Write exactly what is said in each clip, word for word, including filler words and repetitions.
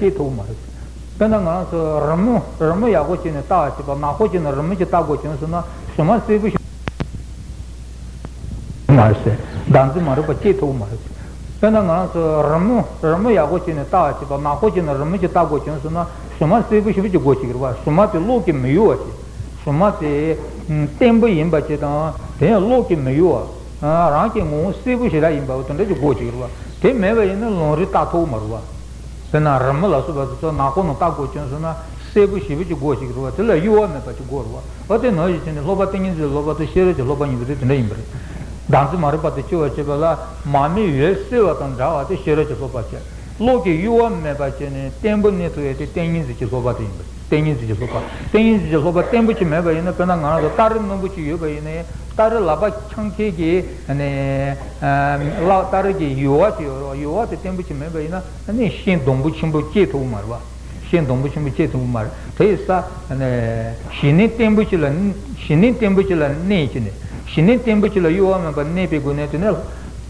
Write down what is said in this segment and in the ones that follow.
སྐྱེ་ཐུབ་མ་རེད། དཔེར་ན་ང་རང་ཚོ་རི་མོ་རི་མོ་ཡག་པོ་བྱས་ནས་ལྟ་བ་བྱེད་པ་ནག་པོ་བྱས་ནས་རི་མོ་ཅིག་ལྟ་དགོས་བྱུང་སོང་ན་ཞུ་མ་སེར་པོ་ཞིག་མ་རེད་ཟེར། བདག་འཛིན་མ་རིག་པ་སྐྱེ་ཐུབ་མ་རེད། དཔེར་ན་ང་རང་ཚོ་རི་མོ་རི་མོ་ཡག་པོ་བྱས་ནས་ལྟ་བ་བྱེད་པ་ནག་པོ་བྱས་ནས་རི་མོ་ཅིག་ལྟ་དགོས་བྱུང་སོང་ན་ཞུ་མ་སེར་པོ་ཞིག་ཅིག་དགོས་ཀྱི་རེད་བ། ཞུ་མ་དེ་གློག་གིས་མི་གཡོ་བ་ཞིག་ཞུ་མ་དེ་བརྟན་པོ་ཡིན་པ་ཅིག་དང་དེ་ཡང་གློག་གིས་མི་གཡོ་བ། རང་གི་ངོ་བོ་སེར་པོ་ཞེ་དྲག་ཡིན་པ་དེ་འདྲ་ཅིག་དགོས་ཀྱི་རེད་བ། དེ་མེད་པ་ཡིན་ན་ལམ་རིམ་ལྟ་ཐུབ་མ་རེད་བ། དཔེར་ན་རི་མོ་ལ་སོགས་པ་དེ་ཚོ་ནག་པོ་ནང་ལྟ་དགོས་བྱུང་སོང་ན་སེར་པོ་ཞེ་པོ་ཅིག་དགོས་ཤིག་རེད་བ། དེ་ལ་གཡོ་བ་མེད་པ་ཅིག་དགོས་རེད་བ། འོ་དེ་ནང་བཞིན་བྱས་ནས་སློབ་པ་ཏིང་ངེ་འཛིན་སློབ་པ་དང་ཤེས་རབ་ཀྱི་སློབ་པ་གཉིས་པོ་དེ་དེ་འདྲ་ཡིན་པ་རེད། བདག་འཛིན་མ་རིག་པ་དེ་སྐྱེ་བར་བྱེད་པ་ལ་མར་མེ་འོད་གསལ་བ་དང་འདྲ་བ་དེ་ཤེས་རབ་ཀྱི་སློབ་པ་བྱས། གློག་གི་གཡོ་བ་མེད་པ་བྱས་ནས་བརྟན་པོ་གནས་ཐུབ་ཡས་དེ་ཏིང་ངེ་འཛིན་གྱི་སློབ་པ་དེ་ཡིན་པ་རེད། ཏིང་ངེ་འཛིན་གྱི་སློབ་པ། ཏིང་ངེ་འཛིན་གྱི་སློབ་པ་བརྟན་པོ་ཅིག་མེད་པ་ཡིན་ན། དཔེར་ན་ང་རང་ཚོ་སྟ་རེ་རྣོན་པོ་ཅིག་ཡོད་པ་ཡིན་ན་ཡང་སྟ་རེ་ལག་པ་འཆང་མཁན་གྱི་ཨ་ནི་ཨ་ལག་སྟ་རེ་གི་ཡུ་བ་ཅིག་ཡོད་རེད་བ། ཡུ་བ་དེ་བརྟན་པོ་ཅིག་མེད་པ་ཡིན་ན་ཨ་ནི་ཤིང་སྡོང་པོ་ཆེན་པོ་སྐྱེ་ཐུབ་ཀྱི་མ་རེད་བ། ཤིང་སྡོང་པོ་ཆེན་པོ་སྐྱེ་ཐུབ་ཀྱི་མ་རེད། དེ་ཡིན་ཙང་ཨ་ནི་གཞི་གནས་བརྟན་པོ་ཅིག་ལ་གཞི་གནས་བརྟན་པོ་ཅིག་ལ་གནས་ཀྱི་ནས་གཞི་གནས་བརྟན་པོ་ཅིག་ལ་གཡོ་བ་མེད་པར་གནས་པའི་སྒོ་ནས། དེ་ནས་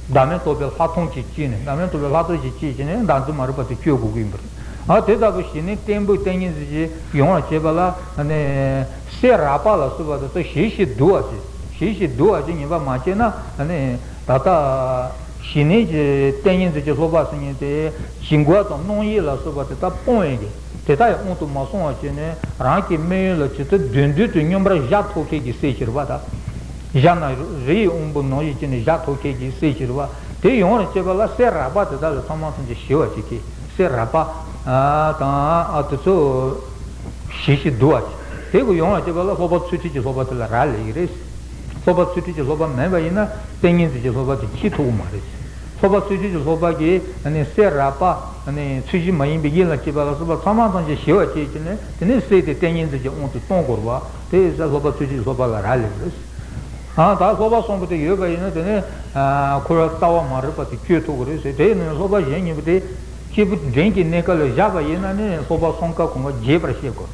བདག་མེད་རྟོགས་པའི་ལྷག་མཐོང་ཅིག་སྐྱེས་ནས། བདག་མེད་རྟོགས་པའི་ལྷག་མཐོང་ཅིག་སྐྱེས་བྱས་ནས་བདག་འཛིན་མ་རིག་པ་དེ་སྐྱོ་དགོས་ཀྱི་ཡིན་པ་རེད། ཨ་དེ་ལྟ་བུ་གཞི་གནས་བརྟན་པོའི་ཏིང་ངེ་འཛིན་ཅིག་ཡོང་བར་བྱེད་པ་ལ་ཨ་ནི་སེ་ར་པ་ལ་སོགས་པ་དེ་ཚོ་ཞི་ཞིང་དུལ་བ་ཅིག་ཞི་ཞིང་དུལ་བ་ཅིག་ངེས་པར་མ་སྐྱེས་ན། ཨ་ནི་ད་ལྟ་གཞི་གནས་ཀྱི་ཏིང་ངེ་འཛིན་གྱི་སློབ་པ་ཟེར་མཁན་དེ་བྱིང་རྒོད་དང་རྣོན་ཡེ་ལ་སོགས་པ་དེ་དག་སྤོང་བའི་གི་དེ་དག་ཡང་དབང་དུ་མ་སོང་བ་བྱས་ནས་རང་གི་དམིགས་ཡུལ་ལ་ཇི་ལྟར་མདུན་མདུན་དུ་སྙོམས་པར་བཞག་ཐུབ་མཁན་གྱི་སེམས་ཤིག་རེད་བ། ད་བཞག་ན་རི་ཡི་དབང་པོ་ནང་བཞིན་བྱས་ནས་བཞག་ཐུབ་མཁན་གྱི་སེམས་ཤིག་རེད་བ། དེ་ཡོང་བར་བྱེད་པ་ལ་སེ་ར་པ་དེ་དག་ལ་ཚང་མ་ཐམས་ཅད་ཞི་བ་ཅིག་གིས། སེ་ར་པ་ཨ་དང་ཨ་དེ་ཚོ་ཞི་ཞིང་དུལ་བ་ཅིག་དེ་གི་ཡོང་བར་བྱེད་པ་ལ་སློབ་པ་ཚུལ་ཁྲིམས་ཀྱི་སློབ་པ་དེ་ལ་རག་ལས་ཀྱི་རེད། སློབ་པ་ཚུལ་ཁྲིམས་ཀྱི་སློབ་པ་མེད་པ་ཡིན་ན་ཏིང་ངེ་འཛིན་གྱི་སློབ་པ་དེ་སྐྱེ་ཐུབ་ཀྱི་མ་རེད། སློབ་པ་ཚུལ་ཁྲིམས་ཀྱི་སློབ་པ་གིས་ཨ་ནི་སེ་ར་པ་ཨ་ནི་ཚུལ་བཞིན་མ་ཡིན་པའི་ཡིད་ལ་བྱེད་པ་ལ་སོགས་པ་ཚང་མ་ཐམས་ཅད་ཞི་བ་བྱེད་ཀྱི་ནས། དེ་ནས་སེ་དེ་ཏིང་ངེ་འཛིན་གྱི་དབང་དུ་གཏོང་དགོས་པ་དེ་ཡིན་ཙང་སློབ་པ་ཚུལ་ཁྲིམས་ཀྱི་སློབ་པ་ལ་རག་ལས་པ་རེད། ཨ་ད་སློབ་པ་གསུམ་པོ་དེ་ཡོད་པ་ཡིན་ན། དེ་ནས་ཨ་འཁོར་བའི་ལྟ་བ་མ་རིག་པ་དེ་སྐྱོ་ཐུབ་ཀྱི་རེད་ཟེར། དེ་ཡིན་ན་སློབ་པ་གཞན་གཉིས་པོ་དེ་སྐྱེས་བུ་འབྲིང་གི་གནས་སྐབས་ལ་བཞག་པ་ཡིན་ན་ནི་སློབ་པ་གསུམ་ཀ་གོང་ཀ་རྒྱས་པར་བཤད་དགོས།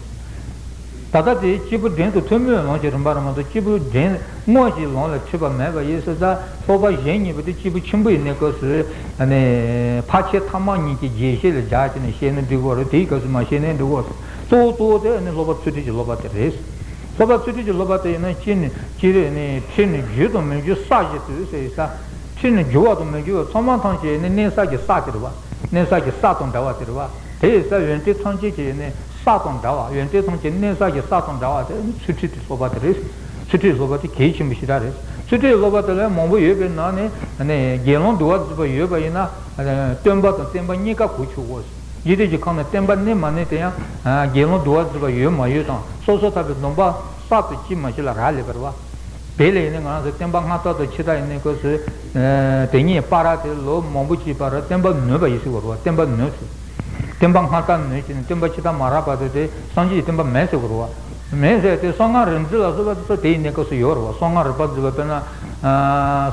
ད་ལྟ་དེ་སྐྱེས་བུ་འབྲིང་དུ་ཐུན་མོང་ལོངས་ཀྱི་རིམ་པ་རེད་མ་གཏོགས་སྐྱེས་བུ་འབྲིང་དངོས་ཀྱི་ལོངས་ལ་འཁྲིད་པ་མེད་པ་ཡིན་ཙང་། སློབ་པ་གཞན་གཉིས་པོ་དེ་སྐྱེས་བུ་ཆེན་པོའི་གནས་སྐབས་སུ་ཨ་ནི་ཕར་ཕྱིན་ཐ་མ་གཉིས་ཀྱི་རྒྱས་བཤད་ལ་སྦྱར་བྱས་ནས་བཤད་ན་འགྲིག་གི་རེད། དེའི་སྐབས་སུ་མ་བཤད་ན་འགྲིག་གི་རེད། གཙོ་བོ་གཙོ་བོ་དེ་ཨ་ནི་སློབ་པ་ཚུལ་ཁྲིམས་ཀྱི་སློབ་པ་དེ་རེད། སློབ་པ་ཚུལ་ཁྲིམས་ཀྱི་སློབ་པ་དེ་ཡིན་ན་ཅི་ནི་ཅི་རེད་ནི། ཁྲིད་ནི་བརྒྱུད་དང་མི་བརྒྱུད་ས་བཞི་དུས་ཟེར་ཡིན་ཙང་། ཁྲིད་ནི་བརྒྱུད་པ་དང་མི་བརྒྱུད་པ་ཚང་མ་ཐམས་ཅད་ནི་གནས་ས་ཀྱི་ས་དེ་རེད་བ། གནས་ས་ཀྱི་ས་དང་འདྲ་བ་དེ་རེད་བ། དེ་ཡིན་ཙང་ཡོན་ཏན་ཐམས་ཅད་ཀྱི་ནི་ས་དང་འདྲ་བ། ཡོན་ཏན་ཐམས་ཅད་གནས་ས་ཀྱི་ས་དང་འདྲ་བ་དེ་ནི་ཚུལ་ཁྲིམས་ཀྱི་སློབ་པ་དེ་རེད། ཚུལ་ཁྲིམས་སློབ་པ་དེ་གལ་ཆེན་པོ་ཞེ་དྲག་རེད། ཚུལ་ཁྲིམས་སློབ་པ་དེ་ལ་མང་པོ་ཡོད་པའི་ནང་ནས་ནི་དགེ་སློང་དུ་བ་འཛིན་པ་ཡོད་པ་ཡིན་ན། སྟོན་པ་དང་བསྟན་པ་གཉིས་ཀ་གོ་ཆོད་དགོས། འཇིག་རྟེན་གྱི་ཁམས་ན་བསྟན་པ་གནས་མ་གནས་དེ་ཡང་དགེ་སློང་དུ་བ་འཛིན་པ་ཡོད་མ་ཡོད་དང་། སོ་སོ་ཐར་པའི་སྡོམ་པ་གསར་དུ་སྐྱེས་མ་སྐྱེས་ལ་རག་ལས་པ་རེད་བ། དེ་ལས་ཡིན་ན་ང་རང་ཚོ་བསྟན་པ་སྔ་དར་དང་ཕྱི་དར་ཡིན་ནའི་སྐབས་སུ་དེ་གཉིས་བར་དེ་ལོ་མང་པོ་སྐྱེས་པ་རེད། བསྟན་པ་ནོན་པ་ཡིན་ཟེར་བ་རེད་བ། བསྟན་པ་ནོན་ཟེར། བསྟན་པ་སྔ་དར་ནོན་བྱས་ནས་བསྟན་པ་ཕྱི་དར་མ་རག་བར་དུ་དེ་སངས་རྒྱས་ཀྱི་བསྟན་པ་མེད་ཟེར་བ་རེད་བ། མེད་ཟེར་དེ་གསང་སྔགས་རིག་འཛིན་ལ་སོགས་པ་དེ་ཚོ་དེ་ཡིན་ནའི་སྐབས་སུ་ཡོད་རེད་བ། གསང་སྔགས་རིག་པ་འཛིན་པ་དཔེར་ན་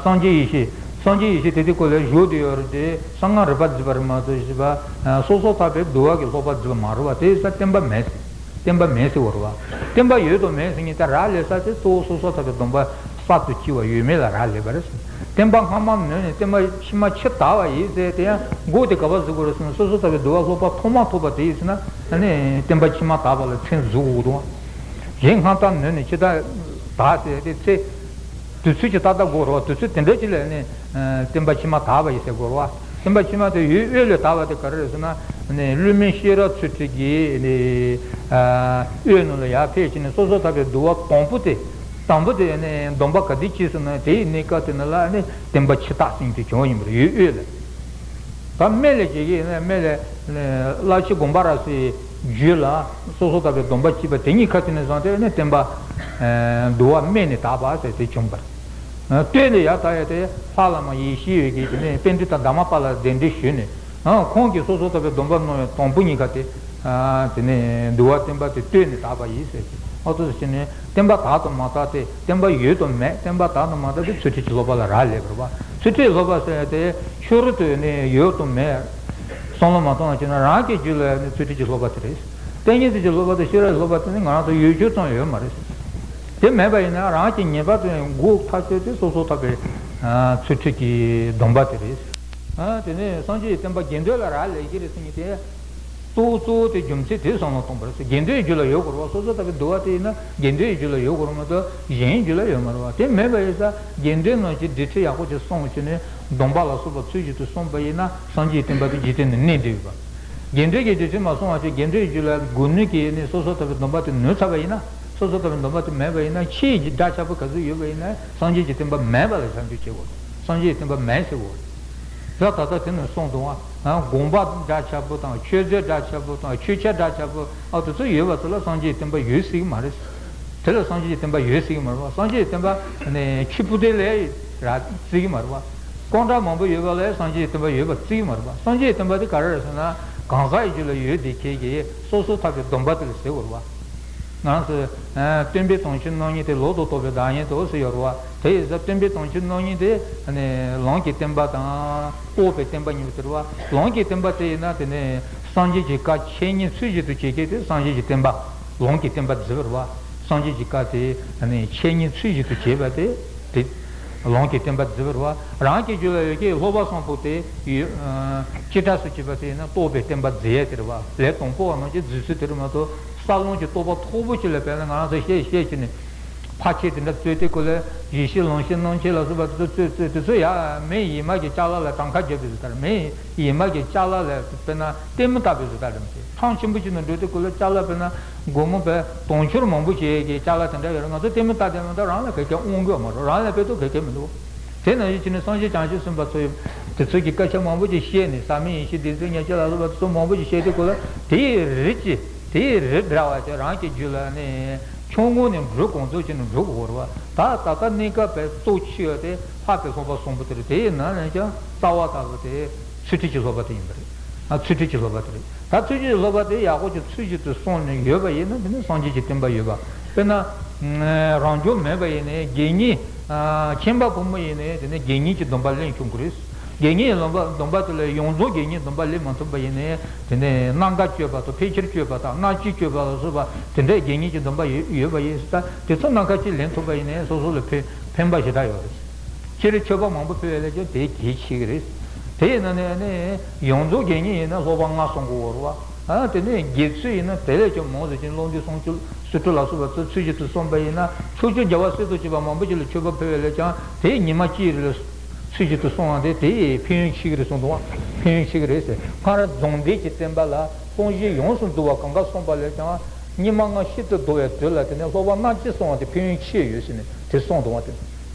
སངས་རྒྱས་ཡེ་ཤེས། སངས་རྒྱས་ཡེ་ཤེས་དེ་དེ་སྐོར་ལ་བཞུགས་བསྡད་ཡོད་རེད་དེ། གསང་སྔགས་རིག་པ་འཛིན་པ་རེད་མ་གཏོགས་ཞེས་པ། སོ་སོ་ཐར་པའི་དུ་བ་གི་སློབ་པ་འཛིན་པ་མ་རེད་བ། དེ་ཡིན་ཙང་བསྟན་པ་མེད་ཟེར། བསྟན་པ་མེད་ཟེར་བ་རེད་བ། བསྟན་པ་ཡོད་དང་མེད་ཟེར་མཁན་དེ་རག་ལས་ས་དེ་གཙོ་བོ་སོ་སོ་ཐར་པའི་སྡོམ་པ་གསར་དུ་སྐྱེས་པ་ཡོད་མེད་ལ་རག་ལས་པ་རེད། བསྟན་པ་སྔ་མ་ནོན་ནས་བསྟན་པ་ཕྱི་མ་ཕྱི་དར་བ་ཡིན་ཟེར་དེ་ཡང་མགོ་དེ་ག་པར་ཟུག་དགོས་རེད་ཟེར་ན། སོ་སོ་ཐར་པའི་དུ་བ་སློབ་པ་ཐོག་མ་ཐོབ་པ་དེ་ཡིན་ཟེར་ན། ཨ་ནི་བསྟན་པ་ཕྱི་མ་དར་བ་ལ་མཚན་ཟུག་དགོས་འདུག་བ། གཞན་སྔ་དར་ནོན་ནས་ཕྱི་དར་དར་ཟེར་དེ་ཚེ། དུས་ཚོད་ཀྱི་ཏག་ཏག་འགོར་བ། དུས་ཚོད་དེ་འདྲ་ཅིག་ལ་ནི་བསྟན་པ་ཕྱི་མ་དར་བ་ཡིན་ཟེར་དགོས་བ། བསྟན་པ་ཕྱི་མ་དེ་ཡུལ་དབུས་ལས་དར་བ་དེ་ག་རེ་རེད་ཟེར་ན། ནི་བསླུ་མེད་ཤེས་རབ་ཚུལ་ཁྲིམས་ཀྱི་ནི་དབུས་ནང་ལ་ཡར་ཕེབས་ཕྱིན་ནས་སོ་སོ་ཐར་པའི་དུ་བ་དང་པོ་དེ། དང་པོ་དེ་ནི་སྡོམ་པ་ག་དུས་སྐྱེས་ཟེར་ན། དེའི་གནས་སྐབས་དེ་ནང་ལ་ནི་བསྟན་པ་ཕྱི་དར་ཟེར་མཁན་དེ་བྱུང་བ་ཡིན་པ་རེད། ཡུལ་དབུས་ལ། ད་སྨད་ལ་བྱེད་ཀྱི་ཡིན་ན། སྨད་ལ་བླ་ཆེན་དགོངས་པ་རབ་གསལ་རྒྱུད་ལ་སོ་སོ་ཐར་པའི་སྡོམ་པ་སྐྱེས་པ་དེ་གཉིས་ཁ་ཐུག་ནས་བཟུང་སྟེ་ནི་བསྟན་པ་དུ་བ་སྨད་ནས་དར་བ་ཟེར་དེ་བྱུང་བ་རེད། སྟོད་ནས་ཡར་དར་ཡ་དེ་ལྷ་བླ་མ་ཡེ་ཤེས་འོད་ཀྱིས་དེ་ནས་པཎྜི་ཏ་དྷརྨ་པཱ་ལ་གདན་འདྲེན་ཞུས་ནས། ཁོང་གིས་སོ་སོ་ཐར་པའི་སྡོམ་པ་གནང་བའི་དང་པོ་གཉིས་ཀ་དེ། དེ་ནས་དུ་བ་བསྟན་པ་དེ་སྟོད་ནས་དར་བ་ཡིན་ཟེར་གྱི། ཨོ་ཏོ་ཟེར་ནས་བསྟན་པ་དར་དང་མ་དར་དེ། བསྟན་པ་ཡོད་དང་མེད། བསྟན་པ་དར་དང་མ་དར་དེ་ཚུལ་ཁྲིམས་ཀྱི་སློབ་པ་ལ་རག་ལས་པ་རེད་བ། ཚུལ་ཁྲིམས་སློབ་པ་ཟེར་དེ་ཕྱི་རོལ་དུ་ནི་ཡོད་དང་མེད་བསམ་བློ་མ་བཏང་བ་བྱས་ན། རང་གི་རྒྱུད་ལ་ནི་ཚུལ་ཁྲིམས་ཀྱི་སློབ་པ་དེ་རེད། ཏིང་ངེ་འཛིན་གྱི་སློབ་པ་དང་ཤེས་རབ་ཀྱི་སློབ་པ་དེ་ནི་ང་རང་ཚོ་ཡུལ་ཆོས་ཙམ་ཡོད་མ་རེད། དེ་མེད་པ་ཡིན་ན་རང་གི་ངེས་པར་དུ་སྒོ་ཐག་ཆོད་དེ་སོ་སོ་ཐར་པའི་ཚུལ་ཁྲིམས་ཀྱི་སྡོམ་པ་དེ་རེད། དེ་ནས་སངས་རྒྱས་ཀྱི་བསྟན་པ་དགེ་འདུན་ལ་རག་ལས་ཀྱི་རེད་ཟེར་མཁན་དེ། རྟོགས་གཙོ་བོ་དེ་རྒྱུ་མཚན་དེ་བསམ་བློ་གཏོང་བར་ཟེར། དགེ་འདུན་གྱི་རྒྱུད་ལ་ཡོད་དགོས་རེད་བ། སོ་སོ་ལྟ་བུའི་འདུལ་བ་དེ་ཡིན་ན་དགེ་འདུན་གྱི་རྒྱུད་ལ་ཡོད་དགོས་རེད་མ་གཏོགས་གཞན་རྒྱུད་ལ་ཡོད་མ་རེད་བ། དེ་མེད་པ་ཡིན་ཙང་དགེ་འདུན་རྣམས་ཀྱིས་སྡིག་སྒྲིབ་ཡག་པོ་ཅིག་བསྲུངས་བྱས་ནས་སྡོམ་པ་ལ་སོགས་པ་ཚུལ་བཞིན་དུ་བསྲུངས་པ་ཡིན་ན་སངས་རྒྱས་བསྟན་པ་དེ་འཇིག་རྟེན་ན་གནས་བསྡད་ཡོད་པ། དགེ་འདུན་གྱི་སྡིག་སྒྲིབ་མ་བསྲུངས་པ་ཅིག་དགེ་འདུན་གྱི་རྒྱུད་ལ་དགུ་ནུས་ཀྱིས་ནི་སོ་སོ་ལྟ་བུའི་སྡོམ་པ་དེ་ནོར་ཚར་བ་ཡིན་ན། སོ་སོ་ལྟ་བུའི་སྡོམ་པ་དེ་མེད་པ་ཡིན་ན་ཆོས་ཀྱི་དགྲ་ཆགས་པོ་ག་ཚོད་ཡོད་པ་ཡིན་ན་སངས་རྒྱས་ཀྱི་བསྟན་པ་མེད་པ་ལ་བྱ་འགྱུར་བྱེད་དགོས། སངས་རྒྱས་ཀྱི་བསྟན་པ་མེད་ཟེར་དགོས། ད་ད་ལྟ་དེ་ནས་གསུངས་འདུག་ཨ། དགོངས་པ་འདྲ་ཆགས་པོ་དང་ཆོས་མཛད་འདྲ་ཆགས་པོ་དང་ཆོས་ཆས་འདྲ་ཆགས་པོ་ཨ་དེ་ཚོ་ཡོད་པ་ཚོ་ལ་སངས་རྒྱས་བསྟན་པ་ཡོད་སྲིད་ཀྱི་མ་རེད། དེ་ལ་སངས་རྒྱས་བསྟན་པ་ཡོད་སྲིད་ཀྱི་མ་རེད་བ། སངས་རྒྱས་བསྟན་པ་ནས་ཆོས་པོ་ཏི་ལས་ར་བརྩི་གི་མ་རེད་བ། སྐོར་འདྲ་མང་པོ་ཡོད་པ་ལས་སངས་རྒྱས་བསྟན་པ་ཡོད་པ་བརྩི་གི་མ་རེད་བ། སངས་རྒྱས་བསྟན་པ་དེ་ག་རེ་རེད་ཟེར་ན་གང་ཟག་ཡི་རྒྱུད་ལ་ཡོད་བསྡད་མཁན་གྱི་སོ་སོ་ཐར་པའི་སྡོམ་པ་དེ་ལ་ཟེར་དགོས་རེད་བ། ང་ཚོས་སྟོན་པའི་དོན་ཕྱིར་སྣང་བརྙན་དེ་ལོག་ཏུ་རྟོག་པའི་བདག་ཉིད་དོ་ཟེར་ཡོད་རེད་བ། དེ་ཡིན་ཙང་སྟོན་པའི་དོན་ཕྱིར་སྣང་བརྙན་དེ་ནི་ལམ་གྱི་བསྟན་པ་དང་རྟོགས་པའི་བསྟན་པ་གཉིས་པོ་དེ་རེད་བ། ལམ་གྱི་བསྟན་པ་དེ་ཡིན་ན་དེ་ནི་སངས་རྒྱས་ཀྱི་བཀའ་འཆད་ཉན་ཚུལ་བཞིན་དུ་བྱེད་མཁན་དེ་སངས་རྒྱས་ཀྱི་བསྟན་པ་ལམ་གྱི་བསྟན་པ་བརྩི་བ་རེད་བ། སངས་རྒྱས་ཀྱི་བཀའ་དེ་ནི་འཆད་ཉན་ཚུལ་བཞིན་དུ་བྱེད་པ་དེ་དེ་ལམ་གྱི་བསྟན་པ་བརྩི་བ་རེད་བ། རང་གི་རྒྱུད་ལ་ཡོད་ཀྱི་སློབ་པ་བཟང་པོ་དེ་ཡོད་ཅི་འདྲ་སུ་བྱེད་པ་དེ་ཡིན་ན་རྟོགས་པའི་བསྟན་པ་བརྩི་ཡས་དེ་རེད་བ། ལས་དང་པོ་བ་རྣམས་ཀྱི་བརྩི་ཚུལ་དེ་རེད་མ་གཏོགས། ས་ལམ་གྱི་རྟོགས་པ་མཐོ་པོ་ཅིག་ལ་དཔེར་ན་ང་རང་ཚོ་བཤད་བཤད་ཀྱི་ནི། ཕར་ཕྱིན་དེ་འདྲ་རྩོད་དེ་ཀོ་ལ་ཡེ་ཤེས་ལམ་ཤེས་རྣམ་འབྱེད་ལ་སོགས་པ་དེ་ཚོ་རྩོད་རྩོད་དེ་ཚོ་ཡ་མི་ཡི་མ་གི་ཅ་ལག་ལ་གྲངས་ཀ་བརྒྱབ་པའི་བཟོ་ལྟར། མི་ཡི་མ་གི་ཅ་ལག་ལ་དཔེར་ན་ལྟད་མོ་ལྟ་བུའི་བཟོ་ལྟར་རེད་མ་གཏོགས། ཐང་ཆེན་པོ་ཅིག་ནང་འགྲོ་དུས་ཀོ་ལ་ཅ་ལག་དཔེར་ན་སྒོར་མོ་དཔེ་དུང་ཕྱུར་མང་པོ་ཞིག་གི་ཅ་ལག་དེ་འདྲ་ཡོད་རེད། ང་ཚོ་ལྟད་མོ་ལྟ་དེ་མ་གཏོགས་རང་ལ་ག་གེ་དབང་གི་ཡོད་མ་རེད། རང་ལ་དཔེ་ཐོག་ག་གེ་མི་འདུག་དེ་ནང་བཞིན་བྱས་ནས་སངས་རྒྱས་བྱང་ཆུབ་སེམས་དཔའ་ཚོ་ཡི་དེ་ཚོ་གི་སྐད་ཆ་མང་པོ་ཅིག་བཤད་ནས། ཟག་མེད་ཡེ་ཤེས་བདེན་བརྫུན་ཉེར་སྤྱོད་ལ་སོགས་པ་དེ་ཚོ་མང་པོ་ཅིག་བཤད་དུས་ཀོ་ལ་དེའི་རིགས་ཀྱི་དེའི་རིགས་འདྲ་བ་ཅིག་རང་གི་རྒྱུད་ལ་ནི་ཆུང་ངུ་ནས་འབྲུ་གང་ཚོད་ཅིག་ནས་འགྲོ་དགོས་རེད་བ། ད་ད་ལྟ་གནས་སྐབས་པའི་གཙོ་ཆེ་བ་དེ་འཕགས་པའི་སློབ་པ་གསུམ་པོ་དེ་རེད། དེའི་ནང་ནས་ཀྱང་རྩ་བ་ལྟ་བུ་དེ་ཚུལ་ཁྲིམས་ཀྱི་སློབ་པ་དེ་ཡིན་པ་རེད། ཨ་ཚུལ་ཁྲིམས་ཀྱི་སློབ་པ་དེ་རེད། ད་ཚུལ་ཁྲིམས་ཀྱི་སློབ་པ་དེ་ཡག་པོ་ཅིག་ཚུལ་བཞིན་དུ་སྲུང་ནས་ཡོད་པ་ཡིན་ན་དེ་ནི་སངས་རྒྱས་ཀྱི་བསྟན་པ་ཡོད་པ། དཔེར་ན། རང་སྦྱོང་མེད་པ་ཡིན་ནའི་དགེ་བསྙེན། ཨ་ཁྱིམ་པ་ཕོ་མོ་ཡིན་ནའི་དེ་ནི་དགེ་བསྙེན་གྱི་སྡོམ་པ་ལེན་ཆོག་གི་རེད། དགེ་བསྙེན་གྱི་སྡོམ་པ་སྡོམ་པ་དེ་ལ་ཡོངས་རྫོགས་དགེ་བསྙེན་སྡོམ་པ་ལེན་མ་ཐུབ་པ་ཡིན་ནའི་དེ་ནི་སྣ་འགའ་སྤྱོད་པ་དང་ཕལ་ཆེར་སྤྱོད་པ་དང་སྣ་གཅིག་སྤྱོད་པ་ལ་སོགས་པ་དེ་འདྲའི་དགེ་བསྙེན་གྱི་སྡོམ་པ་ཡོད་ཡོད་པ་ཡིན་ཙང་དེ་ཚོ་སྣ་ཁ་ཅིག་ལེན་ཐུབ་པ་ཡིན་ནའི་སོ་སོ་ལ་ཕན་ཕན་པ་ཞེ་དྲག་ཡོད་རེད། སྤྱིར་མཆོད་པ་མང་པོ་ཕུལ་བ་ལས་ཀྱང་དེ་གལ་ཆེ་གི་རེད། དེ་ཡིན་ན་ནི་ནི་ཡོངས་རྫོགས་དགེ་བསྙེན་ཡིན་ན་སློབ་པ་ལྔ་སྲུང་དགོས་རེད་བ། ཨ་དེ་ནས་དགེ་ཚུལ་ཡིན་ན་དེ་ལས་ཀྱང་མང་ཟེར་ཅིང་སློབ་འདུན་སྲུང་སྤྱོད་སྲོལ་ཕྲུག་ལ་སོགས་པ་ཚོས་ཚུལ་བཞིན་དུ་སྲུང་བ་ཡིན་ན་ཕྱོགས་བཅུའི་རྒྱལ་བ་སྲས་དང་བཅས་པ་མང་པོ་ཅིག་ལ་མཆོད་པ་ཕུལ་བ་ལས་ཀྱང་དེ་ཉི་མ་གཅིག་རེ་ལ་ཚུལ་བཞིན་དུ་སྲུང་བ་དེ་དེ་ཕན་ཡོན་ཆེ་གི་རེད་གསུངས་འདུག་བ། ཕན་ཡོན་ཆེ་གི་རེད་ཟེར། སྔར་རྫོགས་ལྡན་གྱི་བསྟན་པ་ལ་སློབ་བཞིའི་ཡོངས་སུ་འདུ་བ་གང་ག་སོང་བ་ལས་ཀྱང་སྙིགས་མ་ལྔ་ཤིན་ཏུ་བདོ་བའི་དུས་ལ་དེ་ནས་སློབ་པ་སྣ་གཅིག་སྲུང་བ་དེ་ཕན་ཡོན་ཆེ་ཡོད་ཟེར་ནས་དེ་གསུངས་འདུག་བ། དེ་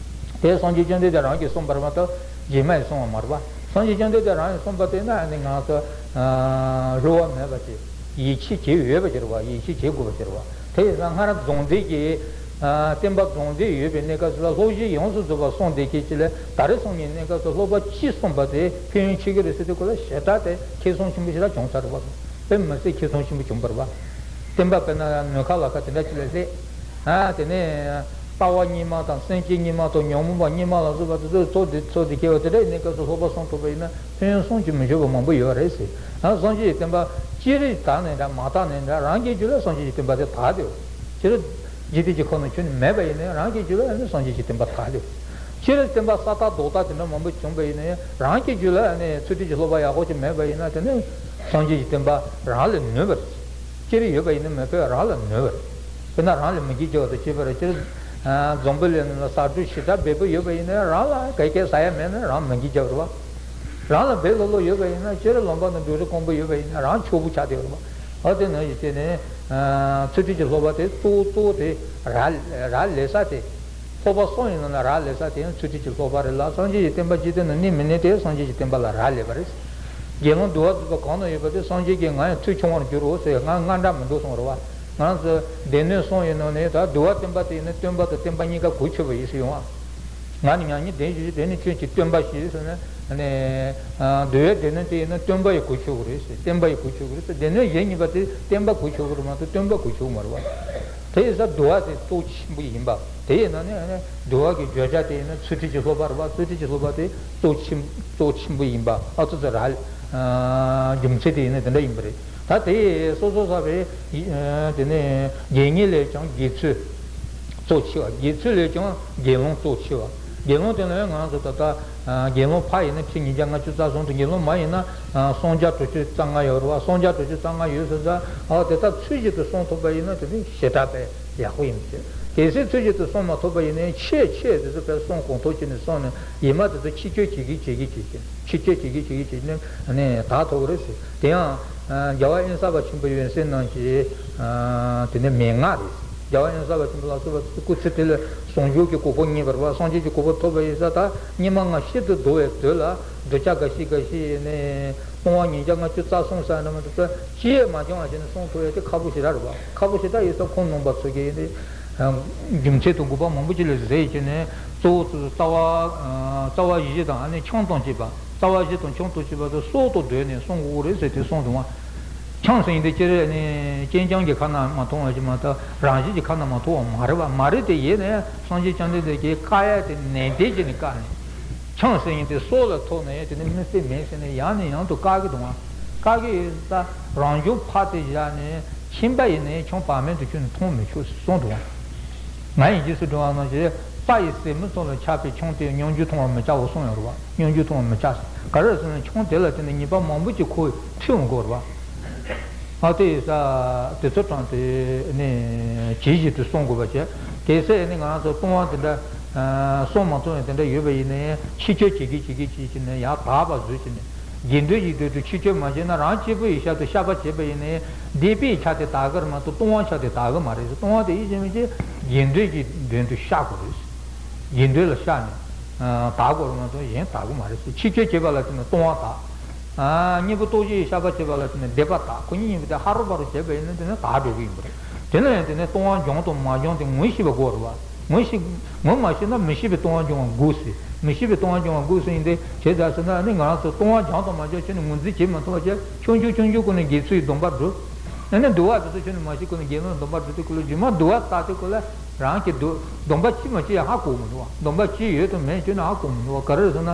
དེ་སངས་རྒྱས་བཅོམ་ལྡན་འདས་རང་གིས་གསུངས་པར་མ་གཏོགས་རྗེས་མ་ཡིས་གསུངས་པ་མ་རེད་པ། སངས་རྒྱས་བཅོམ་ལྡན་འདས་རང་གིས་གསུངས་པ་དེ་ན་ནི་ང་ཚོ་ཨ་བསླུ་བ་མེད་པ་ཅིག་ཡིད་ཆེས་བྱེད་འོས་པ་ཅིག་རེད་པ། ཡིད་ཆེས་བྱེད་དགོས་པ་ཅིག་རེད་པ། དེ་ཡིན་ཙང་སྔར་རྫོགས་ལྡན་གྱི་ཨ་བསྟན་པ་རྫོགས་ལྡན་ཡོད་པའི་གནས་སྐབས་སུ་ལ་སློབ་བཞི་ཡོངས་སུ་རྫོགས་པ་སྲུང་བསྡད་མཁན་ཅིག་ལས་ད་རེས་སོང་ནས་གནས་སྐབས་སུ་སློབ་པ་གཅིག་སྲུང་བ་དེ་ཕན་ཡོན་ཆེ་གི་རེད་ཟེར་དུས་སྐོར་ལ་ཞེ་དྲག་དེ་ཁེ་བཟང་ཆེན་པོ་ཞེ་དྲག་བྱུང་ཚར་རེད་པ། དཔེ་མི་སྲིད་ཁེ་བཟང་ཆེན་པོ་བྱུང་བ་རེད་པ། བསྟན་པ་དཔེར་ན་ནོར་ཁ་ལག་ཁ་དེ་འདྲ་ཅིག་ལ་སླེབས། ཨ་དེ་ནས་ལྟ་བ་རྙིང་མ་དང་སེམས་བསྐྱེད་རྙིང་མ་དང་ཉོན་མོངས་པ་རྙིང་མ་ལ་སོགས་པ་དེ་ཚོ་ཚོགས་འདི་ཚོགས་འདི་སྐྱེ་བ་དེ་འདྲ་ཡིན་གནས་སྐབས་སུ་སློབ་པ་སྲུང་ཐུབ་པ་ཡིན་ན་ཕན་ཡོན་བསམ་གྱིས་མི་ཁྱབ་པ་མང་པོ་ཡོད་རེད་ཟེར། ཨ་སངས་རྒྱས་ཀྱི་བསྟན་པ་སྤྱིར་དར་ནའི་འདྲ་མ་དར་ནའི་འདྲ་རང་གི་རྒྱུད་ལ་སངས་རྒྱས་ཀྱི་བསྟན་པ་དེ་དར་བསྡད་ཡོད། སྤྱིར་འཇིག་རྟེན་གྱི་ཁམས་ནང་ཁྱོན་ནས་མེད་པ་ཡིན་ནའི་རང་གི་རྒྱུད་ལ་ནི་སངས་རྒྱས་ཀྱི་བསྟན་པ་དར་བསྡད་ཡོད། སྤྱིར་བསྟན་པ་ས་ཐག་རྡོ་ཐག་དེ་འདྲ་མང་པོ་བྱུང་བ་ཡིན་ནའི་རང་གི་རྒྱུད་ལ་ནི་ཚུལ་ཁྲིམས་ཀྱི་སློབ་པ་ཡག་པོ་ཅིག་མེད་པ་ཡིན་ན་དེ་ནི་སངས་རྒྱས་ཀྱི་བསྟན་པ་རང་ལས་ནུས་པ་རེད། སྤྱིར་ཡོད་པ་ཡིན་ན་མེད་པས་རང་ལ་ནུས་པ་རེད། དཔེར་ན་རང་ལ་མི་དགེ་བྱེད་པ་དང་བཅས་པ་རེད། སྤྱིར་འཛམ་བུ་གླིང་ལ་ཟ་འབྲུ་ཞེ་དྲག་འབེལ་པོ་ཡོད་པ་ཡིན་ན་རང་ལ་ག་གེ་ཟ་ཡ་མེད་ན་རང་མི་དགེ་བྱེད་པ་རེད་བ། རང་ལ་བེ་ལོ་ལོ་ཡོད་པ་ཡིན་ན་སྤྱིར་ལོང་པ་ན་འབྲུ་རིགས་དཀོན་པོ་ཡོད་པ་ཡིན་ན་རང་ཕྱུག་པོ་ཆགས་བསྡད་ཡོད་རེད་བ། འོ་དེ་ནང་བཞིན་བྱས་ནས་ཚུལ་ཁྲིམས་ཀྱི་སློབ་པ་དེ་གཙོ་བོ་གཙོ་བོ་དེ་རག་རག་ལས་ས་དེ། སློབ་པ་གསུམ་ཡིན་ན་ན་རག་ལས་ས་དེ་ཡང་ཚུལ་ཁྲིམས་ཀྱི་སློབ་པ་རེད་ལ། སངས་རྒྱས་ཀྱི་བསྟན་པ་འཇིག་རྟེན་ན་གནས་མི་གནས་དེ་སངས་རྒྱས་ཀྱི་བསྟན་པ་ལ་རག་ལས་པ་རེད། དགེ་སློང་འདུལ་བ་འཛིན་པ་གང་ན་ཡོད་པ་དེ་སངས་རྒྱས་ཀྱིས་ང་ཡང་ཚུར་མཆོང་བར་འགྱུར་རོ་ཟེར་ང་སྔ་འདྲ་མི་འགྲོ་གསུངས་རེད་བ། ང་རང་ཚོ་སྡེ་སྣོད་གསུམ་ཡིན་ནོ་ནས་ད་འདུལ་བ་བསྟན་པ་དེ་ཡིན་ན་སྟོན་པ་དང་བསྟན་པ་གཉིས་ཀ་གོ་ཆོད་པ་ཡིན་ཟེར་ཡོང་བ། ང་ནི་མྱ་ངན་འདས་ཞི་ཞིང་དེ་ནི་ཁྱོད་ཀྱི་སྟོན་པ་ཞིག་ཟེར་ནས་ནས་འདུལ་བའི་སྡེ་སྣོད་དེ་ཡིན་ན་སྟོན་པ་ཡི་གོ་ཆོད་དགོས་རེད་ཟེར། བསྟན་པ་ཡི་གོ་ཆོད་དགོས་རེད་ཟེར། སྡེ་སྣོད་གཞན་གཉིས་པ་དེ་བསྟན་པ་གོ་ཆོད་དགོས་རེད་མ་གཏོགས་སྟོན་པ་གོ་ཆོད་མ་རེད་བ། དེ་ཡིན་ཙང་འདུལ་བ་དེ་གཙོ་ཆེན་པོ་ཡིན་པ། དེ་ཡིན་ན་ནི་འདུལ་བ་གི་བརྗོད་བྱ་དེ་ཡིན་ན་ཚུལ་ཁྲིམས་ཀྱི་སློབ་པ་རེད་བ། ཚུལ་ཁྲིམས་ཀྱི་སློབ་པ་དེ་གཙོ་ཆེན་གཙོ་ཆེན་པོ་ཡིན་པ་ཨ་ཙི་ཙི་ར། རྒྱུ་མཚན་དེ་ཡིན་ན་དེ་འདྲ་ཡིན་པ་རེད། ད་དེ་སོ་སོ་ས་བའི་དེ་ནས་དགེ་བསྙེན་ལས་ཀྱང་དགེ་ཚུལ་གཙོ་ཆེ་བ། དགེ་ཚུལ་ལས་ཀྱང་དགེ་སློང་གཙོ་ཆེ་བ། དགེ་སློང་དེ་ལ་ཡང་ང་ཚོ་ད་ལྟ་དགེ་སློང་ཕ་ཡིན་ན་ཁྲི་ཉིས་བརྒྱ་ལྔ་བཅུ་རྩ་གསུམ་དུ། དགེ་སློང་མ་ཡིན་ན་སུམ་བརྒྱ་དྲུག་ཅུ་རྩ་ལྔ་ཡོད་རེད་བ། སུམ་བརྒྱ་དྲུག་ཅུ་རྩ་ལྔ་ཡོད་ཟེར་ཙང་། ཨ་དེ་དག་ཚུལ་བཞིན་དུ་བསྲུང་ཐུབ་པ་ཡིན་ན་དེ་ནི་ཞེ་དྲག་པས་ཡག་པོ་ཡིན་པ་བྱས། གལ་སྲིད་ཚུལ་བཞིན་དུ་བསྲུང་མ་ཐུབ་པ་ཡིན་ན་ཆེས་ཆེས་དེ་ཚོ་དཔེ་བསྲུང་གང་ཐུབ་བྱས་ནས་བསྲུངས་ནས། ཡིན་མ་དེ་ཚོ་ཕྱི་བཅོས་བྱེད་ཀྱི་བྱེད་ཀྱི་བྱེད་ཀྱི་ཕྱི་བཅོས་བྱེད་ཀྱི་བྱེད་ཀྱི་བྱེད་ནས་ནས་དག་ཐུབ་ཀྱི་རེད་ཟེར། དེ་ཡང་རྒྱལ་བ་དབེན་ས་པ་ཆེན་པོའི་ཡོན་སྲས་རྣམས་ཀྱི་དེ་ནི་མན་ངག་རེད། རྒྱལ་བ་དབེན་ས་པ་ཆེན་པོ་ལ་སོགས་པ་སྐུ་ཚེ་དེ་ལ་ཟུང་འཇུག་གི་གོ་འཕང་བརྙེས་པ་རེད་བ། སངས་རྒྱས་ཀྱི་གོ་འཕང་ཐོབ་པ་ཡིན་ཙང་། ད་སྙིགས་མ་ལྔ་ཤིན་ཏུ་བདོ་བའི་དུས་ལ་གདུལ་བྱ་འགའ་ཞིག་འགའ་ཞིག་ནས་ལྟུང་བ་ཉིས་བརྒྱ་ལྔ་བཅུ་རྩ་གསུམ་ཟེར་ནས་མ་གཏོགས་ཅི་ཡང་མ་བྱུང་བ་བྱས་ནས་བསྲུང་ཐུབ་ཡས་དེ་ཁག་པོ་ཞེ་དྲག་རེད་བ། ཁག་པོ་ཞེ་དྲག་ཡིན་ཙང་ཁོང་ནང་པ་ཚོ་གིས་རྒྱུ་མཚན་དང་དགོས་པ་མང་པོ་ཅིག་ལ་བཟས་བྱས་ནས། གཙོ་བོ་རྩ་བ་རྩ་བ་བཞི་དང་ཨ་ནི་ཆང་དང་བཅས་པ། རྩ་བ་བཞི་དང་ཆང་དང་བཅས་པ་དེ་སྲོག་ཏུ་བསྡོས་ནས་བསྲུང་དགོས་རེད་ཟེར་དེ་གསུངས་འདུག་བ། ཆང་ཟེར་མཁན་དེ་སྤྱིར་ནི་རྐྱེན་རྐྱང་གི་ཁ་ན་མ་མཐོང་བ་ཞིག་མ་གཏོགས་རང་བཞིན་གྱི་ཁ་ན་མ་མཐོང་བ་མ་རེད་བ། མ་རེད་དེ། ཡིན་ནའི་སངས་རྒྱས་བཅོམ་ལྡན་འདས་ཀྱིས་བཀག་ཡ་དེ་ནན་ཏན་བྱས་ནས་བཀག་ནས། ཆང་ཟེར་མཁན་དེ་སྲོག་ལ་ཐུག་ནའི་དེ་ནི་མི་བསད་མེད་ཟེར་ནས་ཡང་ནས་ཡང་དུ་བཀག་གི་འདུག་བ། བཀག་གི་ཡོད་ཙང་རང་བྱུང་ཕར་དེ་བཞག་ནས་ཁྱིམ་པ་ཡིན་ནའི་ཆང་བར་མེད་དུ་ཁྱོན་ནས་འཐུང་མི་ཆོག་ཟེར་གསུངས་འདུག་བ། ང་ཡི་རྗེས་སུ་འགྲོ་བ་རྣམས་ཀྱིས་རྩྭ་ཡི་ཟེ་མོ་ཙམ་ལ་ཆགས་པའི་ཆང་དེ་སྙོམས་འཇུག་འཐུང་བར་མི་བྱའོ་གསུངས་ཡོད་རེད་བ། སྙོམས་འཇུག་འཐུང་བར་མི་བྱ་ཟེར། ག་རེ་ཟེར་ན་ཆང་དེ་ལ་བརྟེན་ནས་ཉེས་པ་མང་པོ་ཅིག་ཁོ་འཁྲི་འོང་གི་ཡོད་རེད་བ། ཨ་དེ་ཡིན་ཙང་དེ་ཚོ་དྲངས་ཏེ་ནི་ཇི་བཞིན་དུ་བསྲུང་དགོས་པ་བྱས། གལ་སྲིད་ནི་ང་ཚོ་ལྟུང་བ་དེ་འདྲ་བསྲུང་མ་ཐུབ་ཡ་དེ་འདྲ་ཡོད་པ་ཡིན་ནའི་ཕྱི་བཅོས་བྱེད་ཀྱི་བྱེད་ཀྱི་བྱེད་ཀྱི་ནས་ཡར་དག་པ་བཟོས་བྱས་ནས། དགེ་འདུན་གྱི་མདུན་དུ་ཕྱི་བཅོས་མ་བྱས་ན་རང་གཅིག་པུ་ཡི་ཞག་ཏུ་བཤགས་པ་བྱས་པ་ཡིན་ནའི་སྡིག་པའི་ཆ་དེ་དག་གི་རེད་མ་གཏོགས་ལྟུང་བ་ཆ་དེ་དག་གི་མ་རེད། ལྟུང་བ་དེ་ཡིད་བཞིན་མི་བྱེད་དགེ་འདུན་གྱི་མདུན་དུ་བཤགས་དགོས་རེད། དགེ་འདུན་ལ་བཤགས་ནས་དག་དགོས་རེད་མ་གཏོགས་གཞན་དག་གི་མ་རེད། ཕྱི་བཅོས་བྱས་པ་ལ་བརྟེན་ནས་ལྟུང་བ་དག་ཨ་གཉེན་པོ་ལྟོ་བཅས་ཀྱི་བཤགས་པ་བྱས་པ་ལ་བརྟེན་ནས་སྡིག་པ་དག་ཁོ་གཉིས་གཉིས་པོ་དེ་ཧ་རོ་བ་རོ་བྱས་པ་ཡིན་ན་དེ་ནི་དག་འགྲོ་གི་ཡིན་པ་རེད། དེ་ལ་ཡང་དེ་ནས་ལྟུང་བ་འཇོམས་དང་མ་འཇོམས་དེ་ངོ་ཤེས་པ་དགོས་རེད་བ། ངོ་ཤེས། ངོ་མ་ཤེས་ན་མི་ཤེས་པའི་ལྟུང་བ་འཇོམས་པ་དགོས་ཟེར། མི་ཤེས་པའི་ལྟུང་བ་འཇོམས་པ་དགོས་ཟེར་ཡིན་ཏེ། བྱས་ཙང་ཟེར་ན་ནི་ང་རང་ཚོ་ལྟུང་བ་འཇོམས་དང་མ་འཇོམས་ཁྱོན་ནས་ངོས་འཛིན་བྱེད་མ་ཐུབ་པ་བྱས། ཆུང་ཆུང་ཆུང་ཆུང་ཀུན་ནས་དགེ་ཚུལ་གྱི་སྡོམ་པ་སྒྲུབ། ཨ་ནི་འདུལ་བ་དེ་ཚོ་ཁྱོན་ནས་མ་ཤེས་ཀུན་ནས་དགེ་སློང་སྡོམ་པ་སྒྲུབ་དུས་སྐབས་ལ་རྗེས་མ་འདུལ་བ་ལྟ་དུས་སྐབས་ལ་རང་གི་སྡོམ་སྡོམ་པ་ཅི་མ་ཅི་ཡང་ཧ་གོ་མི་འདུག་བ། སྡོམ་པ་ཅི་ཡོད་དང་མེད་ཁྱོན་ནས་ཧ་གོ་མི་འདུག་བ། ག་རེ་ཟེར་ན།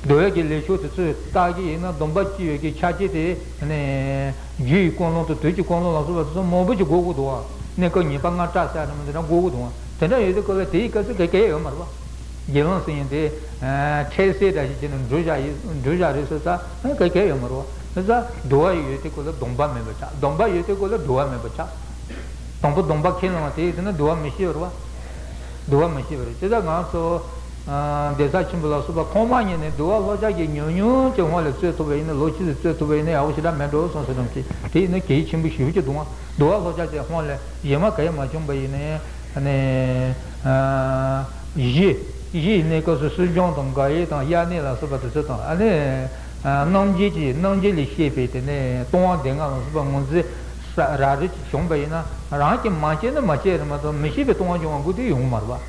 འདུལ་བའི་གི་ལས་ཕྱོགས་དེ་ཚོས་ལྟ་གི་ཡིན་ན་སྡོམ་པ་ཅི་ཡོད་ཀྱི་ཆ་རྐྱེན་དེ་ནས། རྒྱུ་ཡི་ཀུན་སློང་དང་དུས་ཀྱི་ཀུན་སློང་ལ་སོགས་པ་དེ་ཚོ་མང་པོ་ཅིག་དགོས་ཀྱི་འདུག་བ། གནས་སྐབས་ངེས་པ་ལྔ་བསྲེ་ཟེར་ཡ་དེ་འདྲ་དགོས་ཀྱི་འདུག་བ། དེ་འདྲ་ཡོད་དུས་སྐབས་ལ་དེའི་སྐབས་སུ་ག་གེ་ཡོད་མ་རེད་བ། དགེ་སློང་ཟེར་མཁན་དེ་འཕྲལ་སེལ་འདྲ་ཞིག་བྱས་ནས་འགྲུབ་བཞག་ཡིན་འགྲུབ་བཞག་རེད་ཟེར་ཙང་ག་གེ་ཡོད་མ་རེད་བ། དེ་ཙང་འདུལ་བ་ཡོད་དུས་སྐབས་ལ་སྡོམ་པ་མེད་པ་ཆགས། སྡོམ་པ་ཡོད་དུས་སྐབས་ལ་འདུལ་བ་མེད་པ་ཆགས། དང་པོ་སྡོམ་པ་ཁས་བླངས་པ་དེ་ཡིན་ན་འདུལ་བ་མི་ཤེས་པ་རེད་བ། འདུལ་བ་མི་ཤེས་པ་རེད། དེ་ལྟར་ང་ཚོ་གདན་ས་ཆེན་པོ་ལ་སོགས་པ་ཐོག་མ་ཉིད་ནས་འདུལ་བ་ལྷོད་བྱ་གི་ཉུང་ཉུང་གི་དབང་ལ་རྩོད་ཐུབ་པ་ཡིན་ན། ལོ་གཅིག་ཙམ་རྩོད་ཐུབ་པ་ཡིན་ན་ཡག་པོ་ཞེ་དྲག་མེད་འགྲོ་བསམ་སོང་། དེ་ཡིན་ན་གལ་ཆེན་པོ་ཞེ་པོ་ཅིག་འདུག་ཨང་། འདུལ་བ་ལྷོད་བྱ་གི་དབང་ལ་གཞན་མ་ག་ཡང་མ་བྱུང་བ་ཡིན་ན། ཨ་ནི་གཞི་གཞི་ཡི་གནས་སྐབས་སུ་སྲིད་སྦྱོང་དང་དགག་དབྱེ་དང་དབྱར་གནས་ལ་སོགས་པ་དེ་ཚོ་དང་། ཨ་ནི་རྣམ་འབྱེད་ཀྱི་རྣམ་འབྱེད་ལས་བཤད་པའི་དེ་ནས་ལྟུང་བ་སྡེ་ལྔ་ལ་སོགས་པ་ངོས་འཛིན་ར་ར་རི་ཅིག་བྱུང་བ་ཡིན་ན། རང་གིས་མ་བྱས་ན་མ་བྱས་རེད་མ་གཏོགས་མི་ཤེས་པའི་ལྟུང་བ་འབྱུང་བ་དགོས་དུས་ཡོང་གི་མ་རེད་བ།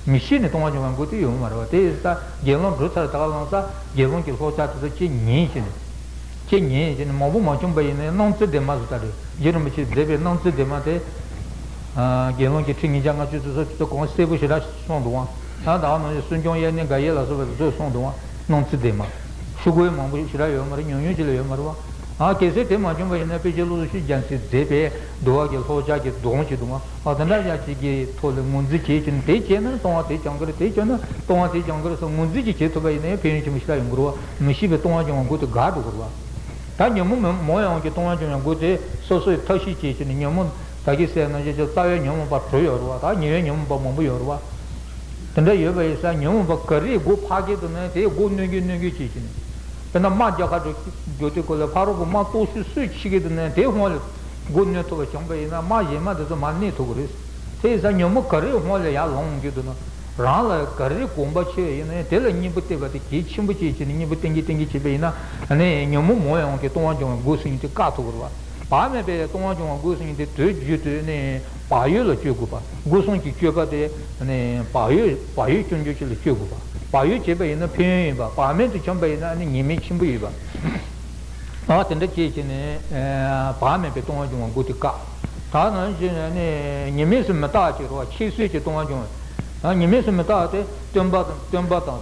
མི་ཤེས་ནས་ལྟུང་བ་འབྱུང་བ་དགོས་དུས་ཡོང་གི་མ་རེད་བ། དེ་ཡིན་ཙང་དགེ་སློང་གྲོལ་ཚར་ད་ག་ལངས་ཙང་དགེ་སློང་གི་ལྷོད་བྱ་དེ་ཚོ་ཅི་ཉན་བྱས་ནས། ཅི་ཉན་བྱས་ནས་མང་པོ་མ་བྱུང་བ་ཡིན་ན་སྣང་ཚུལ་ལྡན་མ་ཟེར་ད་རེད། རྗེ་རིན་པོ་ཆེས་མཛད་པའི་སྣང་ཚུལ་ལྡན་མ་དེ། དགེ་སློང་གི་ཁྲི་ཉིས་བརྒྱ་ལྔ་བཅུ་ཙམ་སོགས་ཀྱི་གོང་གསལ་པོ་ཞེ་དྲག་གསུངས་འདུག་ཨང་། ད་ད་ག་ནང་བཞིན་སྲིད་སྐྱོང་དབྱར་གནས་དགག་དབྱེ་ལ་སོགས་པ་དེ་ཚོས་གསུངས་འདུག་ཨང་། སྣང་ཚུལ་ལྡན་མ། ཤོག་གུ་མང་པོ་ཞེ་དྲག་ཡོད་མ་རེད། ཉུང་ཉུང་ཅིག་ལས་ཡོད་མ་རེད་བ། ཨ་གལ་སྲིད་དེ་མ་བྱུང་བ་ཡིན་ན་དཔེ་ཆ་བློ་བཟང་ཤེས་རྒྱ་མཚོས་མཛད་པའི་འདུལ་བ་གི་ལྷོད་བྱ་གི་སྡོམ་ཅིག་འདུག་ཨང་། ཨ་དེ་འདྲ་ཡ་གཅིག་གི་ཐོག་ལ་ངོས་འཛིན་བྱེད་ཀྱི་ནི། དེ་བྱས་ན་ལྟུང་བ་དེ་སྦྱང་གི་རེད། དེ་བྱས་ན་ལྟུང་བ་དེ་སྦྱང་གི་རེད་ཟེར་ངོས་འཛིན་ཅིག་བྱེད་ཐུབ་པ་ཡིན་ན་ཡང་ཕན་ཡོན་ཆེན་པོ་ཞེ་དྲག་ཡོང་གི་རེད་བ། མི་ཤེས་པའི་ལྟུང་བ་སྦྱང་བ་དགོས་དེ་དགའ་འགྲོ་གི་རེད་བ། ད་ཉོན་མོངས་མོ་མོ་ཡོང་གི་ལྟུང་བ་སྦྱང་ཡང་དགོས་དེ་སོ་སོའི་ཐབས་ཤེས་བྱེད་ཀྱི་ནི། ཉོན་མོངས་ད་གིན་ཟེར་ནང་བཞིན་གྱི་རྩ་བའི་ཉོན་མོངས་པ་དྲུག་ཡོད་རེད་བ། ད་ཉེ་བའི་ཉོན་མོངས་པ་མང་པོ་ཡོད་རེད་བ། དེ་འདྲ་ཡོད་པ་ཡིན་ཙང་ཉོན་མོངས་པ་ག་རེས་སྒོ་ཕྱེ་གི་འདུག་ན་དེས་སྒོ་གནོན་རྒྱུ་གནོན་རྒྱུ་བྱེད་ཀྱི་ནི། དཔེར་ན་རྨ་རྒྱག་ག་འགྲོ་འགྲོ་དུས་སྐབས་ལ་ཕ་རོལ་པོ་རྨ་གཏོགས་ཤིག་སུས་ཕྱེ་གི་འདུག་ན་དེའི་དབང་ལས་སྒོ་གནོན་ཐུབ་པ་བྱུང་བ་ཡིན་ན་རྨ་གཞན་མ་དེ་ཚོ་མར་གནོན་ཐུབ་ཀྱི་རེད། དེ་ཡིན་ཙང་ཉོན་མོངས་ག་རེའི་དབང་ལས་ཡར་ལངས་འོང་གི་འདུག་ན། རང་ལ་ག་རེ་གོམས་པ་ཆེ་བ་ཡིན་ན་ཡང་དེ་ལ་གཉེན་པོ་བསྟེན་པ་དེ་གལ་ཆེན་པོ་བྱེད་ཀྱི་ནི། གཉེན་པོ་བསྟེན་གྱིན་བསྟེན་གྱིན་བྱས་པ་ཡིན་ན། ཨ་ནི་ཉོན་མོངས་མོ་ཡོང་གི་ལྟུང་བ་སྦྱོང་བའི་སྒོ་ཟེར་མཁན་དེ་བཀག་ཐུབ་ཀྱི་རེད་བ། བག་མེད་པའི་ལྟུང་བ་སྦྱོང་བའི་སྒོ་ཟེར་མཁན་དེ་དུས་རྒྱུན་དུ་ནི་བག་ཡོད་ལ་སྤྱོད་དགོས་པ། སྒོ་གསུམ་གྱི་སྤྱོད་པ་དེ་ནི་བག་ཡོད་བག་ཡོད་སྐྱོན་བརྗོད་ཅིག་ལ་སྤྱོད་དགོས་པ། བག་ཡོད་བྱས་པ་ཡིན་ན་ཕན་ཡོན་ཡོད་པ། བག་མེད་དུ་བྱུང་བ་ཡིན་ན་ནི་ཉེས་དམིགས་ཆེན་པོ་ཡོད་པ། ཨ་དེ་འདྲ་བྱས་བྱས་ནས་བག་མེད་པའི་ལྟུང་བ་སྦྱོང་བའི་སྒོ་དེ་བཀག་ད་ནང་བཞིན་ནི་ཉེས་དམིགས་སུ་མི་རྟག་ཅིག་རེད་བ། ཁྱད་གསོད་ཀྱི་ལྟུང་བ་སྦྱོང་བའི། ཨ་ཉེས་དམིགས་སུ་མི་རྟག་སྟེ་སྟོན་པ་དང་སྟོན་པ་དང་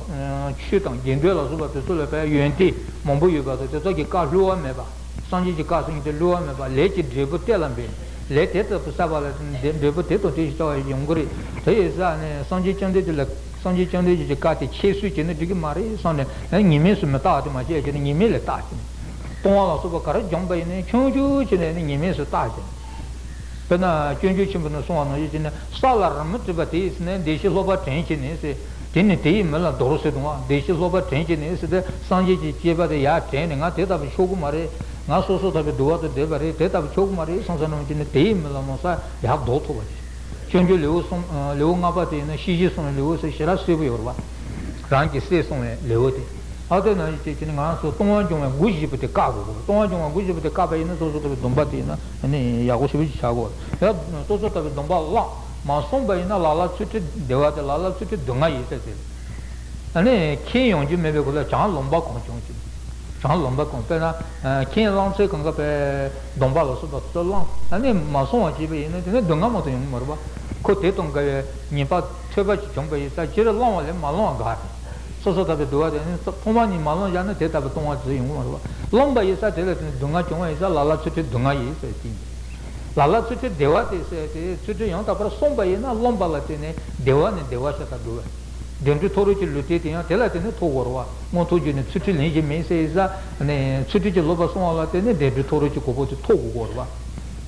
ཆོས་དང་དགེ་འདུན་ལ་སོགས་པ་དེ་ཚོ་ལ་བས་ཡོན་ཏན་མང་པོ་ཡོད་པ་དང་། དེ་ཚོ་གི་བཀའ་བསླུ་བ་མེད་པ། སངས་རྒྱས་ཀྱི་བཀའ་ཟེར་མཁན་དེ་བསླུ་བ་མེད་པ། ལས་ཀྱི་འབྲས་བུ་གཏན་ལ་འབེབས། ལས་དེ་ལྟ་བུ་བསགས་པ་ལ་འབྲས་བུ་དེ་དང་དེ་བཞིན་བྱ་བ་ཡོང་གི་རེད། དེ་ཡིན་ཙང་ནས་སངས་རྒྱས་བཅོམ་ལྡན་འདས་ལ་སངས་རྒྱས་བཅོམ་ལྡན་འདས་ཀྱི་བཀའ་དེ་ཁྱད་གསོད་བྱས་ན་འགྲིག་གི་མ་རེད་བསམ་ནས་ཉེས་དམིགས་སུ་མི་ལྟ་བ་དེ་མ་བྱས་བྱས་ནས་ཉེས་དམིགས་ལ་བརྟག་བྱས་ནས། ལྟུང་བ་ལ་སོགས་པ་ག་རེ་བྱུང་བ་ཡིན་ནའི་ཆུང་ཆུང་བྱས་ནས་ནི་ཉེས་དམིགས་སུ་བརྟག་བྱས་ནས། དཔེར་ན་སྤྱོད་འཇུག་ཆེན་པོ་ནས་གསུངས་པ་ནང་བཞིན་བྱས་ནས་ས་ལ་རི་མོ་བྲིས་པ་དེ་ཡིས་ནི་བདེ་གཤེགས་ལྷོ་པ་དྲན་བྱས་ནས་ཟེར། དེ་ནི་དེ་ཡི་མིང་ལ་དོར་ཟེར་དང་བདེ་གཤེགས་ལྷོ་པ་དྲན་བྱས་ནས་ཟེར་ཏེ་སངས་རྒྱས་ཀྱི་བསྐྱེད་པ་དེ་ཡར་དྲན་ནས་ང་དེ་ལྟ་བུ་ཆོག་གི་མ་རེད། ང་སོ་སོ་ལྟ་བུའི་འདུལ་བ་དང་ལྡན་པ་རེད། དེ་ལྟ་བུ་ཆོག་གི་མ་རེད་བསམ་བསམ་ནམ་བྱས་ནས་དེ་ཡི་མིང་ལ་མ་ཟེར་ཡར་ལྡོག་ཐུབ་པ་རེད། སྤྱོད་འཇུག་ལེའུ་གསུམ། ལེའུ་ལྔ་པ་དེ་ཡིན་ན་ཤེས་བྱའི་གསུང་བའི་ལེའུ་ཟེར་ཞེ་དྲག་གསལ་པོ་ཡོད་རེད་པ། རང་གི་སྲས་གསུང་བའི་ལེའུ་དེ། ཨ་དེ་ནང་བཞིན་བྱས་ནས་ང་ཚོ་ལྟུང་བ་འབྱུང་བའི་སྒོ་བཞི་པོ་དེ་བཀག་དགོས། ལྟུང་བ་འབྱུང་བའི་སྒོ་བཞི་པོ་དེ་བཀག་པ་ཡིན་ན་སོ་སོ་ལྟ་བུའི་སྡོམ་པ་དེ་ཡིན་ན་ཡག་པོ་ཞེ་པོ་ཅིག་བྱ་དགོས། ཡང་སོ་སོ་ལྟ་བུའི་སྡོམ་པ་བླངས་མ་སོང་བ་ཡིན་ན་ལ་ལ་ཚུལ་ཁྲིམས་བདེ་བ་དེ་ལ་ལ་ཚུལ་ཁྲིམས་སྡུག་བསྔལ་ཡིན་ཟེར་ཟེར། ཨ་ནི་ཁས་ཡོང་རྒྱུ་མེད་པའི་སྐོར་ལ་བྱང་ལུང་པ་གང་བྱུང་ཞིག་བྱང་ལུང་པ་གང་། དཔེར་ན་ཁས་བླངས་ཚད་གང་ག་པའི་སྡོམ་པ་ལ་སོགས་པ་ཚུར་བླངས། ཨ་ནི་མ་སོང་བ་བྱས་པ་ཡིན་ན་དེ་ནི་སྡུག་བསྔལ་མ་གཏོགས་ཡོང་གི་མ་རེད་པ། ཁོ་དེ་དང་འགལ་བའི་ཉེས་པ་ཐོས་པ་ཅིག་བྱུང་པ་ཡིན་ཙང་སྤྱིར་བླངས་པ་ལས་མ་བླངས་པ་དགའ་རེད། སོ་སོ་ལྟ་བུའི་འདུལ་བ་དེ་ནི་ཐོག་མ་ཉིད་མ་བླངས་བཞག་ན་དེ་ལྟ་བུའི་ལྟུང་བ་དེ་ཡོང་གི་མ་རེད་པ། བླངས་པ་ཡིན་ཙང་དེ་ལ་དེ་ནི་སྡུག་བསྔལ་བྱུང་བ་ཡིན་ཙང་ལ་ལ་ཚུལ་ཁྲིམས་སྡུག་བསྔལ་ཡིན་ཟེར་གྱི་ཡིན། ལ་ལ་ཚུལ་ཁྲིམས་བདེ་བ་དེ་ཟེར་དེ་ཚུལ་ཁྲིམས་ཡང་དག་པར་བསྲུངས་པ་ཡིན་ན་བླངས་པ་ལ་བརྟེན་ནས་བདེ་བ་ནི་བདེ་བ་ཤ་སྟག་འདུག་བས། བདེ་འགྲོའི་མཐོ་རིས་ཀྱི་ལུས་རྟེན་དེ་ཡང་དེ་ལ་བརྟེན་ནས་ཐོབ་དགོས་རེད་པ། མངོན་མཐོ་རྒྱུ་ནི་ཚུལ་ཁྲིམས་ལེན་བཞིན་མིན་ཟེར་ཡིན་ཙང་ནས་ཚུལ་ཁྲིམས་ཀྱི་སློབ་པ་སོང་བ་ལ་བརྟེན་ནས་བདེ་འགྲོའི་མཐོ་རིས་ཀྱི་གོ་འཕང་དེ་ཐོབ་དགོས་ཀྱི་རེད་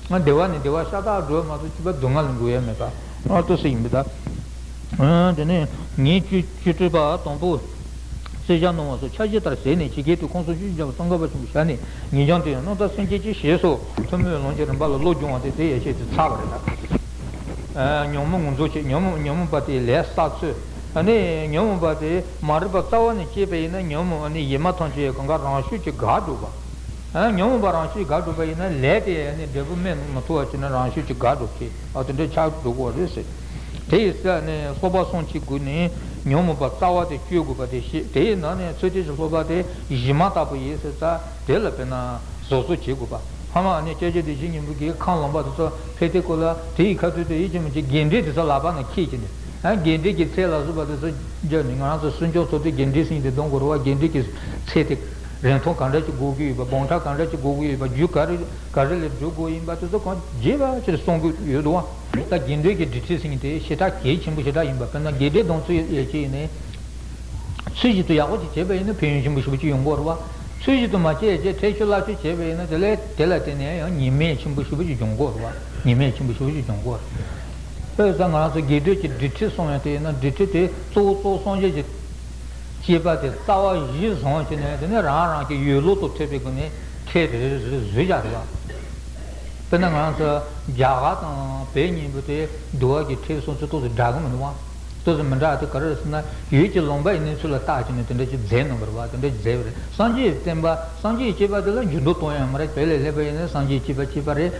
པ། བདེ་བ་ནི་བདེ་བ་ཤ་སྟག་འགྲོ་བ་མ་གཏོགས་སྐྱིད་པ་སྡུག་བསྔལ་ལ་འགྲོ་ཡ་མེད་པ། ཨ་ལྟོས་ཟེར་ཡིན་པ་ད། དེ་ནས་ཉིན་བཅུ་བཅུ་དྲུག་པ་དང་པོ། བསྲེ་བཞག་གནང་བ་སོགས་ཕྱག་བཞེས་ལྟར་ཟས་ནས་ཇི་སྐད་དུ་ཁོང་གསུམ་ཞུས་བྱ་བ་ཙོང་ཁ་པ་ཆེན་པོའི་ཞལ་ནས་ཉིན་འགྱངས་དུ་ཡང་རྣམ་དག་སེམས་བསྐྱེད་ཅིག་ཞེས་སོགས་ཐུན་མོང་ལམ་གྱི་རིམ་པ་ལ་བློ་སྦྱོང་བ་དེ་དེ་ཡེ་ཤེས་དེ་ཚར་བ་རེད་ད། ཉོན་མོངས་ངོ་འཛིན་བྱེད། ཉོན་མོངས་ཉོན་མོངས་པ་དེ་ལས་བསགས་ཚུལ། ཨ་ནི་ཉོན་མོངས་པ་དེ་མ་རིག་པ་རྩ་བ་ནས་སྐྱེས་པ་ཡིན་ན་ཉོན་མོངས་ཨ་ནི་ཡེ་མ་ཐམས་ཅད་གང་ག་རང་ཤུགས་ཀྱིས་འགག་འགྲོ་བ། ཨ་ཉོན་མོངས་པ་རང་ཤུགས་འགག་འགྲོ་བ་ཡིན་ན་ལས་དེ་ཨ་ནི་འབྲས་བུ་སྨིན་མ་ཐུབ་པ་བྱས་ན་རང་ཤུགས་ཀྱིས་འགག་འགྲོ་གི། ཨ་དེ་འདྲ་ཆགས་འགྲོ་གི་རེད་ཟེར། དེ་ཡི་ས་ནས་སློབ་པ་གསུམ་གྱི་སྒོ་ནས་ཉོན་མོངས་པ་རྩ་བ་དེ་གཅོད་དགོས་པ་དེ་བཤད། དེའི་ནང་ནས་ཚུལ་ཁྲིམས་ཀྱི་སློབ་པ་དེ་གཞི་མ་དག་པོ་ཡིན་ཟེར་ཙང་དེ་ལ་དཔེར་ན། བཟོ་བཟོ་བྱེད་དགོས་པ། ཕ་མ་ནི་སྐྱབས་རྗེ་བདེ་ཆེན་སྙིང་པོ་གིས་ཁམས་ལུང་པ་དེ་ཚོ་ཕེབས་དུས་སྐབས་ལ་དེ་ཡི་ཁ་ཐུག་དེ་ཡིད་ཀྱི་མི་བྱེད་དགེ་འདུན་དེ་ཚོ་ལག་པ་ནས་འཁྱེར་གྱི་ནས། ཨ་དགེ་འདུན་གྱི་ཚད་ལ་བཟོ་བ་དེ་ཚོ་འཇོག་ནས་ང་རང་ཚོ་སུན་ཅོག་ཚོ་དེ་དགེ་འདུན་ཟིན་དེ་གཏོང་དགོས་རེད་པ། དགེ་འདུན་གྱི་ཚད་དེ་རིན་ཐང་ག་འདྲ་ཅིག་དགོས་ཀྱི་ཡོད་པ། སྦོམ་ཕྲ་ག་འདྲ་ཅིག་དགོས་ཀྱི་ཡོད་པ། རྒྱུ་ག་རེ་ག་རེ་ལས་སྒྲུབ་དགོས་ཡིན་པ་དེ་ཚོ་གང་རྒྱས་པ་ཅིག་གསུང་གི་ཡོད་འདུག་པ། ད་དགེ་འདུན་གྱི་སྒྲིག་ཁྲིམས་ཟིན་དེ་ཞེ་དྲག་གལ་ཆེན་པོ་ཞེ་དྲག་ཡིན་པ། དཔེར་ན་དགེ་སྡིག་སྡོམ་ཚུལ་ཡོད་ཅིག་ཡིན་ནས། ཚུལ་བཞིན་དུ་ཡག་པོ་ཅིག་བྱས་པ་ཡིན་ན་ཕན་ཡོན་ཆེན་པོ་ཞེ་པོ་ཅིག་ཡོང་གི་རེད་པ། ཚུལ་བཞིན་དུ་མ་བྱས་བྱས་ཁྲེལ་ཆོད་ལག་ཆོད་བྱས་པ་ཡིན་ན་དེ་ལས་དེ་ལ་བརྟེན་ནས་ཡང་ཉེས་དམིགས་ཆེན་པོ་ཞེ་པོ་ཅིག་འབྱུང་གི་རེད་པ། ཉེས་དམིགས་ཆེན་པོ་ཞེ་པོ་ཅིག་འབྱུང་གི་རེད། དཔེར་ན་ང་ཚོ་དགེ་སྡིག་གི་སྒྲིག་ཁྲིམས་སྲུང་ཡ་དེ་ཡིན་ན་སྒྲིག་ཁྲིམས་དེ་གཙོ་བོ་གཙོ་བོ་སངས་རྒྱས་ཀྱི་བསྐྱེད་པ་དེ་རྩ་བ་གཞིར་བཟུང་བྱས་ནས་དེ་ནས་རང་རང་གི་ཡོད་ལུགས་དང་མཐུན་པའི་སྒོ་ནས་ཁྲལ་རེ་རེ་རེ་བཟོས་བཞག་རེད་པ། དཔེར་ན་ང་ཚོ་རྒྱ་གར་དང་བོད་གཉིས་པོ་དེ་འདུལ་བ་གི་ཁྲིམས་སྲུང་ཚུལ་ཏོག་ཙམ་འདྲ་གི་མི་འདུག་པ། ཏོག་ཙམ་མི་འདྲ་བ་དེ་ག་རེ་རེད་ཟེར་ན་ཡུལ་གྱི་ལུང་པ་ཡི་གནས་ཚུལ་ལ་བལྟས་བྱས་ནས་དེ་འདྲ་ཅིག་མཛད་གནང་བ་རེད་པ། དེ་འདྲ་ཅིག་མཛད་པ་རེད། སངས་རྒྱས་བསྟན་པ་སངས་རྒྱས་ཀྱི་བསྐྱེད་པ་དེ་ལ་འགྱུར་ལྡོག་གཏོང་ཡ་མ་རེད། བོད་ལ་སླེབས་པ་ཡིན་ན་སངས་རྒྱས་ཀྱི་བསྐྱེད་པ་བསྐྱེད་པ་རེད།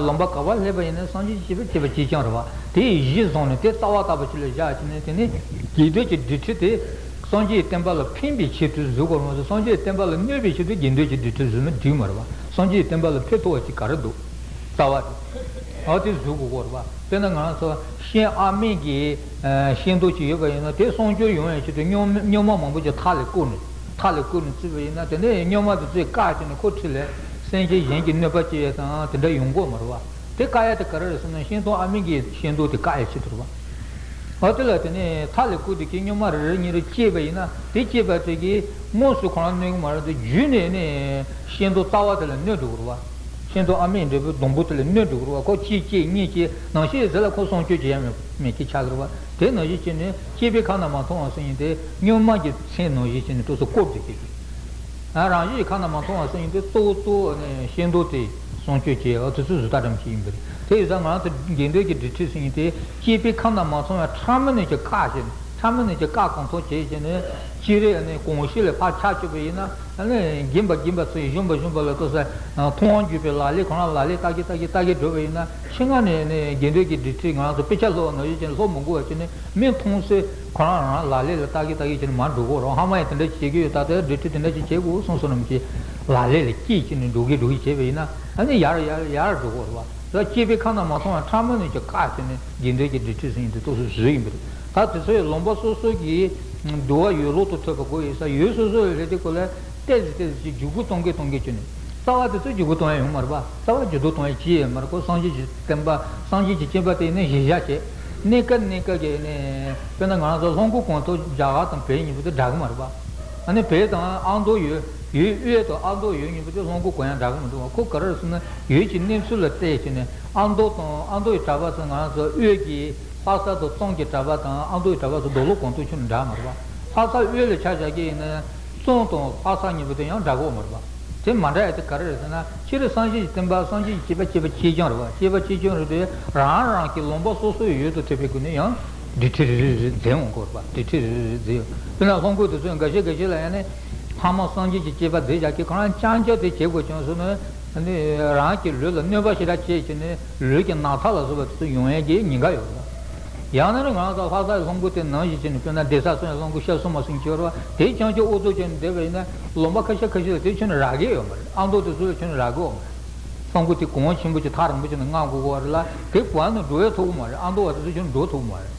ལུང་པ་ག་པར་སླེབས་པ་ཡིན་ན་སངས་རྒྱས་ཀྱི་བསྐྱེད་པ་བསྐྱེད་པ་གཅིག་རྐྱང་རེད་པ། དེ་ཡི་གཞི་བཟུང་ནས་དེ་རྩ་བ་ལྟ་བུ་ཅིག་ལ་བཞག་བྱས་ནས་དེ་ནས་དགེ་འདུན་གྱི་སྒྲིག་ཁྲིམས་དེ། སངས་རྒྱས་བསྟན་པ་ལ་ཕན་པའི་ཆེད་དུ་བཟོ་དགོས་རེད་མ་གཏོགས་སངས་རྒྱས་བསྟན་པ་ལ་གནོད་པའི་ཆེད་དུ་དགེ་འདུན་གྱི་སྒྲིག་ཁྲིམས་བཟོས་ན་འགྲིག་མ་རེད་པ། སངས་རྒྱས་བསྟན་པ་ལ་ཕན་ཐོགས་པ་ཅིག་ག་རེ་འདུག་རྩ་བ་དེ། འོ་དེ་བཟོ་དགོས་ཀྱི་རེད་པ། དཔེར་ན་ང་ཚོ་ཤིང་ཨ་མྲ་གི་ཤིང་སྡོང་ཅིག་ཡོད་པ་ཡིན་ན་དེ་སྲུང་སྐྱོབ་ཡོང་ཡའི་ཆེད་དུ་སྨྱོན་སྨྱོན་མ་མང་པོ་ཅིག་ཐག་ལ་བསྐོར་ནས་ཐག་ལ་བསྐོར་ནས་བརྩིགས་པ་ཡིན་ན་དེ་ནས་སྨྱོན་མ་དེ་ཚོས་བཀག་བྱས་ནས་ཁོ་ཁྲིད་ལས་སེམས་ཅན་གཞན་གྱི་གནོད་པ་སྐྱེལ་ཡ་དང་དེ་འདྲ་ཡོང་གི་མ་རེད་པ། དེ་བཀག་ཡ་དེ་ག་རེ་རེད་ཟེར་ན་ཤིང་སྡོང་ཨ་མྲ་གི་ཤིང་སྡོང་དེ་བཀག་ཡ་ཆེད་དུ་རེད་པ། འོ་དེ་ལ་དེ་ནས་ཐག་ལ་བསྐུར་དེ་གི་སྨྱོན་མ་རེ་རེ་གཉིས་རེ་བཅད་པ་ཡིན་ན་དེ་བཅད་པ་དེ་གིས་དངོས་སུ་ཁོ་རང་གནོད་གི་མ་རེད་དེ་བརྒྱུད་ནས་ནས་ཤིང་སྡོང་རྩ་བ་དེ་ལ་གནོད་འགྲོ་གི་རེད་པ། ཤིང་སྡོང་ཨ་མྲའི་འབྲས་བུ་སྡོང་པོ་དེ་ལ་གནོད་འགྲོ་གི་རེད་པ། ཁོ་གཅིག་བཅད་གཉིས་བཅད་ནང་བཞིན་ཟེར་ལ་ཁོ་སྲུང་སྐྱོབ་བྱེད་ཡ་མེད་མེད་ཀྱི་ཆགས་ཀྱི་རེད་པ། དེ་ནང་བཞིན་བྱས་ནས་བཅད་པའི་ཁ་ན་མ་ཐོ་བ་ཟེར་ཡིན་ཏེ་སྨྱོན་མ་གི་མཚན་ནང་བཞིན་བྱས་ནས་ཏོག་ཙམ་བསྐོར་དེ་གི་གི། ཨ་རང་བཞིན་གྱི་ཁ་ན་མ་ཐོ་བ་ཟེར་ཡིན་ཏེ་གཙོ་བོ་གཙོ་བོ་ནས་ཤིང་སྡོང་དེ་སྲུང་སྐྱོབ་བྱེད་ཡ་དེ་ཚོ་བཟོ་ལྟ་འདྲ་མི་ཞིག་ཡིན་པ་རེད། དེ་ཡིན་ཙང་ང་རང་ཚོ་དགེ་འདུན་གྱི་སྒྲིག་ཁྲིམས་ཟེར་ཡིན་ཏེ་བཅད་པའི་ཁ་ན་མ་ཐོ་བ་ཕྲ་མོ་ནས་ཀྱི་བཀག་བྱས་ནས། ཕྲ་མོ་ནས་ཀྱི་བཀག་གང་ཐུབ་བྱས་བྱས་ནས་ཅི་རེད་ནས་གོང་ཞུས་ལ་ཕར་ཆ་བཅུག་པ་ཡིན་ན་ཨ་ནི་རྒན་པ་རྒན་པ་ཚོས་གཞོན་པ་གཞོན་པ་ལ་ལྟོས་ས་མཐོང་བ་བརྒྱུད་པའི་ལག་ལེན་ཁོ་རང་ལག་ལེན་ལྟ་གི་ལྟ་གི་ལྟ་གི་འགྲོ་བ་ཡིན་ན་ཕྱི་ནང་ནས་ནས་དགེ་འདུན་གྱི་སྒྲིག་ཁྲིམས་ང་ཚོ་དཔེ་ཆ་སློབ་པ་ནང་བཞིན་བྱས་ནས་སློབ་མི་དགོས་པ་བྱས་ནས་མི་མཐོང་ཚེ་ཁོ་རང་རང་ལག་ལེན་ལ་ལྟ་གི་ལྟ་གི་བྱས་ནས་མར་འགྲོ་གི་རེད། ཕ་མ་ཡིས་དེ་འདྲ་ཞིག་བྱེད་ཀྱི་ཡོད་ད་ལྟའི་སྒྲིག་ཁྲིམས་དེ་འདྲ་ཞིག་བྱེད་དགོས་གསུངས་སོང་ན་མི་བྱེད། ལག་ལེན་ལ་སྐྱེས་བྱས་ནས་འགྲོ་གི་འགྲོ་གི་བྱས་པ་ཡིན་ན་ཨ་ནི་ཡར་ཡར་ཡར་འགྲོ་གི་རེད་བ། ད་བཅད་པའི་ཁ་ན་མ་ཐོ་བ་ཕྲ་མོ་ནས་ཀྱི་བཀག་བྱས་ནས་དགེ་འདུན་གྱི་སྒྲིག་ཁྲིམས་ཟེར་ཡིན་དེ་ཏོག་ཙམ་བཟོས་ཡིན་པ་རེད། ད་དེ་ཚོའི་ལུང་པ་སོ་སོ་གི་འདུལ་བ་ཡོད་ལུགས་དང་མཐུན་པ་དགོས་ཡོད་ས་ཡུལ་སོ་སོ་ཡི་ལས་དེ་སྐོར་ལ་ཏོག་ཙམ་ཏོག་ཙམ་ཅིག་འཇུག་སྒོ་གཏོང་གི་གཏོང་གི་བྱས་ནས་ རྩ་བ་དེ་ཚོ་འཇུག་སྒོ་གཏོང་ཡ་ཡོད་མ་རེད་པ། རྩ་བ་འཇུག་སྒོ་གཏོང་ཡ་ཅི་ཡོད་མ་རེད། ཁོ་སངས་རྒྱས་ཀྱི་བསྟན་པ་སངས་རྒྱས་ཀྱི་བསྟན་པ་དེ་ནི་གཞི་བཞག་བྱས། གནས་སྐབས་གནས་སྐབས་ཀྱི་ནི་དཔེར་ན་ང་རང་ཚོ་ལྷུན་པོ་གང་ཐོག་རྒྱ་གར་དང་བོད་གཉིས་པོ་དེ་འདྲ་གི་མ་རེད་པ། ཨ་ནི་བོད་དང་ཨ་མདོ་ཡོད་ཡུལ་དབུས་དང་ཨ་མདོ་ཡུལ་གཉིས་པོ་དེ་ལྷུན་པོ་གང་ཡང་འདྲ་གི་མི་འདུག་བ། ཁོ་ག་རེ་རེད་ཟེར་ན་ཡུལ་གྱི་གནས་ཚུལ་ལ་བལྟས་བྱས་ནས་ཨ་མདོ་དང་ཨ་མདོ་ཡི་གྲྭ་པ་ཚོ་ང་རང་ཚོ་དབུས་ཀྱི་ལྷ་ས་དང་གཙང་གི་གྲྭ་པ་དང་ཨ་མདོ་ཡི་གྲྭ་པ་ཚོ་རྡོ་ལོ་གང་ཐོག་ཁྱོན་ནས་འདྲ་མ་རེད་པ། ལྷ་ས་དབུས་ལ་ཆ་བཞག་གི་ཡིན་ན་གཙང་དང་ལྷ་ས་གཉིས་པོ་དེ་ཡང་འདྲ་གི་ཡོད་མ་རེད་པ། དེ་མ་འདྲ་ཡ་དེ་ག་རེ་རེད་ཟེར་ན། སྤྱིར་སངས་རྒྱས་ཀྱི་བསྟན་པ་སངས་རྒྱས་ཀྱི་བསྟན་པ་སྐྱེས་པ་གཅིག་རྐྱང་རེད་པ། སྐྱེས་པ་གཅིག་རྐྱང་རེད་དེ་རང་རང་གི་ལུང་པ་སོ་སོའི་ཡུལ་དུ་ཐེབས་པའི་སྒོ་ནས་ཡང་སྒྲིག་ཁྲི་རེ་རེ་རེ་འཛིན་འོང་གི་རེད་པ། སྒྲིག་ཁྲི་རེ་རེ་རེ་འཛིན་ཡོང་། དཔེར་ན་ལྷུན་པོ་དེ་ཚོ་འགའ་ཤས་འགའ་ཤས་ལ་ཡང་ནི་ཕ་མ་སངས་རྒྱས་ཀྱི་བསྐྱེད་པ་མཛད་བཞག་གི་ཁོ་རང་རྐྱང་རྐྱང་དེ་བྱེད་དགོས་བྱུང་སོང་ན་ནི་རང་གི་ལུས་ལ་གནོད་པ་ཞེ་དྲག་བྱེད་ཀྱི་ནི་ལུས་ཀྱི་ན་ཚ་ལ་སོགས་པ་དེ་ཚོ་ཡོང་ཡས་ཀྱི་ཉེན་ཁ་ཡོད་རེད་པ། ཡང་ན་ནི་ང་ཚོ་ལྷ་སའི་ལྷུན་པོ་དེ་ནང་བཞིན་བྱས་ནས་དཔེར་ན་གདན་ས་སོགས་ལྷུན་པོ་ཤར་སྲུང་མ་ཟེར་གྱི་ཡོད་རེད་པ། དེ་རྐྱང་རྐྱང་ཨོ་ཚོ་བྱས་ནས་བསྡད་པ་ཡིན་ན་ལུང་པ་ཁ་ཤས་ཁ་ཤས་ལ་དེ་ཁྱོན་ནས་རག་གི་ཡོད་མ་རེད། ཨ་མདོ་དེ་ཚོ་ལ་ཁྱོན་ནས་རག་གི་ཡོད་མ་རེད། ལྷུན་པོ་དེ་གོང་ཆེན་པོ་ཅིག་ཐག་རིང་པོ་ཅིག་ནས་མངགས་དགོས་ཀྱི་ཡོད་རེད་ལ། དེ་གོང་ནས་འགྲོ་ཡ་ཐུབ་ཀྱི་མ་རེད། ཨ་མདོ་བ་དེ་ཚོ་ཁྱོན་ནས་འགྲོ་ཐུབ་ཀྱི་མ་རེད།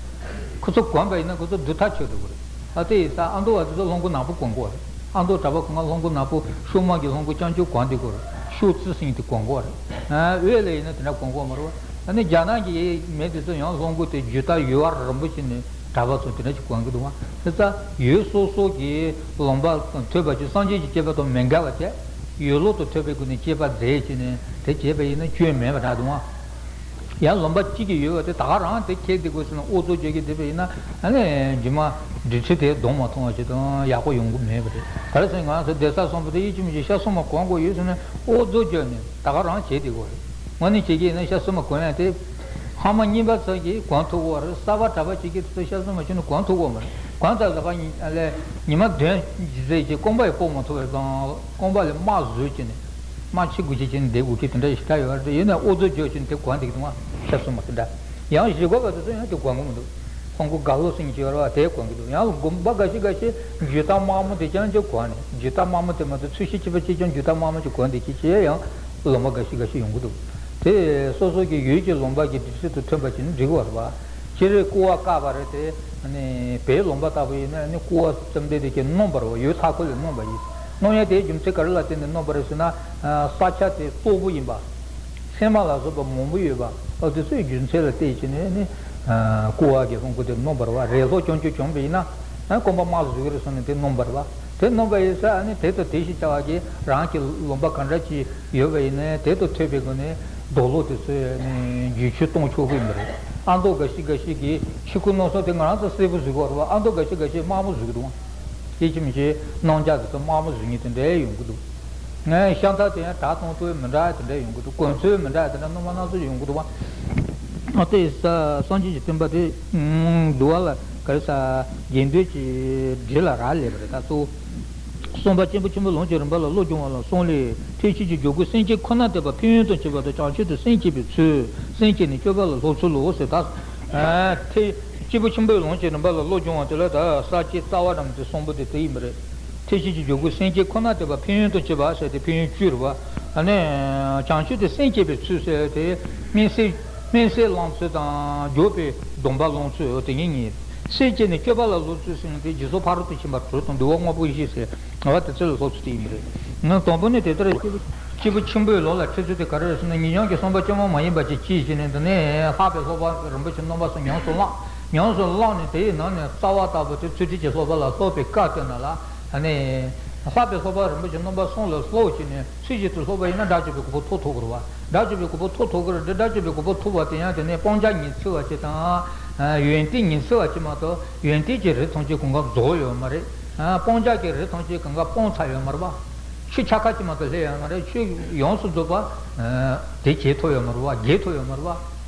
ཁོ་ཚོ་གོན་པ་ཡིན་ན་ཁོ་ཚོ་སྡུག་ཐག་ཆོད་འགྲོ་གི་རེད། ཨ་དེ་ཡིན་ཙང་ཨ་མདོ་བ་དེ་ཚོ་ལྷུན་པོ་ནག་པོ་གོན་དགོས་རེད། ཨ་མདོ་གྲྭ་པ་ཁོ་ན་ལྷུན་པོ་ནག་པོ་ཤོག་དམར་གྱི་ལྷུན་པོ་རྐྱང་རྐྱང་གོན་བསྡད་དགོས་རེད། ཤོག་རྩི་ཟེར་མཁན་དེ་གོན་དགོས་རེད། ཨ་དབུས་ལ་ཡིན་ན་དེ་འདྲ་གོན་དགོས་མ་རེད་པ། ཨ་ནི་རྒྱ་ནག་གི་མི་དེ་ཚོ་ཡང་ལྷུན་པོ་དེ་རྒྱུད་དར་ཡོལ་བ་རིང་པོ་ཞིག་ནས་གྲྭ་པ་ཚོ་དེ་འདྲ་ཞིག་གོན་གི་འདུག་པ། དེ་ཙང་ཡུལ་སོ་སོ་གི་ལུང་པ་ཐོས་པ་ཅིག་སངས་རྒྱས་ཀྱི་བསྐྱེད་པ་དང་མི་འགལ་བ་བྱས། ཡུལ་ལུགས་དང་ཐོས་པའི་སྒོ་ནས་བསྐྱེད་པ་མཛད་ཅིག་ནས་དེ་བྱས་པ་ཡིན་ན་སྐྱོན་མེད་པ་འདྲ་འདུག་པ། ཡང་ལུང་པ་གཅིག་གི་ཡོད་པ་དེ་ད་ག་རང་དེ་ཁྱེར་བསྡད་དགོས་ཟེར་ན་ཨོ་ཚོ་བརྗོད་ཀྱི་བསྡད་པ་ཡིན་ན་ཨ་ནི་རྗེས་མ་སྒྲིག་ཁྲི་དེ་གདོང་མ་མཐོང་བ་ཞིག་དང་ཡག་པོ་ཡོང་གི་མེད་པ་རེད། ག་རེ་ཟེར་ན་ང་ཚོ་གདན་ས་གསུམ་པོ་དེ་ཡིད་ཆེས་མི་བྱེད་ཤ་སོ་མ་གོན་དགོས་ཡོད་ཟེར་ན་ཨོ་ཚོ་བརྗོད་ནས་ད་ག་རང་བྱེད་བསྡད་དགོས་རེད། དངོས་གནས་བྱེད་ཀྱི་ཡིན་ན་ཤ་སོ་མ་གོན་ཡ་དེ་ཕ་མ་རྙིང་པ་ཚོ་གིས་གོན་ཐུབ་ཀྱི་ཡོད་རེད། གསར་པ་གྲྭ་པ་བྱེད་ཀྱི་དེ་ཚོ་ཤ་སོ་མ་བྱས་ན་གོན་ཐུབ་ཀྱི་ཡོད་མ་རེད། གོན་ཚར་ལ་ཕ་ཉི་ལས་ཉི་མ་བདུན་ཟེར་གྱི་རྐང་པ་ཡི་སྤོ་མ་ཐུབ་པའི་དང་རྐང་པ་ལས་དམར་བཟོས་ཀྱི་ནས། དམར་ཕྱི་དགུ་ཕྱི་བྱས་ནས་བསྡད་དགོས་ཀྱི་དེ་འདྲ་ཞིག་ད་ཡོད་རེད། ཡིན་ནའི་ཨོ་ཚོ་བརྗོད་ཀྱི་ནས་དེ་གོན་བསྡད་ཀྱི་འདུག་པ། ཤ་སོ་མ་དེ་འདྲ། ཡང་གཞིས་འགོ་པ་དེ་ཚོ་ཡང་དེ་གོན་གྱི་མི་འདུག་ཁོང་ཁོ་དགའ་ལོ་ཟེར་མཁན་ཅིག་ཡོད་རེད་པ། དེ་གོན་གྱི་འདུག་ཡང་དགོན་པ་འགའ་ཤས་འགའ་ཤས་རྒྱུ་དར་དམར་མོ་དེ་རྐྱང་རྐྱང་གོན་ནས་རྒྱུ་དར་དམར་མོ་དེ་མ་གཏོགས་ཚོས་གཞི་གཅིག་པ་གཅིག་རྐྱང་རྒྱུ་དར་དམར་མོ་ཅིག་གོན་བསྡད་ཀྱི་བྱས་ཡང་ལུང་པ་འགའ་ཤས་འགའ་ཤས་ཡོང་གི་འདུག་དེ་སོ་སོ་གི་ཡུལ་གྱི་ལུང་པ་གི་སྒྲིག་གཞི་དང་མཐུན་པ་བྱས་ན་འགྲིག་གི་ཡོད་རེད་པ། སྤྱིར་ཀོ་བ་བཀག་པ་རེད་དེ། ཨ་ནི་བོད་ལུང་པ་ལྟ་བུ་ཡིན་ན་ཨ་ནི་ཀོ་བ་ཙམ་དེ་དེ་ཀྱི་སྣོམ་པ་རེད་པ། ཡུལ་མཐའ་འཁོར་ལ་སྣོམ་པ་ཡིན། སྣོམ་ཡ་དེའི་རྒྱུ་མཚན་ག་རེ་ལ་བརྟེན་ནས་སྣོམ་པ་རེད་ཟེར་ན། ས་ཆ་དེ་སྟུག་པོ་ཡིན་པ། ཚེར་མ་ལ་སོགས་པ་མང་པོ་ཡོད་པ། ཨ་དེ་ཚོའི་རྒྱུ་མཚན་ལ་བལྟས་བྱས་ནས་ནི། ཀོ་བ་གི་ལྷུན་པོ་དེ་སྣོམ་པ་རེད་པ། རས་ལྷོག་རྐྱང་རྐྱང་བྱུང་བ་ཡིན་ན། ཨ་རྐང་པ་དམར་བཟོས་ཀྱི་རེད་བསམ་ནས་དེ་སྣོམ་པ་རེད་པ། དེ་སྣོམ་པ་ཡིན་ཙང་ཨ་ནི་དེ་དང་དེ་བཞིན་བྱ་བ་གིས་རང་གི་ལུང་པ་ག་འདྲ་ཅིག་ཡོད་པ་ཡིན་ནའི་དེ་དང་མཐུན་པའི་སྒོ་ནས་རྡོ་ལོ་དེ་ཚོས་ནི་རྒྱུ་ཆུ་གཏོང་ཆོག་གི་ཡིན་པ་རེད། ཨ་མདོ་འགའ་ཤས་འགའ་ཤས་ཀྱིས་ཕྱི་ཁུག་ནང་སོགས་དེ་ང་རང་ཚོ་སེར་པོ་བཟོ་གི་ཡོད་རེད་པ། ཨ་མདོ་འགའ་ཤས་འགའ་ཤས་དམར་པོ་བཟོ་གི་འདུག་ཡིད་ཆེས་མི་བྱེད་སྣང་རྒྱ་དེ་ཚོ་དམར་པོ་བཟོ་མཁན་དེ་འདྲ་ཡོང་གི་འདུག་ངས་ཤ་མཐའ་དེ་ཡང་གྲ་གཏོང་ཚུལ་མི་འདྲ་དེ་འདྲ་ཡོང་གི་འདུག་གོན་ཚུལ་མི་འདྲ་དེ་འདྲ་སྣོན་པ་སྣ་ཚོགས་ཡོང་གི་འདུག་པ། ཨ་དེ་ས་སངས་རྒྱས་ཀྱི་བསྟན་པ་དེ་འདུལ་བ་ལ་ག་རེ་ས་དགེ་འདུན་གྱི་སྒྲིག་ལ་རག་ལས་པ་རེད། ད་གཙོ་བོ། གསུམ་པ་སྐྱེས་བུ་ཆེན་པོའི་ལམ་གྱི་རིམ་པ་ལ་བློ་སྦྱོང་བ་ལ་གསུམ་ལས། ཐེག་ཆེན་གྱི་འཇུག་སྒོ་སེམས་བསྐྱེད་ཁོ་ན་བསྟན་པ་ཕན་ཡོན་དང་བཅས་པ་དང་། བྱང་ཆུབ་ཏུ་སེམས་བསྐྱེད་པའི་ཚུལ། སེམས་བསྐྱེད་ནས་སྤྱོད་པ་ལ་སློབ་ཚུལ་ལོ་ཟེར། ད་ཐེག་སྐྱེས་བུ་ཆེན་པོའི་ལམ་གྱི་རིམ་པ་ལ་བློ་སྦྱོང་བ་དེ་ལ་ད་ས་བཅད་རྩ་བ་འགྲམ་དེ་གསུམ་པོ་དེ་དེ་ཡིན་པ་རེད། ཐེག་ཆེན་གྱི་འཇུག་སྒོ་སེམས་བསྐྱེད་ཁོ་ན་བསྟན་པ་ཕན་ཡོན་དང་བཅས་པ་ཟེར་ཏེ་ཕན་ཡོན་བཅུ་རེད་པ། ཨ་ནི་བྱང་ཆུབ་ཏུ་སེམས་བསྐྱེད་པའི་ཚུལ་ཟེར་ཏེ་སྨིན་བྱེད་སྨིན་བྱེད་བླང་ཚུལ་དང་འཇུག་པའི་སྡོམ་པ་བླང་ཚུལ་དེ་ཉིད་གཉིས། སེམས་བསྐྱེད་ནས་སྤྱོད་པ་ལ་སློབ་ཚུལ་ཟེར་ན་དེ་རྗེས་སུ་ཕ་རོལ་ཏུ་ཕྱིན་པ་དྲུག་དང་འདུལ་བ་དངོས་པོ་བཞི་ཟེར། ང་དེ་ཚོ་ལ་སློབ་ཚུལ་དེ་ཡིན་པ་རེད། ང་དང་པོ་ནས་དེ་ལྟར་སྐྱེས་བུ་སྐྱེས་བུ་ཆེན་པོའི་ལམ་ལ་ཁྲིད་ཚུལ་དེ་ག་རེ་རེད་ཟེར་ན། ཉིན་ལྔ་གི་བསམ་པ་ཅི་མང་མ་ཡིན་པ་ཅིག་གྱིས་བྱས་ནས་འདི་ནས་ལྷག་པའི་སློབ་པ་རིན་པོ་ཆེ་རྣམ་པ་གསུམ་ཉམས་སུ་བླངས། ཉམས་སུ་བླངས་ནས་དེའི་ནང་ནས་རྩ་བ་ལྟ་བུ་དེ་ཚུལ་ཁྲིམས་ཀྱི་སློབ་པ་ལ་སློབ་པའི་སྐབས་དེ་ན་ལ། ཨ་ནི། ལྷག་པའི་སློབ་པ་རིན་པོ་ཆེ་རྣམ་པ་གསུམ་ལ་སློབ་བྱས་ནས་ཚུལ་བཞིན་དུ་སློབ་པ་ཡིན་ན་དགྲ་བཅོམ་པའི་གོ་འཕང་ཐོབ་ཐུབ་ཀྱི་རེད་པ། དགྲ་བཅོམ་པའི་གོ་འཕང་ཐོབ་ཐུབ་ཀྱི་རེད་དེ། དགྲ་བཅོམ་པའི་གོ་འཕང་ཐོབ་པ་དེ་ཡང་དེ་ནས་སྤང་བྱ་ཉི་ཚེ་བ་ཅིག་དང་། ཡོན་ཏན་ཉི་ཚེ་བ་ཅིག་མ་གཏོགས་ཡོན་ཏན་གྱི་རིགས་ཐམས་ཅད་གང་ག་རྫོགས་ཡོད་མ་རེད། སྤང་བྱ་གི་རིགས་ཐམས་ཅད་གང་ག་སྤངས་ཚར་ཡོད་མ་རེད་པ། ཆོས་ཆ་ཁ་ཅིག་མ་གཏོགས་སླེབས་ཡོད་མ་རེད། ཆོས་ཡོངས་སུ་རྫོགས་པ། དེ་བྱེད་ཐུབ་ཡོད་མ་རེད་པ། རྒྱས་ཐུབ་ཡོད་མ་རེད་པ།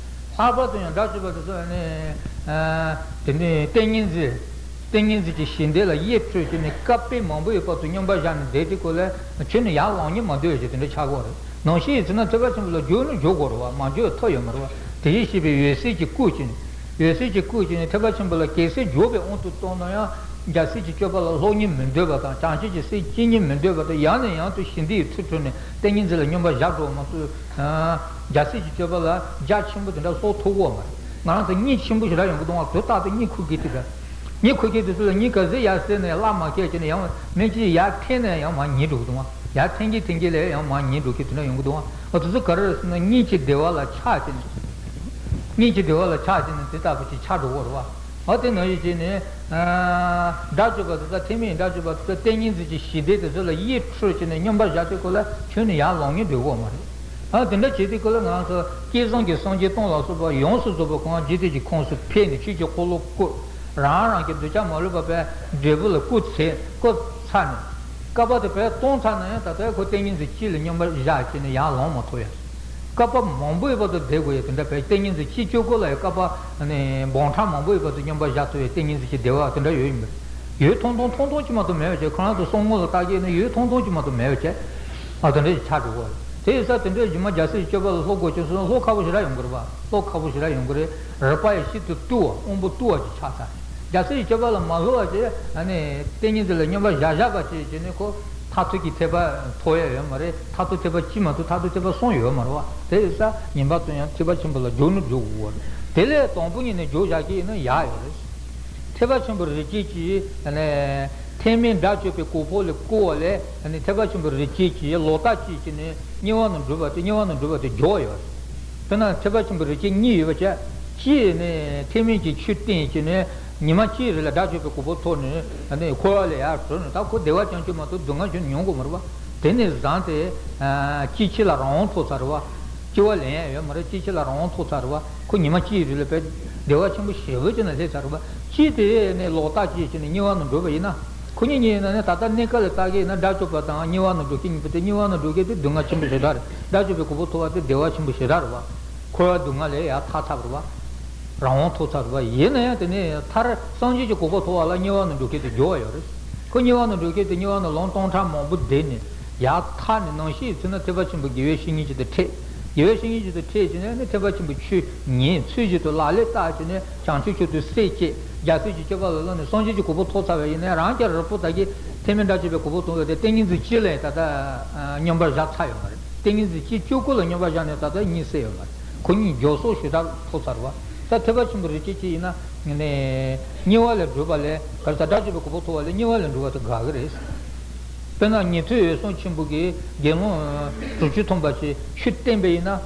ལྷག་པར་དུ་ཡང་དགྲ་བཅོམ་པ་དེ་ཚོ་ནི། དེ་ནི་ཏིང་ངེ་འཛིན། ཏིང་ངེ་འཛིན་གྱི་ཞི་བདེ་ལ་གཡེང་དྲགས་ཀྱི་ནི་སྐབས་དཔེ་མང་པོའི་བར་དུ་མཉམ་པར་བཞག་ནས་བསྡད་དེ་ཁོ་ལ་ཁྱོད་ནི་ཡར་ལངས་ཉན་མ་འདོད་ཅིག་དེ་འདྲ་ཆགས་ཀྱི་ཡོད་རེད། ནང་བཞིན་ཡིན་ན་ཐེག་པ་ཆེན་པོ་ལ་འཇུག་ནི་འཇུག་དགོས་རེད་པ། མ་འཇུག་ཐབས་ཡོད་མ་རེད་པ། དེ་བཞིན་གཤེགས་པའི་འོད་གསལ་གྱིས་བཀུག་ཅིང་། འོད་གསལ་གྱིས་བཀུག་ཅིང་ཐེག་པ་ཆེན་པོ་ལ་གལ་སྲིད་འཇུག་པའི་དབང་དུ་བཏང་ན་ཡང་རྒྱལ་སྲས་ཀྱི་སྤྱོད་པ་ལ་སློབ་སྙིང་མི་འདོད་པ་དང་། བྱང་ཆུབ་ཀྱི་སེམས་སྐྱེ་སྙིང་མི་འདོད་པ་དང་། ཡང་ནས་ཡང་དུ་ཞི་བདེའི་ཚུལ་ཁྲིམས་ནས་ཏིང་ངེ་འཛིན་ལ་སྙོམས་པར་བཞག་འགྲོ་བ་མ་གཏོགས། རྒྱལ་སྲས་ཀྱི་སྤྱོད་པ་ལ་རྒྱ་ཆེན་པོ་དེ་འདྲ་སློབ་ཐུབ་ཀྱི་མ་རེད། ང་རང་ཚོ་གཉིད་ཆེན་པོ་ཞེ་དྲག་ཡོང་གི་འདུག་པ། དུས་རྟག་ཏུ་གཉིད་ཁུག་གི་དེ་འདྲ། གཉིད་ཁུག་གི་དུས་ཚོད་ལ་གཉིད་ག་ཚོད་ཡར་སད་ནས་བརླག་མ་ཁེལ་བྱས་ནས་ཡང་མི་གཅིག་ཡར་འཐེན་ནས་ཡང་མར་ཉལ་འགྲོ་གི་འདུག་པ། ཡར་འཐེན་གྱིན་འཐེན་གྱིན་ལས་ཡང་མར་ཉལ་འགྲོ་གི་དེ་འདྲ་ཡོང་གི་འདུག་ཨ། འོ་དེ་ཚོ་ག་རེ་རེད་ཟེར་ན་གཉིད་ཀྱི་བདེ་བ་ལ་ཆགས་བྱས་ནས། གཉིད་ཀྱི་བདེ་བ་ལ་ཆགས་བྱས་ནས་དེ་ལྟ་བུ་ཅིག་ཆགས་འགྲོ་གི་རེད་བ། འོ་དེ་ནང་བཞིན་བྱས་ནས། དགྲ་བཅོམ་པ་དེ་ཚོ་ཐེག་དམན་དགྲ་བཅོམ་པ་དེ་ཚོ་ཏིང་ངེ་འཛིན་གྱི་ཞི་བདེ་དེ་ཚོ་ལ་ཡིད་འཕྲོག་བྱས་ནས་སྙོམས་པར་བཞག་དུས་སྐབས་ལ་ཁྱོན་ནས་ཡར་ལངས་སྙིང་འདོད་ཀྱི་ཡོད་མ་རེད། ཨ་དེ་འདྲ་བྱེད་དུས་སྐབས་ལ་ང་ཚོ་སྐལ་བཟང་གི་སངས་རྒྱས་སྟོང་ལ་སོགས་པ་ཡོངས་སུ་རྫོགས་པ་ཁོང་འཇིག་རྟེན་གྱི་ཁོངས་སུ་ཕེབས་ནས་ཆོས་ཀྱི་འཁོར་ལོ་བསྐོར། རང་རང་གི་གདུལ་བྱ་མ་ལུས་པ་པའི་འབྲས་བུ་ལ་བསྐུར་ཚེ་བསྐུར་ཚར་ནས། བསྐལ་པ་དེ་བས་སྟོང་ཚར་ན་ཡང་ད་ལྟ་ཁོ་ཏིང་ངེ་འཛིན་གཅིག་ལ་སྙོམས་པར་བཞག་བྱས་ནས་ཡར་ལངས་མ་ཐུབ་ཡ། བསྐལ་པ་མང་པོའི་བར་དུ་བསྡད་དགོས་ཡ་དེ་འདྲ་བས་ཏིང་ངེ་འཛིན་གཅིག་གཅོད་སྐོར་ལ་ཡང་བསྐལ་པ་ནི་འབུམ་ཕྲག་མང་པོའི་བར་དུ་སྙོམས་པར་བཞག་ཐུབ་ཡ་ཏིང་ངེ་འཛིན་གྱི་བདེ་བ་དེ་འདྲ་ཡོད་ཡིན་པས། ཡོད་ཐོང་ཐོང་ཐོང་ཐོང་ཅིག་མ་གཏོགས་མེད་པ་བྱས། ཁོ་རང་ཚོ་བསམ་ངོ་ལ་བལྟ་གི་ནི་ཡོད་ཐོང་ཐོང་ཅིག་མ་གཏོགས་མེད་པ་བྱས། ཨ་དེ་འདྲ་ཞིག་ཆགས་འགྲོ་གི་རེད། དེ་ཡིན་ཙང་དེ་འདྲའི་རྗེས་མ་རྒྱལ་སྲས་ཀྱི་སྤྱོད་པ་ལ་སློབ་དགོས་བྱུང་སོང་ན་བློ་ཁག་པོ་ཞེ་དྲག་ཡོང་གི་རེད་བ། བློ་ཁག་པོ་ཞེ་དྲག་ཡོང་གི་རེད། རིག་པ་ཡི་ཤིན་ཏུ་རྟུལ་བ་དབང་པོ་རྟུལ་བ་ཅིག་ཆགས་ཚར། རྒྱལ་སྲས་ཀྱི་སྤྱོད་པ་ལ་མ་སློབ་པ་བྱས་ཨ་ནི་ཏིང་ངེ་འཛིན་ལ་སྙོམས་པར་བཞག་བཞག་པ་བྱས་བྱས་ནས་ཁོ་མཐར་ཐུག་གི་ཐེག་པ་ཐོབ་ཡ་ཡོད་མ་རེད། མཐར་ཐུག་ཐེག་པ་གཅིག་མ་གཏོགས་མཐར་ཐུག་ཐེག་པ་གསུམ་ཡོད་མ་རེད་བ། དེ་ཡིན་ཙང་ངེས་པར་དུ་ཡང་ཐེག་པ་ཆེན་པོ་ལ་རྒྱུགས་ནི་རྒྱུགས་དགོས་པ་རེད། དེ་ལས་དང་པོ་ཉིད་ནས་རྒྱུགས་བཞག་གི་ཡིན་ན་ཡག་ཡོད་རེད། ཐེག་པ་ཆེན་པོའི་རིགས་ཅན་གྱིས་ཐེག་དམན་དགྲ་བཅོམ་པའི་གོ་འཕང་ལ་བཀོལ་བ་ལས་ཐེག་པ་ཆེན་པོའི་རིགས་ཅན་གྱིས་ལོག་ལྟ་སྐྱེས་བྱས་ནས་དམྱལ་བ་ན་འགྲོ་བ་དེ་དམྱལ་བ་ན་འགྲོ་བ་དེ་མགྱོགས་ཡོད་རེད། དཔེར་ན་ཐེག་པ་ཆེན་པོའི་རིགས་ཅན་གཉིས་ཡོད་པ་བྱས། གཅིག་ནི་ཐེག་དམན་གྱི་ཆོས་བསྟན་བྱས་ནས་ཉི་མ་གཅིག་རེ་ལ་དགྲ་བཅོམ་པའི་གོ་འཕང་ཐོབ་ནས་འཁོར་བ་ལས་ཡར་གྲོལ་ནས་ད་ཁོ་བདེ་བ་ཅན་ཅིག་མ་གཏོགས་སྡུག་བསྔལ་ཅིག་མྱོང་དགོས་མ་རེད་བ། དེ་ནས་བཟུང་སྟེ་སྐྱེ་འཆི་ལ་རང་དབང་ཐོབ་ཚར་བ། སྐྱེ་བ་ལེན་ཡ་ཡོད་མ་རེད། སྐྱེ་འཆི་ལ་རང་དབང་ཐོབ་ཚར་བ། ཁོ་ཉི་མ་གཅིག་རེ་ལ་བས་བདེ་བ་ཆེན་པོ་ཞེ་པོ་ཅིག་ན་སླེབས་ཚར་བ། གཅིག་དེ་ནས་ལོག་ལྟ་སྐྱེས་བྱས་ནས་དམྱལ་བ་ན་འགྲོ་བ་ཡིན་ན། ཁོ་གཉིས་གཉིས་ཡིན་ན་ནི་ད་ལྟ་གནས་སྐབས་ལ་བལྟ་གི་ཡིན་ན་དགྲ་བཅོམ་པ་དང་དམྱལ་བ་ན་འགྲོ་མཁན་གཉིས་པོ་དེ་དམྱལ་བ་ན་འགྲོ་མཁན་དེ་སྡུག་བསྔལ་ཆེན་པོ་ཞེ་དྲག་རེད། དགྲ་བཅོམ་པའི་གོ་འཕང་ཐོབ་པ་དེ་བདེ་བ་ཆེན་པོ་ཞེ་དྲག་རེད་བ། འཁོར་བ་སྡུག་བསྔལ་ལས་ཡར་ཐར་ཚར་བ་རེད་བ། རང་དབང་ཐོབ་ཚར་བ་ཡིན་ན་ཡང་དེ་ནས་མཐར་སངས་རྒྱས་ཀྱི་གོ་འཕང་ཐོབ་པ་ལ་དམྱལ་བ་ནས་འགྲོ་མཁན་དེ་མགྱོགས་པ་ཡོད་རེད། ཁོ་དམྱལ་བ་ནས་འགྲོ་མཁན་དེ་དམྱལ་བ་ནས་ལོ་སྟོང་ཕྲག་མང་པོ་བསྡད་ནས་ཡར་ཐར་ནས་ནང་བཞིན་ཚུལ་ན་ཐེག་པ་ཆེན་པོའི་དགེ་བའི་བཤེས་གཉེན་ཅིག་ཏུ་འཕྲད། དགེ་བའི་བཤེས་གཉེན་ཅིག་ཏུ་འཕྲད་བྱས་ནས་ནི་ཐེག་པ་ཆེན་པོའི་ཆོས་ཉན། ཚུལ་བཞིན་དུ་ལག་ལེན་བསྟར་བྱས་ནས་བྱང་ཆུབ་མཆོག་ཏུ་སེམས་བསྐྱེད། རྒྱལ་སྲས་ཀྱི་སྤྱོད་པ་ལ་བསླབས་ནས་སངས་རྒྱས་ཀྱི་གོ་འཕང་ཐོབ་ཚར་བ་ཡིན་ན་རང་རྐྱ་རིལ་པོ་ད་གིན་ཐེག་དམན་དགྲ་བཅོམ་པའི་གོ་འཕང་ཐོབ་པ་དེ་ཏིང་ངེ་འཛིན་གཅིག་ལ་ད་ལྟ་སྙོམས་པར་བཞག་ཚར་ཡོད་མ་རེད། ཏིང་ངེ་འཛིན་གཅིག་གཅོད་སྐོར་ལ་སྙོམས་པར་བཞག་ནས་ད་ལྟ་གཉིད་སད་ཡོད་མ་རེད། ཁོ་གཉིས་མགྱོགས་སོང་ཞེ་དྲག་ཐོབ་ཚར་བ། ད་ཐེག་པ་ཆེན་པོའི་རིགས་ཅན་གཅིག་ཡིན་ན་ནི་དམྱལ་བ་ལས་སྒྲོལ་བ་ལས་ག་རེ་ཟ་དགྲ་བཅོམ་པའི་གོ་འཕང་ཐོབ་པ་ལས་དམྱལ་བ་ལས་སྒྲོལ་བ་དེ་དགའ་གི་རེད། དཔེར་ན་ཉན་ཐོས་འོད་སྲུང་ཆེན་པོ་གིས་དགེ་སློང་དྲུག་ཅུ་ཐམ་པ་ཞིག་ཆོས་བསྟན་པ་ཡིན་ན།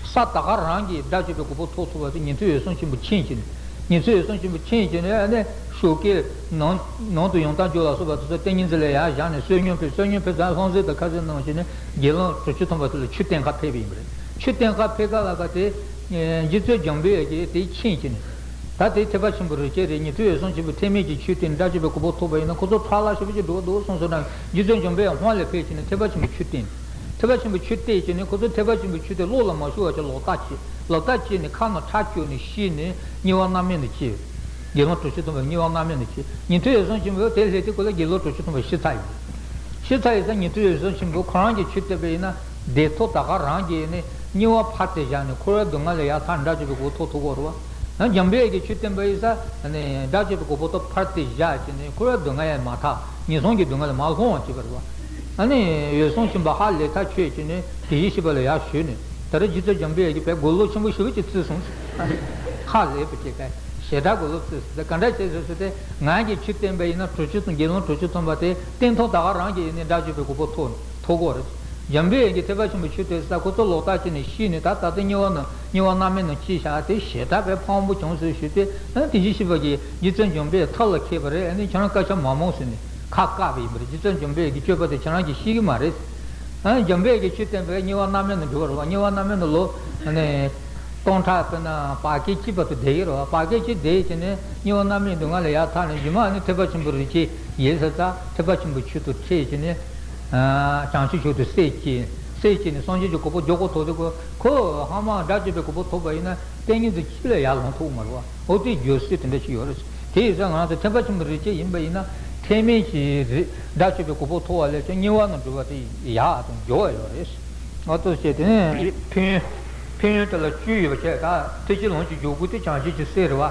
ས་ད་ག་རང་གིས་དགྲ་བཅོམ་པའི་གོ་འཕང་ཐོབ་ཐུབ་པ་དེ་ཉན་ཐོས་འོད་སྲུང་ཆེན་པོ་མཁྱེན་བྱས་ནས། ཉན་ཐོས་འོད་སྲུང་ཆེན་པོ་མཁྱེན་བྱས་ནས་ཨ་ནི་ཞོགས་ཀས་ནང་ནང་དུ་ཡང་དག་འཇོག་ལ་སོགས་པ་དེ་ཚོ་ཏིང་ངེ་འཛིན་ལ་ཡར་བཞག་ནས་བསོད་སྙོམས་ཕུལ། བསོད་སྙོམས་ཕུལ་ཙང་ལྷུང་བཟེད་དང་ཁ་ཟས་གནང་བྱས་ནས་དགེ་སློང་དྲུག་ཅུ་ཐམ་པ་དེ་ལ་ཆོས་བསྟན་ག་ཕེབས་པ་ཡིན་པ་རེད། ཆོས་བསྟན་ག་ཕེབས་ག་ལ་ག་དེ་རྗེ་བཙུན་འཇམ་དཔལ་གྱིས་དེ་མཁྱེན་བྱས་ནས། ད་དེ་ཐེག་པ་ཆེན་པོའི་རིགས་ཅན་རེད། ཉན་ཐོས་འོད་སྲུང་ཆེན་པོས་ཐེག་དམན་གྱི་ཆོས་བསྟན་དགྲ་བཅོམ་པའི་གོ་འཕང་ཐོབ་པ་ཡིན་ན་ཁོ་ཚོ་ཕྲག་ལ་ཞེ་པོ་ཅིག་འགྲོ་གི་འདུག་གསུངས་སོང་ན་རྗེ་བཙུན་འཇམ་དཔལ་ཧོན་ལས་ཕེབས་བྱས་ནས་ཐེག་པ་ཆེན་པོའི་ཆོས་བསྟན། ཐེག་པ་ཆེན་པོའི་ཆོས་བསྟན་བྱས་ནས་ཁོ་ཚོ་ཐེག་པ་ཆེན་པོའི་ཆོས་དེ་བློ་ལ་མ་ཤོར་བ་ཅིག་ལོག་ལྟ་བྱས། ལོག་ལྟ་བྱས་ནས་ཁ་ནང་ཁྲག་སྐྱུགས་ནས་ཤི་ནས་དམྱལ་བ་མནར་མེད་ནང་སྐྱེས། དགེ་སློང་དྲུག་ཅུ་ཐམ་པ་དམྱལ་བ་མནར་མེད་ནང་སྐྱེས། ཉན་ཐོས་འོད་སྲུང་ཆེན་པོས་དེ་སླེབས་དུས་སྐབས་ལ་དགེ་སློང་དྲུག་ཅུ་ཐམ་པ་ཤི་ཚར་ཡོད། ཤི་ཚར་ཡོད་ཙང་ཉན་ཐོས་འོད་སྲུང་ཆེན་པོས་ཁོ་རང་གིས་ཆོས་བསྟན་པ་ཡིན་ན་བདེ་ཐོབ་ད་ག་རང་གིས་ནི་དམྱལ་བ་ཕར་དེད་བཞག་ནས་འཁོར་བའི་སྡུག་བསྔལ་ལས་ཡར་ཐར་དགྲ་བཅོམ་པའི་གོ་འཕང་ཐོབ་ཐུབ་ཀྱི་རེད་བ། ཡང་འཇམ་དཔལ་གྱིས་ཆོས་བསྟན་པ་ཡིན་ཙང་ནི་དགྲ་བཅོམ་པའི་གོ་འཕང་ཐོབ་ཕར་དེད་བཞག་བྱས་ནས་འཁོར་བའི་སྡུག་བསྔལ་ལས་མ་ཐར་ངན་སོང་གི་སྡུག་བསྔལ་ལས་མ་སློང་བ་བྱེད་པ་རེད་བ། ཨ་ནི་འོད་སྲུང་ཆེན་པོ་ཧ་ལས་ཐག་ཆོད་བྱས་ནས་དེ་བཞིན་གཤེགས་པ་ལ་ཡར་ཞུས་ནས་ད་རེས་རྗེ་བཙུན་འཇམ་དཔལ་གྱིས་དཔེ་དགུང་ལོ་ཆེན་པོ་ཞེ་པོ་ཅིག་བརྩིས་སོང་། ཧ་ལས་པ་ཅིག་ག་ཞེ་དྲག་དགུང་ལོ་བརྩིས་སོང་། དེ་ག་འདྲ་བྱས་ཟེར་ཟེར་ཏེ་ང་གིས་ཆོས་བསྟན་པ་ཡིན་ན་དྲུག་ཅུ་དང་དགེ་སློང་དྲུག་ཅུ་ཐམ་པ་དེ་བསྟན་ཐོག་ད་ག་རང་གིས་ཡིན་ནས་དགྲ་བཅོམ་པའི་གོ་འཕང་ཐོབ་ཐོབ་ཀྱི་རེད། འཇམ་དཔལ་གྱིས་ཐེག་པ་ཆེན་པོའི་ཆོས་བསྟན་ས་ཁོ་ཚོ་ལོག་ལྟ་བྱས་ནས་ཤི་ནས་ད་ད་ལྟ་དམྱལ་བ་ན་དམྱལ་བ་མནར་མེད་ནང་སྐྱེས་བཞག་དེ་ཞེ་དྲག་པའི་ཕངས་པོ་བྱུང་ཟེར་ཞུས་ཏེ་ཨ་ནི་དེ་བཞིན་གཤེགས་པ་གིས་རྗེ་བཙུན་འཇམ་དཔལ་ཐབས་ལ་མཁས་པ་རེད། ཨ་ནི་ཁྱེད་རང་སྐད་ཆ་མ་སྨྲོས་ཟེར་ནས་ཁ་བཀག་པ་ཡིན་པ་རེད། རྗེ་བཙུན་འཇམ་དཔལ་གྱི་སྤྱོད་པ་དེ་ཁྱེད་རང་གིས་ཤེས་ཀྱི་མ་རེད། ཨ་ནི་འཇམ་དཔལ་གྱི་ཆོས་བསྟན་པས་དམྱལ་བ་མནར་མེད་ནང་འགྲོ་བ་རེད་བ། དམྱལ་བ་མནར་མེད་ནང་ལོ་ཨ་ནི་སྟོང་ཕྲག་དཔེར་ན་བར་བསྐལ་གཅིག་བར་དུ་བསྡད་ཡོད་རེད་བ། བར་བསྐལ་གཅིག་བསྡད་བྱས་ནས་དམྱལ་བ་མནར་མེད་སྡུག་བསྔལ་ལས་ཡར་ཐར་ནས་རྗེས་མ་ཨ་ནི་ཐེག་པ་ཆེན་པོའི་རིགས་ཅན་ཡིན་ཟེར་ཙང་ཐེག་པ་ཆེན་པོའི་ཆོས་དང་འཕྲད་བྱས་ནས། བྱང་ཆུབ་མཆོག་ཏུ་སེམས་བསྐྱེད། སེམས་བསྐྱེད་ནས་སངས་རྒྱས་ཀྱི་གོ་འཕང་མགྱོགས་པོ་ཐོབ་དུས་ཁོ་ཁོ་ཧ་མ་དགྲ་བཅོམ་པའི་གོ་འཕང་ཐོབ་པ་ཡིན་ན་ཏིང་ངེ་འཛིན་གཅིག་ལས་ཡར་ལངས་ཐུབ་མ་རེད་བ། འོ་དེ་བརྗོད་སྲོལ་དེ་འདྲ་ཞིག་ཡོད་རེད། དེ་ཡིན་ཙང་ང་ཚོ་ཐེག་པ་ཆེན་པོའི་རིགས་ཅན་ཡིན་པ་ཡིན་ན་ཐེག་དམན་གྱི་རིགས་དགྲ་བཅོམ་པའི་གོ་འཕང་ཐོབ་པ་ལས་ཀྱང་དམྱལ་བ་ན་འགྲོ་བ་དེ་ཡག་དང་མགྱོགས་ཡོད་རེད། ཨ་ཏོ་བྱས་དེ་ནས་ཕན་ཡོན་ཕན་ཡོན་དེ་ལ་བཅུ་ཡོད་པ་བྱས་ད་ཐེག་ཆེན་ལོངས་སྤྱོད་འཇུག་སྒོ་དེ་བྱང་ཆུབ་ཀྱི་སེམས་རེད་བ།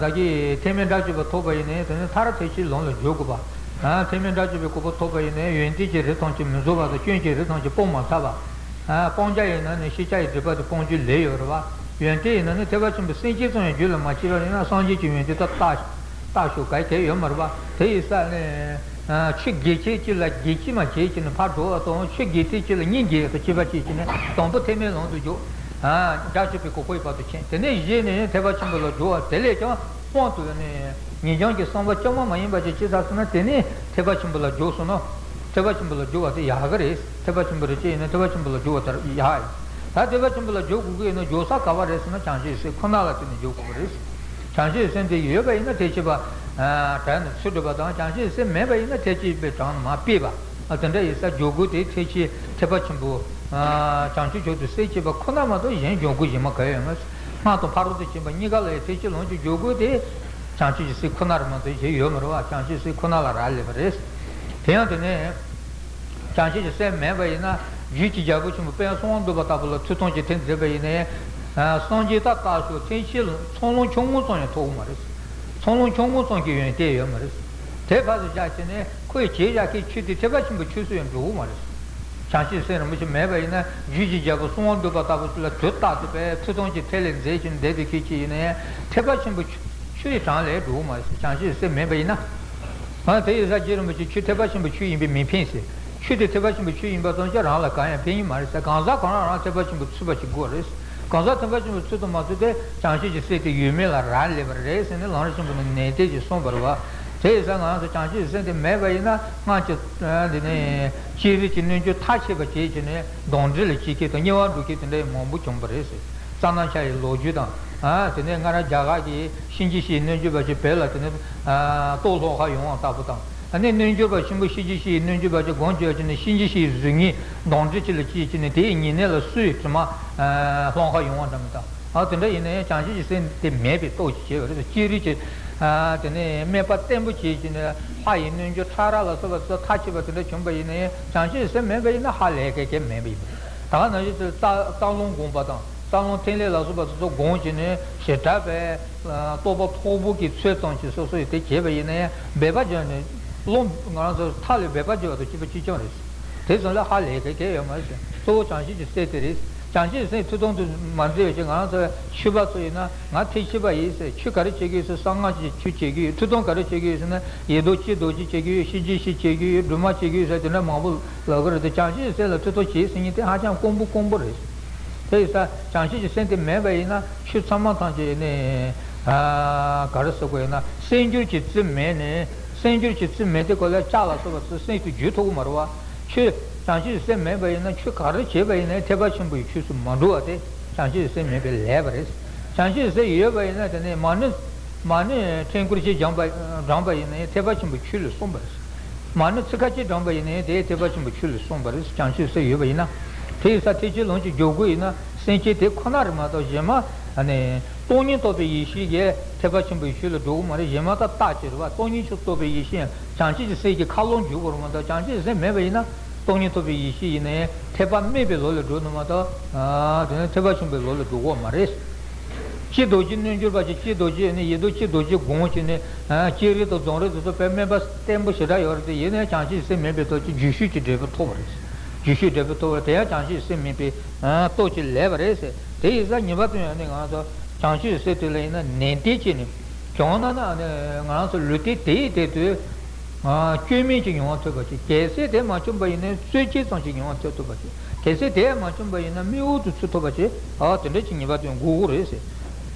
ད་གི་ཐེག་དམན་དགྲ་བཅོམ་པ་ཐོབ་པ་ཡིན་ནའི་དེ་ནི་མཐར་ཐེག་ཆེན་ལམ་ལ་འཇུག་དགོས་པ། ཐེག་དམན་དགྲ་བཅོམ་པའི་གོ་འཕང་ཐོབ་པ་ཡིན་ནའི་ཡོན་ཏན་གྱི་རིགས་ཐམས་ཅད་མི་རྫོགས་པ་དང་སྐྱོན་གྱི་རིགས་ཐམས་ཅད་སྤང་མ་ཐུབ་པ། སྤང་བྱ་ཡིན་ན་ནི་ཤེས་བྱ་ཡི་སྒྲིབ་པ་དེ་སྤོང་རྒྱུ་ལས་ཡོད་རེད་བ། ཡོན་ཏན་ཡིན་ན་ནི་ཐེག་པ་ཆེན་པོའི་སེམས་བསྐྱེད་ཙམ་ཡང་རྒྱུད་ལ་མ་སྐྱེས་པ་ཡིན་ན་སངས་རྒྱས་ཀྱི་ཡོན་ཏན་དེ་ལྟ། ལྟ་ཞོག་ག་གལ་ཡོད་མ་རེད་པ། དེ་ཡིན་ས་ནས། ཆུ་རྒྱས་ཆེ་ཅིག་ལ་རྒྱས་ཅིག་མ་བྱས་ཀྱི་ནས་ཕར་འགྲོ་བ་དང་། ཆུ་རྒྱས་ཐེ་ཅིག་ལ་གཉིས་རྒྱས་སུ་སྐྱེས་པ་བྱས་ཀྱི་ནས་དང་པོ་ཐེག་དམན་ལམ་དུ་འཇུག་རྒྱ་ཆེ་བའི་གོ་འཕང་བར་དུ་ཕྱིན། དེ་ནས་གཞི་ནས་ཐེག་པ་ཆེན་པོ་ལ་འགྲོ་བ་དེ་ལས་ཀྱང་དཔང་དུ་ནས་ཉིན་སྦྱང་གི་བསམ་པ་བཅོས་མ་མ་ཡིན་པ་ཅིག་ཅི་ཟེར་ན། དེ་ནས་ཐེག་པ་ཆེན་པོ་ལ་འཇུག་སོང་ན། ཐེག་པ་ཆེན་པོ་ལ་འཇུག་པ་དེ་ཡག་གི་རེད། ཐེག་པ་ཆེན་པོ་རེད་ཅེས་ཡིན་ན་ཐེག་པ་ཆེན་པོ་ལ་འཇུག་པ་དེ་ཡག་ཡིན། ད་ཐེག་པ་ཆེན་པོ་ལ་འཇུག་དགོས་ཀྱི་ཡིན་ན་འཇུག་ས་ག་པར་རེད་ཟེར་ན། བྱང་ཆུབ་སེམས་ཁོ་ན་ལ་བརྟེན་ནས་འཇུག་དགོས་པ་རེད། བྱང་ཆུབ་སེམས་དེ་ཡོད་པ་ཡིན་ན་ཐེག་ཆེན་པ་གྲངས་ནས་ཚུར་འགྲོ་བ་དང་། བྱང་ཆུབ་སེམས་མེད་པ་ཡིན་ན་ཐེག་ཆེན་པའི་གྲངས་ནས་མར་ཕུད་པ། དེ་འདྲ་ཡིན་ས་འཇུག་སྒོ་དེ་ཐེག་ཆེན་ཐེག་པ་ཆེན་པོ། བྱང་ཆུབ་མཆོག་ཏུ་སེམས་བསྐྱེད་པ་ཁོ་ན་མ་གཏོགས་གཞན་འཇུག་སྒོ་གཞན་མ་ག་ཡོད་མ་རེད། སྔགས་དང་ཕ་རོལ་ཏུ་ཕྱིན་པ་གཉིས་ཀ་ལ་ཡང་ཐེག་ཆེན་ལམ་གྱི་འཇུག་སྒོ་དེ་བྱང་ཆུབ་ཀྱི་སེམས་ཁོ་ན་རེད་མ་གཏོགས་གཞན་ཡོད་མ་རེད་པ། བྱང་ཆུབ་སེམས་ཁོ་ན་ལ་རག་ལས་པ་རེད། དེ་ཡང་དེ་ནས། བྱང་ཆུབ་ཀྱི་སེམས་མེད་པ་ཡིན་ན། རྒྱུད་ཀྱི་རྒྱལ་པོ་ཆེན་པོ་དཔལ་གསང་བ་འདུས་པ་ལྟ་བུ་ལ་ཐུགས་དམ་གྱི་ཐེག་མཛད་པ་ཡིན་ནའི། སངས་རྒྱས་ད་ལྟ་ཞོག་ཐེག་ཆེན་ཚོགས་ལམ་ཆུང་ངུ་ཙམ་ཡང་ཐོབ་ཀྱི་མ་རེད། ཚོགས་ལམ་ཆུང་ངུ་ཙམ་གྱི་ཡོན་ཏན་ཡོད་མ་རེད། དེ་ཕར་ཚུར་བཞག་བྱས་ནས་ཁོས་བྱས་བཞག་མཁན་ཆོས་དེ་ཐེག་པ་ཆེན་པོའི་ཆོས་སུ་ཡང་འགྲོ་གི་མ་རེད། བྱང་ཆུབ་སེམས་རིན་པོ་ཆེ་མེད་པ་ཡིན་ན། རྒྱུད་ཀྱི་རྒྱལ་པོ་གསང་བ་འདུས་པ་ལྟ་བུ་ལ་དུས་རྟག་ཏུ་དཔེ་ཐུགས་དམ་གྱི་ཐིག་ལེ་མཛད་ཅིང་བསྡད་པའི་ཁྱེད་ཀྱིས་ཡིན་ནའི་ཐེག་པ་ཆེན་པོའི་ཆོས་ཆོས་ཀྱི་གྲངས་ལས་འགྲོ་གི་མ་རེད། བྱང་ཆུབ་སེམས་མེད་པ་ཡིན་ན། ཨ། དེ་ཡིན་ཙང་རྗེ་རིན་པོ་ཆེ་ཆོས་ཐེག་པ་ཆེན་པོའི་ཆོས་ཡིན་པས་མི་ཕན་ཟེར། ཆོས་དེ་ཐེག་པ་ཆེན་པོའི་ཆོས་ཡིན་པ་ཙམ་གྱིས་རང་ལ་གང་ཡང་ཕན་གྱི་མ་རེད་ཟེར། གང་ཟག་གང་རང་རང་ཐེག་པ་ཆེན་པོ་ཚུད་པ་ཞིག་དགོས་རེད། གང་ཟག་ཐེག་པ་ཆེན་པོ་ཚུད་དུ་མ་ཚུད་དེ་བྱང་ཆུབ་ཀྱི་སེམས་དེ་ཡོད་མེད་ལ་རག་ལས་པ་རེད་ཟེར་ནས་ལམ་རིམ་ཆེན་པོ་ནས་ནན་ཏན་གྱིས་གསུངས་པ་རེད་པ། དེ་ཡིན་ཙང་ང་རང་ཚོ་བྱང་ཆུབ་ཀྱི་སེམས་དེ་མེད་པ་ཡིན་ན། སྔར་གྱི་འདི་ནས་སྤྱན་རས་ཀྱི་རྣལ་འབྱོར་མཐར་ཕྱིན་པ་བྱས་བྱས་ནས་གདོན་འདྲེ་ལ་སྐྱེ་མཁན་དང་དམྱལ་བར་འགྲོ་མཁན་དེ་འདྲ་ཡང་མང་པོ་བྱུང་བ་རེད་ཟེར། རྩ་ནག་ཆ་ཡི་ལོ་རྒྱུས་དང་། ཨ། དེ་ནས་སྔར་རྒྱ་གར་གྱི་གཤིན་རྗེ་གཤེད་རྣལ་འབྱོར་པ་ཅིག་བོད་ལ་དེ་ནས། ཨ། ལྟོ་སློང་ག་ཡོང་བ་ལྟ་བུ་དང་། ཨ་ནི་རྣལ་འབྱོར་པ་ཆེན་པོ་གཤིན་རྗེ་གཤེད་རྣལ་འབྱོར་པ་ཅིག་སྒོམ་བྱས་བྱས་ནས་གཤིན་རྗེ་གཤེད་གཟུགས་བརྙན་གདོན་འདྲེ་ཅིག་ལ་སྐྱེས་བྱས་ནས་དེའི་ཉེ་གནས་ལ་སོས་དྲི་མ། ཨ། སློང་ག་ཡོང་བ་འདྲ་མི་འདྲ། ཨ། དེ་འདྲ་ཡིན་ན་ཡང་བྱང་ཆུབ་ཀྱི་སེམས་དེ་མེད་པའི་སྟོབས་ཀྱིས་བྱས་པ་རེད། སྤྱན་རས་ཀྱི། ཨ། དེ་ནས་དམན་པ་བརྟན་པོ་བྱས་བྱས་ནས་ལྷ་ཡི་རྣལ་འབྱོར་ཁྲ་རགས་ལ་སོགས་པ་ཚོ་མཐར་ཕྱིན་པ་དེ་འདྲ་བྱུང་པ་ཡིན་ན་ཡང་། བྱང་ཆུབ་ཀྱི་སེམས་མེད་པ་ཡིན་ན་ཧ་ལས་ཀྱི་གེ་མེད་པ་ཡིན་པ་རེད། ད་ག་ནང་བཞིན་དུ་རྩ་རྩ་རླུང་སྒོམ་པ་དང་། རྩ་རླུང་ཐིག་ལེ་ལ་སོགས་པ་དེ་ཚོ་སྒོམ་བྱས་ནས་ཞེ་དྲག་པའི་རྟོགས་པ་མཐོ་པོ་གི་ཚུལ་ཙམ་ཞིག་སོ་སོ་ཡིས་དེ་བྱས་པ་ཡིན་ན་ཡང་། འབད་པ་བརྒྱབ་ནས་རླུང་ང་རང་ཚོ་ཐག་ལས་འབད་པ་བརྒྱབ་པ་དང་གཅིག་པ་གཅིག་རྐྱང་རེད། དེ་ཙམ་ལས་ཧ་ལས་ཀྱི་གེ་ཡོད་མ་རེད། གཙོ་བོ་བྱང་ཆུབ་ཀྱི་སེམས་དེ་རེད། བྱང་ཆུབ་ཀྱི་སེམས་ཐུགས་དམ་དུ་མ་མཛད་པའི་ཕྱིར། ང་རང་ཚོ་ཆོས་པ་ཚོ་ཡིན་ན། ང་ཐེག་ཆེན་པ་ཡིན་ཟེར། ཆོས་ག་རེ་བྱེད་ཀྱི་ཡོད་ཟེར། གསང་སྔགས་ཀྱི་ཆོས་བྱེད་ཀྱི་ཡོད། ཐུགས་དམ་ག་རེ་བྱེད་ཀྱི་ཡོད་ཟེར་ན། ཡེ་ཏོ་ཅི་ཏོ་ཅི་བྱེད་ཀྱི་ཡོད། གཤིན་རྗེ་གཤེད་བྱེད་ཀྱི་ཡོད། སྒྲོལ་མ་བྱེད་ཀྱི་ཡོད་ཟེར། དེ་འདྲ་མང་པོ་ལབ་ཀྱི་རེད་དེ། བྱང་ཆུབ་ཀྱི་སེམས་ལ་ཐུགས་དམ་བྱེད་ཟེར་མཁན་དེ་ཧ་ཅང་དཀོན་པོ་དཀོན་པོ་རེད། དེ་ཡིན་ཙང་བྱང་ཆུབ་ཀྱི་སེམས་དེ་མེད་པ་ཡིན་ན། ཆོས་ཚང་མ་ཐམས་ཅད་ནི། ཨ། ག་རེ་ཟེར་དགོས་ཡིན་ན། སེམས་སྒྱུར་གྱི་རྩིས་མེད་ནས། སེམས་སྒྱུར་གྱི་རྩིས་མེད་དེ་གོ་ལ་ལྕགས་ལ་སོགས་པ་ཚོ་སེམས་སུ་འགྱུར་ཐུབ་ཀྱི་མ་རེད་པ། ཆོས། བྱང་ཆུབ་ཀྱི་སེམས་མེད་པ་ཡིན་ན། ཆོས་ག་རེ་བྱས་པ་ཡིན་ནའི་ཐེག་པ་ཆེན་པོའི་ཆོས་སུ་མ་འགྲོ་བ་དེ་བྱང་ཆུབ་ཀྱི་སེམས་མེད་པའི་ལས་པ་རེད། བྱང་ཆུབ་ཀྱི་སེམས་ཡོད་པ་ཡིན་ན། དེ་ནི་མ་ཎི། མ་ཎི་ཕྲེང་སྐོར་གཅིག་བགྲངས་པ། བགྲངས་པ་ཡིན་ནའི་ཐེག་པ་ཆེན་པོའི་ཆོས་ལ་སོན་པ་རེད། མ་ཎི་ཚིག་ཁ་གཅིག་བགྲངས་པ་ཡིན་ནའི་དེ་ཐེག་པ་ཆེན་པོའི་ཆོས་ལ་སོན་པ་རེད། བྱང་ཆུབ་སེམས་ཡོད་པ་ཡིན་ན། དེ་ཡིན་ཙང་ཐེག་ཆེན་ལམ་གྱི་འཇུག་སྒོ་ཡིན་ན། སེམས་ཅན་དེ་ཁོ་ན་རེད་མ་གཏོགས་གཞན་མ། ཨ་ནི། སྟོང་ཉིད་རྟོགས་པའི་ཡེ་ཤེས་ཀྱིས་ཐེག་པ་ཆེན་པོའི་ཆོས་ལ་འགྲོ་གི་མ་རེད། གཞན་མ་ད་རྟགས་ཅིག་རེད་པ། སྟོང་ཉིད་ཆོས་རྟོགས་པའི་ཡེ་ཤེས་ཡང་བྱང་ཆུབ་ཀྱི་སེམས་ཀྱི་ཁ་ལོ་འཇུག་དགོས་རེད་མ་གཏོགས། བྱང་ཆུབ་ཀྱི་སེམས་མེད་པ་ཡིན་ན། སྟོང་ཉིད་རྟོགས་པའི་ཡེ་ཤེས་ཡིན་ནའི་ཐེག་པ་དམན་པའི་ལམ་ལ་འགྲོ་ནི་མ་གཏོགས། ཨ། དེ་ནི་ཐེག་པ་ཆེན་པོའི་ལམ་ལ་འགྲོ་གི་མ་རེད། ཅི་ཏོ་ཅི་རྣལ་འབྱོར་པ་ཅིག་ཅི་ཏོ་ཅི་ནི་ཡེ་ཏོ་ཅི་ཏོ་ཅི་སྒོམ་བྱས་ནས། ཨ། སྤྱན་རས་དང་རྫོང་རས་དེ་ཚོ་དཔེ་དམན་པ་བརྟན་པོ་ཞེ་དྲག་ཡོད་རེད་དེ། ཡིན་ནའི་བྱང་ཆུབ་སེམས་མེད་པའི་སྟོབས་ཀྱིས་རྒྱུ་ཤུགས་ཀྱི་འབྲས་བུ་ཐོབ་པ་རེད། རྒྱུ་ཤུགས་འབྲས་བུ་ཐོབ་པ་དེ་ཡང་བྱང་ཆུབ་སེམས་མེད་པའི། ཨ། སྟོབས་ཀྱི་ལས་པ་རེད་ཟེར། དེ་ཡིན་ཙང་ངེས་པར་དུ་ཡང་ནི་ང་ཚོ་བྱང་ཆུབ་སེམས་དེ་ལ་ཡིན་ན་ནན་ཏན་བྱས་ནས། བྱུང་ན་ན་ནི་ང་རང་ཚོ་ལུས་རྟེན་དེ་ཡི་དེ་དུས། ཨ། བཅོས་མིན་གྱི་མྱོང་བ་ཐོབ་པ་ཅིག་གལ་སྲིད་དེ་མ་བྱུང་པ་ཡིན་ན་རྩོལ་བཅས་ཙམ་གྱི་མྱོང་བ་ཐོབ་ཐུབ་པ་ཅིག་གལ་སྲིད་དེ་མ་བྱུང་པ་ཡིན་ན་སྨྲེ་འུ་དུ་ཚུད་ཐུབ་པ་ཅིག་ཨ། དེ་འདྲ་ཅིག་ངེས་པར་དུ་དགོས་ཀྱི་རེད་ཟེར།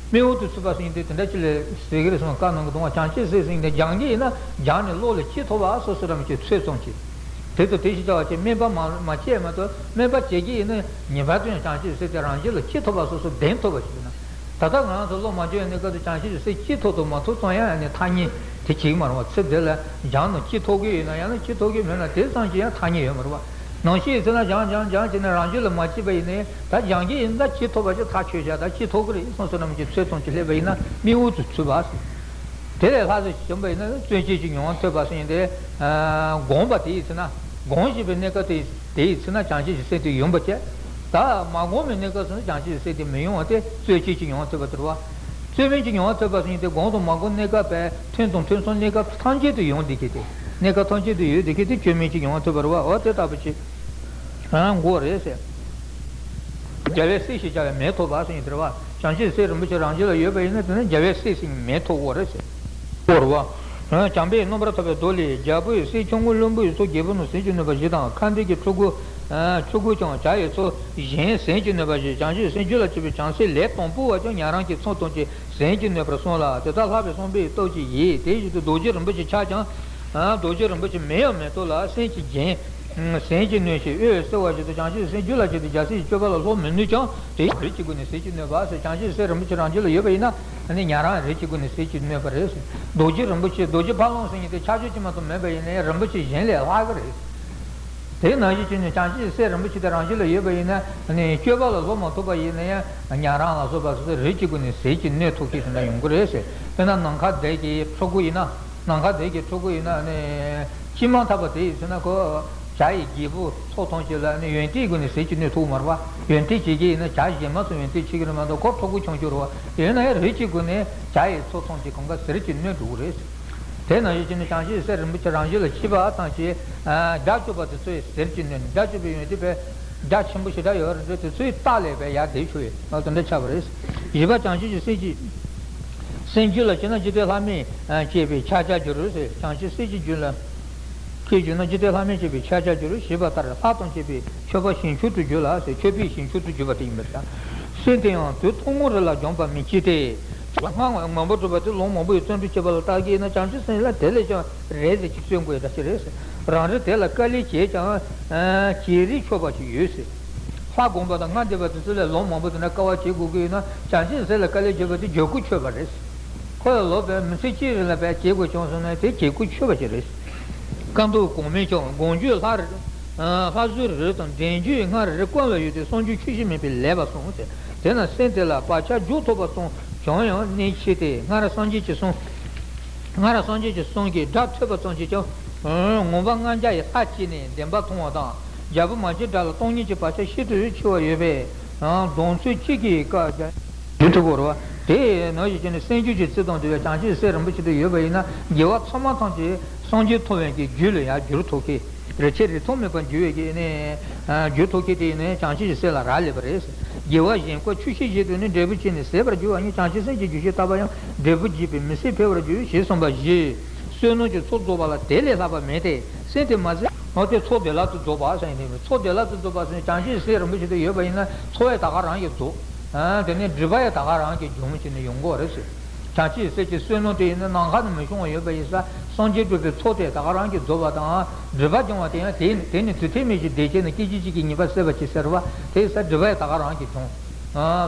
སྨྲེ་འུ་དུ་ཚུད་པ་ཟེར་མཁན་དེ་དེ་འདྲ་ཅིག་ལ་ཟེར་གྱི་རེད་གསུངས། བཀའ་གནང་གི་འདུག་པ། བྱང་ཆུབ་སེམས་ཟེར་མཁན་དེ་སྦྱང་གི་ཡིན་ན་སྦྱངས་ནས་བློ་ལ་སྐྱེ་ཐུབ་པ་སོ་སོ་རང་གི་ཚོད་ཙམ་ཅིག་དེ་ཚོ་དེ་བཞིན་བྱ་བ་ཅིག་དམན་པ་མ་མ་བྱས་མ་གཏོགས། དམན་པ་བྱེད་ཀྱི་ཡིན་ན་ངེས་པར་དུ་ཡང་བྱང་ཆུབ་སེམས་དེ་རང་རྒྱུད་ལ་སྐྱེ་ཐུབ་པ་སོ་སོ་ལྡན་ཐུབ་པ་ཞིག་ཡིན་ན། ད་ལྟ་ང་རང་ཚོ་བློ་མ་བཅོས་གནས་སྐབས་སུ་བྱང་ཆུབ་སེམས་སྐྱེ་ཐུབ་དང་མ་ཐུབ་ཙམ་ཡང་ཡང་ནས་ཐ་སྙད་དེ་བྱེད་ཀྱི་མ་རེད་པ། ཚེ་འདི་ལ་སྦྱངས་ནས་སྐྱེ་ཐུབ་ཀྱི་ཡོད་ན་ཡང་ན་སྐྱེ་ཐུབ་ཀྱི་མེད་ན་དེ་ཙམ་གྱི་ཡང་ཐ་སྙད་ཡོད་མ་རེད་པ། ནང་བཞིན་ཡིན་ཚེ་ན་སྦྱངས་སྦྱངས་སྦྱངས་བྱས་ནས་རང་རྒྱུད་ལ་མ་སྐྱེས་པ་ཡིན་ནའི། ད་སྦྱང་གི་ཡིན་ད་སྐྱེ་ཐུབ་པ་ཅིག་ཐག་ཆོད་བཞག་ད་སྐྱེ་ཐུབ་ཀྱི་རེད་བསམ་བསམ་རྣམས་ཀྱི་ཚོད་ཙམ་ཅིག་སླེབས་པ་ཡིན་ན་སྨྲེ་འུ་དུ་ཚུད་པ་ཟེར། དེ་ལས་ལྷག་ཙམ་ཞིག་བྱུང་པ་ཡིན་ན་རྩོལ་བཅས་ཀྱི་མྱོང་བ་ཐོབ་པ་ཟེར་མཁན་དེ། ཨ། སྒོམ་པ་དེ་ཡིན་ཚེ་ན། སྒོམ་བཞིན་པའི་གནས་སྐབས་དེ་དེ་ཡི་ཚེ་ན་བྱང་ཆུབ་ཀྱི་སེམས་དེ་ཡོང་བ་བྱས། ད་མ་སྒོམ་པའི་གནས་སྐབས་སུ་ན་བྱང་ཆུབ་ཀྱི་སེམས་དེ་མི་ཡོང་བ་དེ་རྩོལ་བཅས་ཀྱི་མྱོང་བ་ཐོབ་པ་དེ་རེད་པ། རྩོལ་མིན་གྱི་མྱོང་བ་ཐོབ་པ་ཟེར་མཁན་དེ་སྒོམ་དང་མ་སྒོམ་གནས་སྐབས་པའི་ཐུན་དང་ཐུན་མཚམས་གནས་སྐབས་ཐམས་ཅད་དུ་ཡོང་བསྡད་མཁན་དེ། གནས་སྐབས་ཐམས་ཅད་དུ་ཡོད་བསྡད་མཁན་དེ་རྩོལ་མིན་གྱི་མྱོང་བ་ཐོབ་པ་རེད་པ། འོ་དེ་ལྟ་བུ་ཅིག་རང་དགོས་རེད་ཟེར། རྒྱལ་བའི་སྲས་ཞེས་བྱ་བའི་མིང་ཐོབ་པ་ཟེར་མཁན་དེ་རེད་པ། བྱང་ཆུབ་སེམས་རིན་པོ་ཆེ་རང་རྒྱུད་ལ་ཡོད་པ་ཡིན་ན་དེ་ནི་རྒྱལ་བའི་སྲས་ཟེར་མཁན་མིང་ཐོབ་དགོས་རེད་ཟེར། སྐོར་བ། བྱམས་པས་མནོན་པར་ཐོབ་པའི་མདོ་ལས། རྒྱལ་པོའི་སྲས་ཆུང་ངུ་བློན་པོའི་ཚོགས། རྒྱལ་པོ་རྣམས་ཟིལ་གྱིས་གནོན་པ་བཞི་དང་། ཁ་འདོན་གྱི་ཕྲུ་གུ། ཕྲུ་གུ་ཀྱང་བྱ་ཡི་ཚོགས་གཞན་ཟིལ་གྱིས་གནོན་པ་བཞི། བྱང་ཆུབ་སེམས་རྒྱུད་ལ་སྐྱེས་པའི་བྱང་སེམས་ལས་དང་པོ་བ་ཀྱང་ཉན་རང་གི་ཚོགས་ཐམས་ཅད་ཟིལ་གྱིས་གནོན་པར་གསུངས་ལ། དེ་ལྟར་ལྷག་པའི་བསམ་པའི་སྟོབས་ཀྱིས་ཡིད་དེ་བཞིན་དུ་རྡོ་རྗེ་རིན་པོ་ཆེ་ཕྱག་ཀྱང་། རྡོ་རྗེ་རིན་པོ་ཆེ་མིང་ཡང་མེད་དོ་ལ། སེམས་ཀྱི་རྒྱན། ཟིལ་གྱིས་གནོན་ཞིང་འོད་གསལ་བ་བཞིན་དུ་བྱང་ཆུབ་སེམས་རྒྱུད་ལ་སྐྱེས་ཏེ་རྒྱལ་སྲས་ཀྱི་སྤྱོད་པ་ལ་སློབ་མི་ནུས་ཀྱང་། དེ་ཡང་རིགས་ཀྱི་སྒོ་ནས་ཟིལ་གྱིས་གནོན་པ་ཟེར། བྱང་ཆུབ་སེམས་རིན་པོ་ཆེ་རང་རྒྱུད་ལ་ཡོད་པ་ཡིན་ན། ཨ་ནི་ཉན་རང་རིགས་ཀྱི་སྒོ་ནས་ཟིལ་གྱིས་གནོན་པ་རེད་ཟེར། རྡོ་རྗེ་རིན་པོ་ཆེ་རྡོ་རྗེ་ཕ་བོང་ཟེར་མཁན་དེ་ཁྱད་ཆོས་ཅི་མ་གཏོགས་མེད་པ་ཡིན་ན་ཡང་རིན་པོ་ཆེ་གཞན་ལས་ལྷག་གི་རེད། དེ་ནང་བཞིན་བྱས་ནས་བྱང་ཆུབ་སེམས་རིན་པོ་ཆེ་དེ་རང་རྒྱུད་ལ་ཡོད་པ་ཡིན་ན། ཨ་ནི་སྤྱོད་པ་ལ་སློབ་མ་ཐུབ་པ་ཡིན་ན་ཡང་ཉན་རང་ལ་སོགས་པ་སོ་སོའི་རིགས་ཀྱི་སྒོ་ནས་ཟིལ་གྱིས་གནོན་ཐུབ་མཁན་དེ་འདྲ་ཡོང་གི་རེད་ཟེར། དཔེར་ན་ནམ་མཁའ་ལྡན་གྱི་ཕྲུ་གུ་ཡིན་ན། ནམ་མཁའ་ལྡན་གྱི་ཕྲུ་གུ་ཡིན་ན་ནི། སྐྱེས་མ་ཐག་པ་དེ་ཡིན་ཟེར་ན་ཁོ། བྱ་ཡི་རྒྱལ་པོ་ཚོགས་ཐམས་ཅད་ལ་ནི་ཡོན་ཏན་གྱི་སྒོ་ནས་ཟིལ་གྱིས་གནོན་ཐུབ་མ་རེད་པ། ཡོན་ཏན་བྱེད་ཀྱི་ཡིན་ན་བྱ་གཞན་མ་ཚོ་ཡོན་ཏན་བྱེད་ཀྱི་རེད་མ་གཏོགས་ཁོ་ཕྲུ་གུ་ཆུང་ཆུང་རེད་པ། ཡིན་ན་ཡང་རིགས་ཀྱི་སྒོ་ནས་བྱ་ཡི་ཚོགས་ཐམས་ཅད་གང་ག་ཟིལ་གྱིས་གནོན་འགྲོ་གི་རེད། དེ་ནང་བཞིན་བྱས་ནས་བྱང་ཆུབ་སེམས་རིན་པོ་ཆེ་རང་རྒྱུད་ལ་སྐྱེས་པ་ཐམས་ཅད། རྒྱ་ཆོད་པ་དེ་ཚོས་ཟིལ་གྱིས་གནོན། རྒྱ་ཆོད་པའི་ཡོན་ཏན་པས། རྒྱ་ཆེན་པོ་ཞེ་དྲག་ཡོད་རེད་དེ་ཚོའི་རྟགས་ལས་པས་ཡར་དེ་ཆོད་ཡོད་དེ་འདྲ་ཆགས་པ་རེད། བཞི་པ་བྱང་ཆུབ་ཀྱི་སེམས་ཀྱི། སེམས་རྒྱུད་ལ་སྐྱེས་ན་འཇིག་རྟེན་ལྷ་མིར་སྐྱེས་པའི་ཕྱག་རྒྱར་འགྱུར་ཟེར། བྱང་ཆུབ་སེམས་ཀྱི་རྒྱུད་ལ་སྐྱེས་གྱུར་ན་འཇིག་རྟེན་ལྷ་མིར་སྐྱེས་པའི་ཕྱག་རྒྱར་འགྱུར། ཞེས་པ་ལྟར་ལྷ་དང་བཅས་པའི་མཆོད་པ་བྱིན་མཆོད་དུ་གྱུར་ལ་ཟེར། མཆོད་པའི་བྱིན་མཆོད་དུ་གྱུར་པ་དེ་ཡིན་པར་བྱ། སེམས་དེ་ཡང་དུས་ཐུང་ངུ་རེ་ལ་འཇོམས་པར་མི་བྱེད་དེ། ལྷ་མང་པོ་སྒྲུབ་པ་དེ་ལོ་མང་པོའི་བརྩོན་འགྲུས་བྱེད་པ་ལ་བརྟག་གི་ཡིན་ན་བྱང་ཆུབ་སེམས་ལ་དེ་ལས་ཀྱང་རེ་ཞིག་ཅིག་བརྩོན་དགོས་འདྲ་ཞིག་རེད་ཟེར། རང་རེ་དེ་ལ་དཀའ་ལས་བྱས་ཀྱང་བྱེད་རིགས་ཆོག་པ་ཞིག་ཡོད་ཟེར། ལྷ་སྒོམ་པ་དང་ལྔ་སྡེ་པ་དེ་ཚོ་ལས་ལོ་མང་པོ་དེ་འདྲ་དཀའ་བ་བྱེད་དགོས་ཀྱི་ཡོད་ན་བྱང་ཆུབ་སེམས་ལ་དཀའ་ལས་བརྒྱབ་པ་དེ་བརྒྱུད་སྐུལ་ཆོད་པ་རེད། ཁོ་ལ་ལོ་པའི་མི་ཚེ་གཅིག་རིང་ལ་བས་བྱེད་དགོས་བྱུང་སོང་ན་དེ་བྱེད་སྐུལ་ཆོད་པ་ཞིག་རེད། བཀའ་འདུག་གོང་མའི་ཀྱང་མགོན་བརྒྱུད་ལྷ་རེ། ལྷ་བཟོའི་རིགས་དང་འདྲེན་བརྒྱུད་ལྔ་རེ་རེ་ཀུན་ལ་ཡོད་དེ་བསམ་རྒྱུ་ཆོས་བཞིན་མིན་པའི་ལེགས་པར་གསུངས་ཏེ། དེས་ན་སེམས་དེ་ལ་བག་ཆགས་འཇུག་ཐུབ་པ་གསུམ་བྱུང་ཡང་གནད་ཆེ་སྟེ། སྔར་སངས་རྒྱས་ཀྱིས་གསུངས། སྔར་སངས་རྒྱས་ཀྱིས་གསུངས་ཀྱི་སྒྲ་ཐོས་པ་ཙམ་གྱིས་ཀྱང་། ངོ་མ་ལྔ་བརྒྱ་ཡི་ལྷ་སྐྱེས་ནས་བདེན་པ་མཐོང་བ་དང་། རྒྱལ་པོ་མ་སྐྱེས་དགྲ་ལ་སྟོང་ཉིད་ཀྱི་བག་ཆགས་ཤིན་ཏུ་ཆེ་བ་ཡོད་པས། གདོང་ཚོད་གཅིག་གིས་བཀག་ཀྱང་། རྒྱུ་ཐུབ་པར་བ། དེ་ནང་བཞིན་བྱས་ནས་སེམས་རྒྱུད་ཀྱི་རྩིས་དང་འབྲེལ་བའི་བྱང་ཆུབ་སེམས་རིན་པོ་ཆེ་དེ་ཡོད་པ་ཡིན་ན་དགེ་བ་ཚང་མ་ཐམས་ཅད་སངས་རྒྱས་ཐོབ་པའི་གི་རྒྱུ་ལ་ཡང་འགྱུར་ཐུབ་ཀྱི། རིན་ཆེན་རིགས་མཐོང་མེད་པར་འགྱུར་བའི་གི་ནི། འགྱུར་ཐུབ་ཀྱི་དེ་ནི་བྱང་ཆུབ་ཀྱི་སེམས་ལ་རག་ལས་པ་རེད། དགེ་བ་གཞན་ཀུན་ཆུ་ཤེལ་བཞིན་དུ་ནི་འབྲས་བུ་བསྐྱེད་ནས་ཟད་པར་འགྱུར་བ་ཉིད་བྱང་ཆུབ་སེམས་ཀྱི་རྒྱུད་ཤེས་ལྟ་བ་ཡང་འབྲས་བུ་བསྐྱེད་པའི་མི་ཟད་འཕེལ་བར་འགྱུར་ཞེས་གསུངས་པ་བཞིན། བསོད་ནམས་ཀྱི་ཚོགས་རྫོགས་པ་ལ་དེ་ལས་ལྷག་པ་མེད་དེ། སེམས་དེ་མ་ཟད། འོ་དེ་ཚོགས་བདེ་བླག་ཏུ་རྫོགས་པ་ཟེར་ཡིན་ནི། ཚོགས་བདེ་བླག་ཏུ་རྫོགས་པ་ཟེར་ནི་བྱང་ཆུབ་སེམས་རིན་པོ་ཆེ་དེ་ཡོད་པ་ཡིན་ན་ཚོགས་ཡང་ད་ག་རང་གིས་རྫོགས། དེ་ནས་སྒྲིབ་པ་ཡང་ད་ག་རང་གིས་སྦྱོང་བྱས་ནས་ཡོང་གི་རེད་ཟེར། བྱང་ཆུབ་སེམས་ཀྱི་བསོད་ནམས་དེ་ཡིན་ན་ནམ་མཁའ་ནས་མི་འབྱུང་བ་ཡོད་པ་ཡིན་ཙང་སངས་རྒྱས་སྒྲུབ་པའི་ཚོགས་དེ་ད་ག་རང་གིས་རྫོགས་པ་དང་སྒྲིབ་པ་སྦྱོང་བ་དེ་ཡང་དེ་ནི་དེ་ནི་དུས་མཐའི་མིག་གི་བདེ་ཆེན་ནི་སྐད་ཅིག་གཅིག་གིས་ཉེས་པ་སེལ་བར་བྱེད་ཟེར་བ་དེ་ས་སྒྲིབ་པ་ཡང་ད་ག་རང་གིས་སྦྱོང་།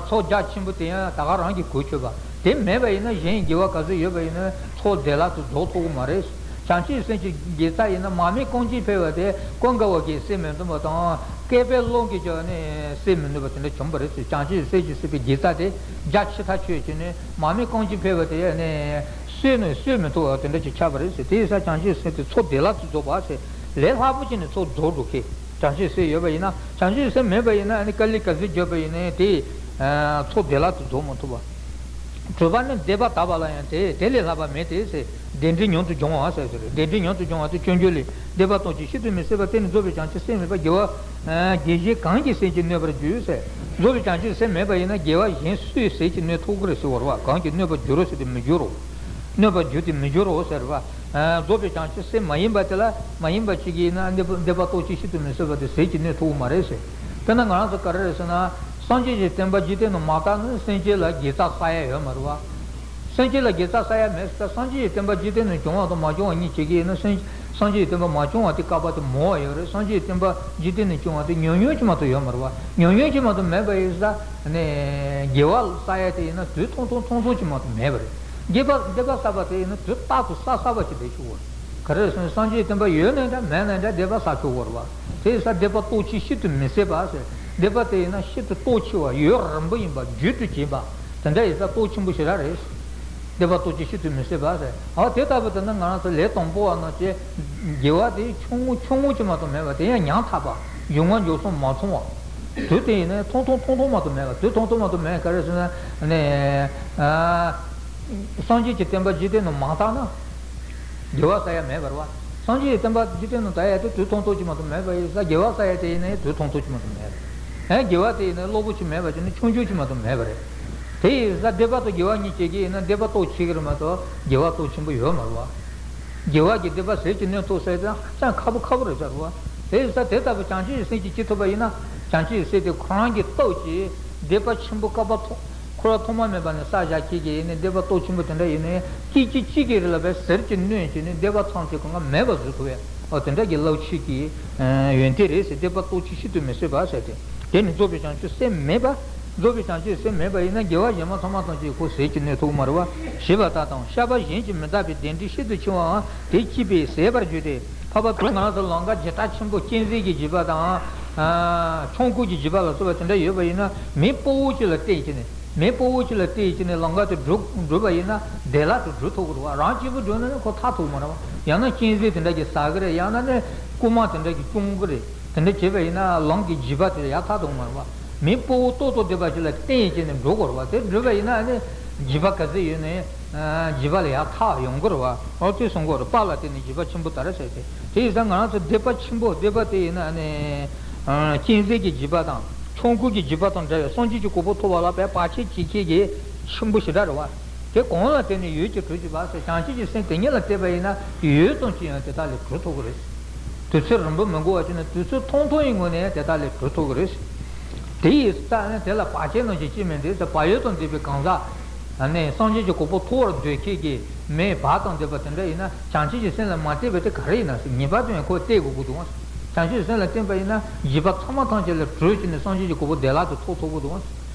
ཚོགས་རྒྱ་ཆེན་པོ་དེ་ཡང་ད་ག་རང་གིས་གོ་ཆོད་པ། དེ་མེད་པ་ཡིན་ན་གཞན་དགེ་བ་ག་ཚོད་ཡོད་པ་ཡིན་ན་ཚོགས་བདེ་བླག་ཏུ་རྫོགས་ཐུབ་ཀྱི་མ་རེད། བྱང་ཆུབ་སེམས་ཀྱི་དགེ་རྩ་ཡིན་ན་མར་མེ་རྐང་གཅིག་ཕེབས་པ་དེ་ཀུན་དགའ་བོ་གིས་སེལ་མི་ཐུབ་པ་དང་བསྐལ་པའི་རླུང་གིས་ཀྱང་ནི་སེལ་མི་ནུས་པ་དེ་འདྲ་བྱུང་བ་རེད་ཟེར། བྱང་ཆུབ་སེམས་ཀྱི་སྲིད་པའི་དགེ་རྩ་དེ་རྒྱ་ཆེ་ཐག་ཆོད་ཀྱི་ནི་མར་མེ་རྐང་གཅིག་ཕེབས་པ་དེ་ནི་སེལ་ནི་སེལ་མི་ཐུབ་པ་དེ་འདྲ་ཅིག་ཆགས་པ་རེད་ཟེར། དེ་ཡིན་ཙང་བྱང་ཆུབ་སེམས་དེ་ཚོགས་བདེ་བླག་ཏུ་རྫོགས་པ་ཟེར། ལས་སླ་པོ་ཅིག་ནི་ཚོགས་རྫོགས་འགྲོ་གི། བྱང་ཆུབ་སེམས་ཡོད་པ་ཡིན་ན། བྱང་ཆུབ་སེམས་མེད་པ་ཡིན་ན་ཨ་ནི་དཀའ་ལས་ག་ཚོད་བརྒྱབ་པ་ཡིན་ནའི་དེ། ཚོགས་བདེ་བླག་ཏུ་རྫོགས་མ་ཐུབ་པ། གྲུབ་པ་ནི་བཟླས་པ་དག་པ་ལ་ཡང་དེ་དེ་ལས་ལྷག་པ་མེད་དེ་ཟེར། བདེ་འབྲས་མྱུར་དུ་འབྱུང་བ་ཟེར་ཟེར། བདེ་འབྲས་མྱུར་དུ་འབྱུང་བ་དེ་སྤྱོད་འཇུག་ལས། བཟླས་པ་ལྟོ་གཅིག་ཤིན་ཏུ་མི་ཟད་པ་དེ་ནི་རྫོགས་པའི་བྱང་ཆུབ་སེམས་མེད་པ་དགེ་བ། དགེ་བཞི་གང་གིས་སེམས་ཀྱི་གནོད་པར་འགྱུར་ཟེར། རྫོགས་པའི་བྱང་ཆུབ་སེམས་མེད་པ་ཡིན་ན་དགེ་བ་གཞན་སུས་ཟིལ་གྱིས་གནོན་ཐུབ་ཀྱི་རེད་ཟེར་བ་རེད་བ། གང་གིས་གནོད་པར་འགྱུར་རོ་ཟེར་ཏེ་མི་འགྱུར་རོ། གནོད་པར་འགྱུར་ཏེ་མི་འགྱུར་རོ་ཟེར་བ། རྫོགས་པའི་བྱང་ཆུབ་སེམས་མ་ཡིན་པ་དེ་ལ་མ་ཡིན་པ་ཅིག་ཡིན་ན་བཟླས་པ་བཟླས་པ་ལྟོ་གཅིག་ཤིན་ཏུ་མི་ཟད་པ་དེ་ཟིལ་གྱིས་གནོན་ཐུབ་ཀྱི་མ་རེད་ཟེར། དཔེར་ན་ང་རང་ཚོ་ག་རེ་རེད་ཟེར་ན། སངས་རྒྱས་ཀྱི་བསྟན་པ་འཇིག་རྟེན་ནང་མ་དར་ན་སེམས་ཅན་ལ་དགེ་རྩ་བསགས་ཡ་ཡོད་མ་རེད་བ། སེམས་ཅན་ལ་དགེ་རྩ་བསགས་ཡ་མེད་ཟེར་ད་སངས་རྒྱས་ཀྱི་བསྟན་པ་འཇིག་རྟེན་ནང་བྱུང་བ་དང་མ་བྱུང་བ་གཉིས་བྱེད་ཀྱི་ཡིན་ན་སེམས། སངས་རྒྱས་ཀྱི་བསྟན་པ་མ་བྱུང་བ་དེ་བསྐལ་པ་དེ་མང་བ་ཡོད་རེད། སངས་རྒྱས་ཀྱི་བསྟན་པ་འཇིག་རྟེན་ནང་བྱུང་བ་དེ་ཉུང་ཉུང་ཅིག་མ་གཏོགས་ཡོད་མ་རེད་བ། ཉུང་ཉུང་ཅིག་མ་གཏོགས་མེད་པ་ཡིན་ཙང་ནས་དགེ་བ་བསགས་ཡ་དེ་ཡིན་ན་དུས་ཐུང་ཐུང་ཐུང་ཐུང་ཅིག་མ་གཏོགས་མེད་པ་རེད། དགེ་བ་བཟླས་པ་བསགས་པ་དེ་ཡིན་ན་དུས་རྟག་ཏུ་བསགས་བསགས་པ་ཅིག་བསྡད་ཆོག་གི་རེད། ག་རེ་ཟེར་ན་སངས་རྒྱས་བསྟན་པ་ཡོད་ནའི་འདྲ་མེད་ནའི་འདྲ་བཟླས་པ་བསགས་ཆོག་གི་རེད་བ། དེ་ཡིན་ཙང་བཟླས་པ་ལྟོ་གཅིག་ཤིན་ཏུ་མི་ཟད་པ་ཟེར། བཟླས་པ་དེ་ཡིན་ན་ཤིན་ཏུ་སྟོབས་ཆེ་བ་ཡུན་རིང་པོ་ཡིན་པ་རྒྱུན་དུ་བྱེད་པ། དེ་འདྲ་ཡིན་ཙང་སྟོབས་ཆེན་པོ་ཞེ་དྲག་རེད། བཟླས་པ་ལྟོ་གཅིག་ཤིན་ཏུ་མི་ཟད་པ་ཟེར། འོ་དེ་ལྟ་བུ་དེ་ནི་ང་རང་ཚོ་ལས་དང་པོ་བ་རྣམས་ཀྱི་དགེ་བ་དེ་ཆུང་ངུ་ཆུང་ངུ་ཅིག་མ་གཏོགས་མེད་པ་དེ་ཡང་ཉམ་ཐག་པ། མཇུག་མ་མཇུག་སོང་མ་སོང་བ། དུས་དེ་ཡིན་ན་ཐུང་ཐུང་ཐུང་ཐུང་མ་གཏོགས་མེད་པ། དུས་ཐུང་ཐུང་མ་གཏོགས་མེད། ག་རེ་ཟེར་ན་ནི། སངས་རྒྱས་ཀྱི་བསྟན་པ་འཇིག་རྟེན་ནང་མ་དར་ན། དགེ་བ་བསགས་ཡ་མེད་པ་རེད་བ། སངས་རྒྱས་ཀྱི་བསྟན་པ་འཇིག་རྟེན་ནང་དར་ཡ་དེ་དུས་ཐུང་ཐུང་ཅིག་མ་གཏོགས་མེད་པ་ཡིན་ཙང་དགེ་བ་བསགས་ཡ་དེ་ཡིན་ན་དུས་ཐུང་ཐུང་ཅིག་མ་གཏོགས་མེད་རེད། ཨེ་དགེ་བ་དེ་ཡིན་ན་གློ་བུར་ཅིག་མེད་པ་ཅིག་ནི་ཆུང་ཆུང་ཅིག་མ་གཏོགས་མེད་པ་རེད། དེ་ཡིན་ཙང་སྡིག་པ་དང་དགེ་བ་གཉིས་བྱེད་ཀྱི་ཡིན་ན་སྡིག་པ་སྟོབས་ཆེ་གི་རེད་མ་གཏོགས་དགེ་བ་སྟོབས་ཆེན་པོ་ཡོད་མ་རེད་བ། དགེ་བ་གི་སྡིག་པ་ཟིལ་གྱིས་གནོན་ཐུབ་ཟེར་དེ་ཧ་ཅང་ཁག་པོ་ཁག་པོ་རེད་ཟེར་བ། དེ་ཡིན་ཙང་དེ་ལྟ་བུ་བྱང་ཆུབ་ཀྱི་སེམས་ཀྱིས་ཅི་ཐུབ་པ་ཡིན་ན། བྱང་ཆུབ་ཀྱི་སེམས་དེ་ཁོ་རང་གི་སྟོབས་ཀྱིས་སྡིག་པ་ཆེན་པོ་བསྐལ་པ་ཐོག་འཁོར་བ་ཐོག་མ་མེད་པ་ནས་བསགས་བཞག་ཁྱེད་ཀྱི་ཡིན་ནའི་སྡིག་པ་སྟོབས་ཆེན་པོ་དེ་འདྲ་ཡིན་ནའི་སྐད་ཅིག་གཅིག་གིས་རེད་ལ་བས་ཟིལ་གྱིས་གནོན་བྱས་ནས་སྡིག་པ་ཚང་ཚིག་གང་ག་མེད་པ་བཟོ་ཐུབ་ཡ། འོ་དེ་འདྲ་གི་རླབས་ཆེ་གི་ཡོན་ཏན་རེད་ཟེར། སྡིག་པ་སྟོབས་ཀྱིས་བཤིག་ཏུ་མི་བཟོད་པ་ཟེར་ཏེ། དེ་ནི་རྫོགས་པའི་བྱང་ཆུབ་སེམས་མེད་པ། རྫོགས་པའི་བྱང་ཆུབ་སེམས་མེད་པ་ཡིན་ན་དགེ་བ་གཞན་མ་ཚང་མ་ཐམས་ཅད་ཁོ་ཟིལ་གྱིས་གནོན་ཐུབ་ཀྱི་མ་རེད་བ། ཞེས་པ་ལྟ་དང་། བཤགས་པ་གཞན་གྱིས་མི་འདག་པའི་བདེན་འབྲས་ཤིན་ཏུ་ཆེ་བའང་དེ་ཅིས་པས་ཟད་པར་འགྱུར་ཏེ། འཕགས་པ་ང་རང་ཚོ་ལམ་ཁ་འཇིགས་སྐྲག་ཆེན་པོ་གཅན་གཟན་གྱི་འཇིགས་པ་དང་། ཨ། ཆོམ་རྐུན་གྱི་འཇིགས་པ་ལ་སོགས་པ་དེ་འདྲ་ཡོད་པ་ཡིན་ན་མེ་དཔའ་བོ་ཅིག་ལ་བརྟེན་བྱས་ནས། མེ་དཔའ་བོ་ཅིག་ལ་བརྟེན་བྱས་ནས་ལམ་ཁ་དེ་བསྒྲུབ་བསྒྲུབ་པ་ཡིན་ན་བདེ་བླག་ཏུ་བསྒྲུབ་ཐུབ་ཀྱི་རེད་བ། རང་གཅིག་པུ་བསྒྲུབས་ན་ནི་ཁོ་ཐར་ཐུབ་ཀྱི་མ་རེད་བ། ཡང་ན་གཅན་གཟན་དེ་འདྲ་གིས་ཟ་གི་རེད། ཡང་ན་ནི་རྐུན་མ་དེ་འདྲ་གིས་བཅོམ་གི་རེད། དེ་འདྲ་བྱས་པ་ཡིན་ན་ལམ་གྱི་འཇིགས་པ་དེ་ཡར་ཐར་ཐུབ་ཀྱི་མ་རེད་བ། མེ་དཔའ་བོ་ཏོག་ཏོག་བསྡད་པ་ཞིག་ལ་བརྟེན་བྱས་ནས་འགྲོ་དགོས་རེད་བ། དེ་བསྒྲུབས་པ་ཡིན་ན་ནི་འཇིགས་པ་ག་ཚོད་ཡོད་ནའི་འཇིགས་པ་ལས་ཡར་ཐར་ཡོང་གི་རེད་བ། འོ་དེ་གསུང་གི་རེད། དཔའ་ལ་བརྟེན་ནས་འཇིགས་པ་ཆེན་པོ་དར་ཟེར་ཏེ། དེ་ཡིན་ཙང་ང་རང་ཚོ་སྡིག་པ་ཆེན་པོ་སྡིག་པ་དེ་ཡིན་ན་ནི། ཨ། གཅན་གཟན་གྱི་འཇིགས་པ་དང་ཆོམ་རྐུན་གྱི་འཇིགས་པ་དང་འདྲ་བའི་སངས་རྒྱས་ཀྱི་གོ་འཕང་ཐོབ་པ་ལ་དཔེ་བར་ཆད་བྱེད་མཁན་གྱི་ཆེན་པོ་ཞེ་དྲག་རེད་བ། དེ་གང་ལ་བརྟེན་ནས་ཡོད་ཀྱི་གྲོལ་གྱི་བ་ཟེར། བྱང་ཆུབ་ཀྱི་སེམས་དེ་ཉིད་ལ་བརྟེན་པ་ཡིན་ན་ཡུད་ཙམ་གྱིས་ཡང་དེ་དག་ལས་གྲོལ་ཐུབ་ཀྱི་རེད། དུས་ཚོད་རིང་པོ་མི་འགོར་བ་བྱས་ན་དུས་ཚོད་ཐུང་ཐུང་ཡིན་ངོ་ནས་དེ་དག་ལས་གྲོལ་ཐུབ་ཀྱི་རེད། དེ་ཡི་རྟགས་ནི་དེ་ལ་བར་ཆད་རྣམས་ཀྱིས་ཅི་མི་འདོད་ཟེར། བག་ཡོད་དང་ལྡན་པའི་གང་ཟག་ནས་སངས་རྒྱས་ཀྱི་གོ་འཕང་ཐོབ་པར་འདོད་མཁན་གྱི་མི་བག་དང་ལྡན་པ་དེ་འདྲ་ཡིན་ན་བྱང་ཆུབ་ཀྱི་སེམས་ལ་མ་བརྟེན་པ་དེ་ག་རེ་ཡིན་ན་ཟེར། ངེས་པར་དུ་ཡང་ཁོ་བརྟེན་དགོས་ཀྱི་འདུག་བ། བྱང་ཆུབ་ཀྱི་སེམས་ལ་བརྟེན་པ་ཡིན་ན་འཇིགས་པ་ཚང་མ་ཐམས་ཅད་ལས་གྲོལ་བྱས་ནས་སངས་རྒྱས་ཀྱི་གོ་འཕང་བདེ་བླག་ཏུ་ཐོབ་ཐུབ་ཀྱི་འདུག་བ།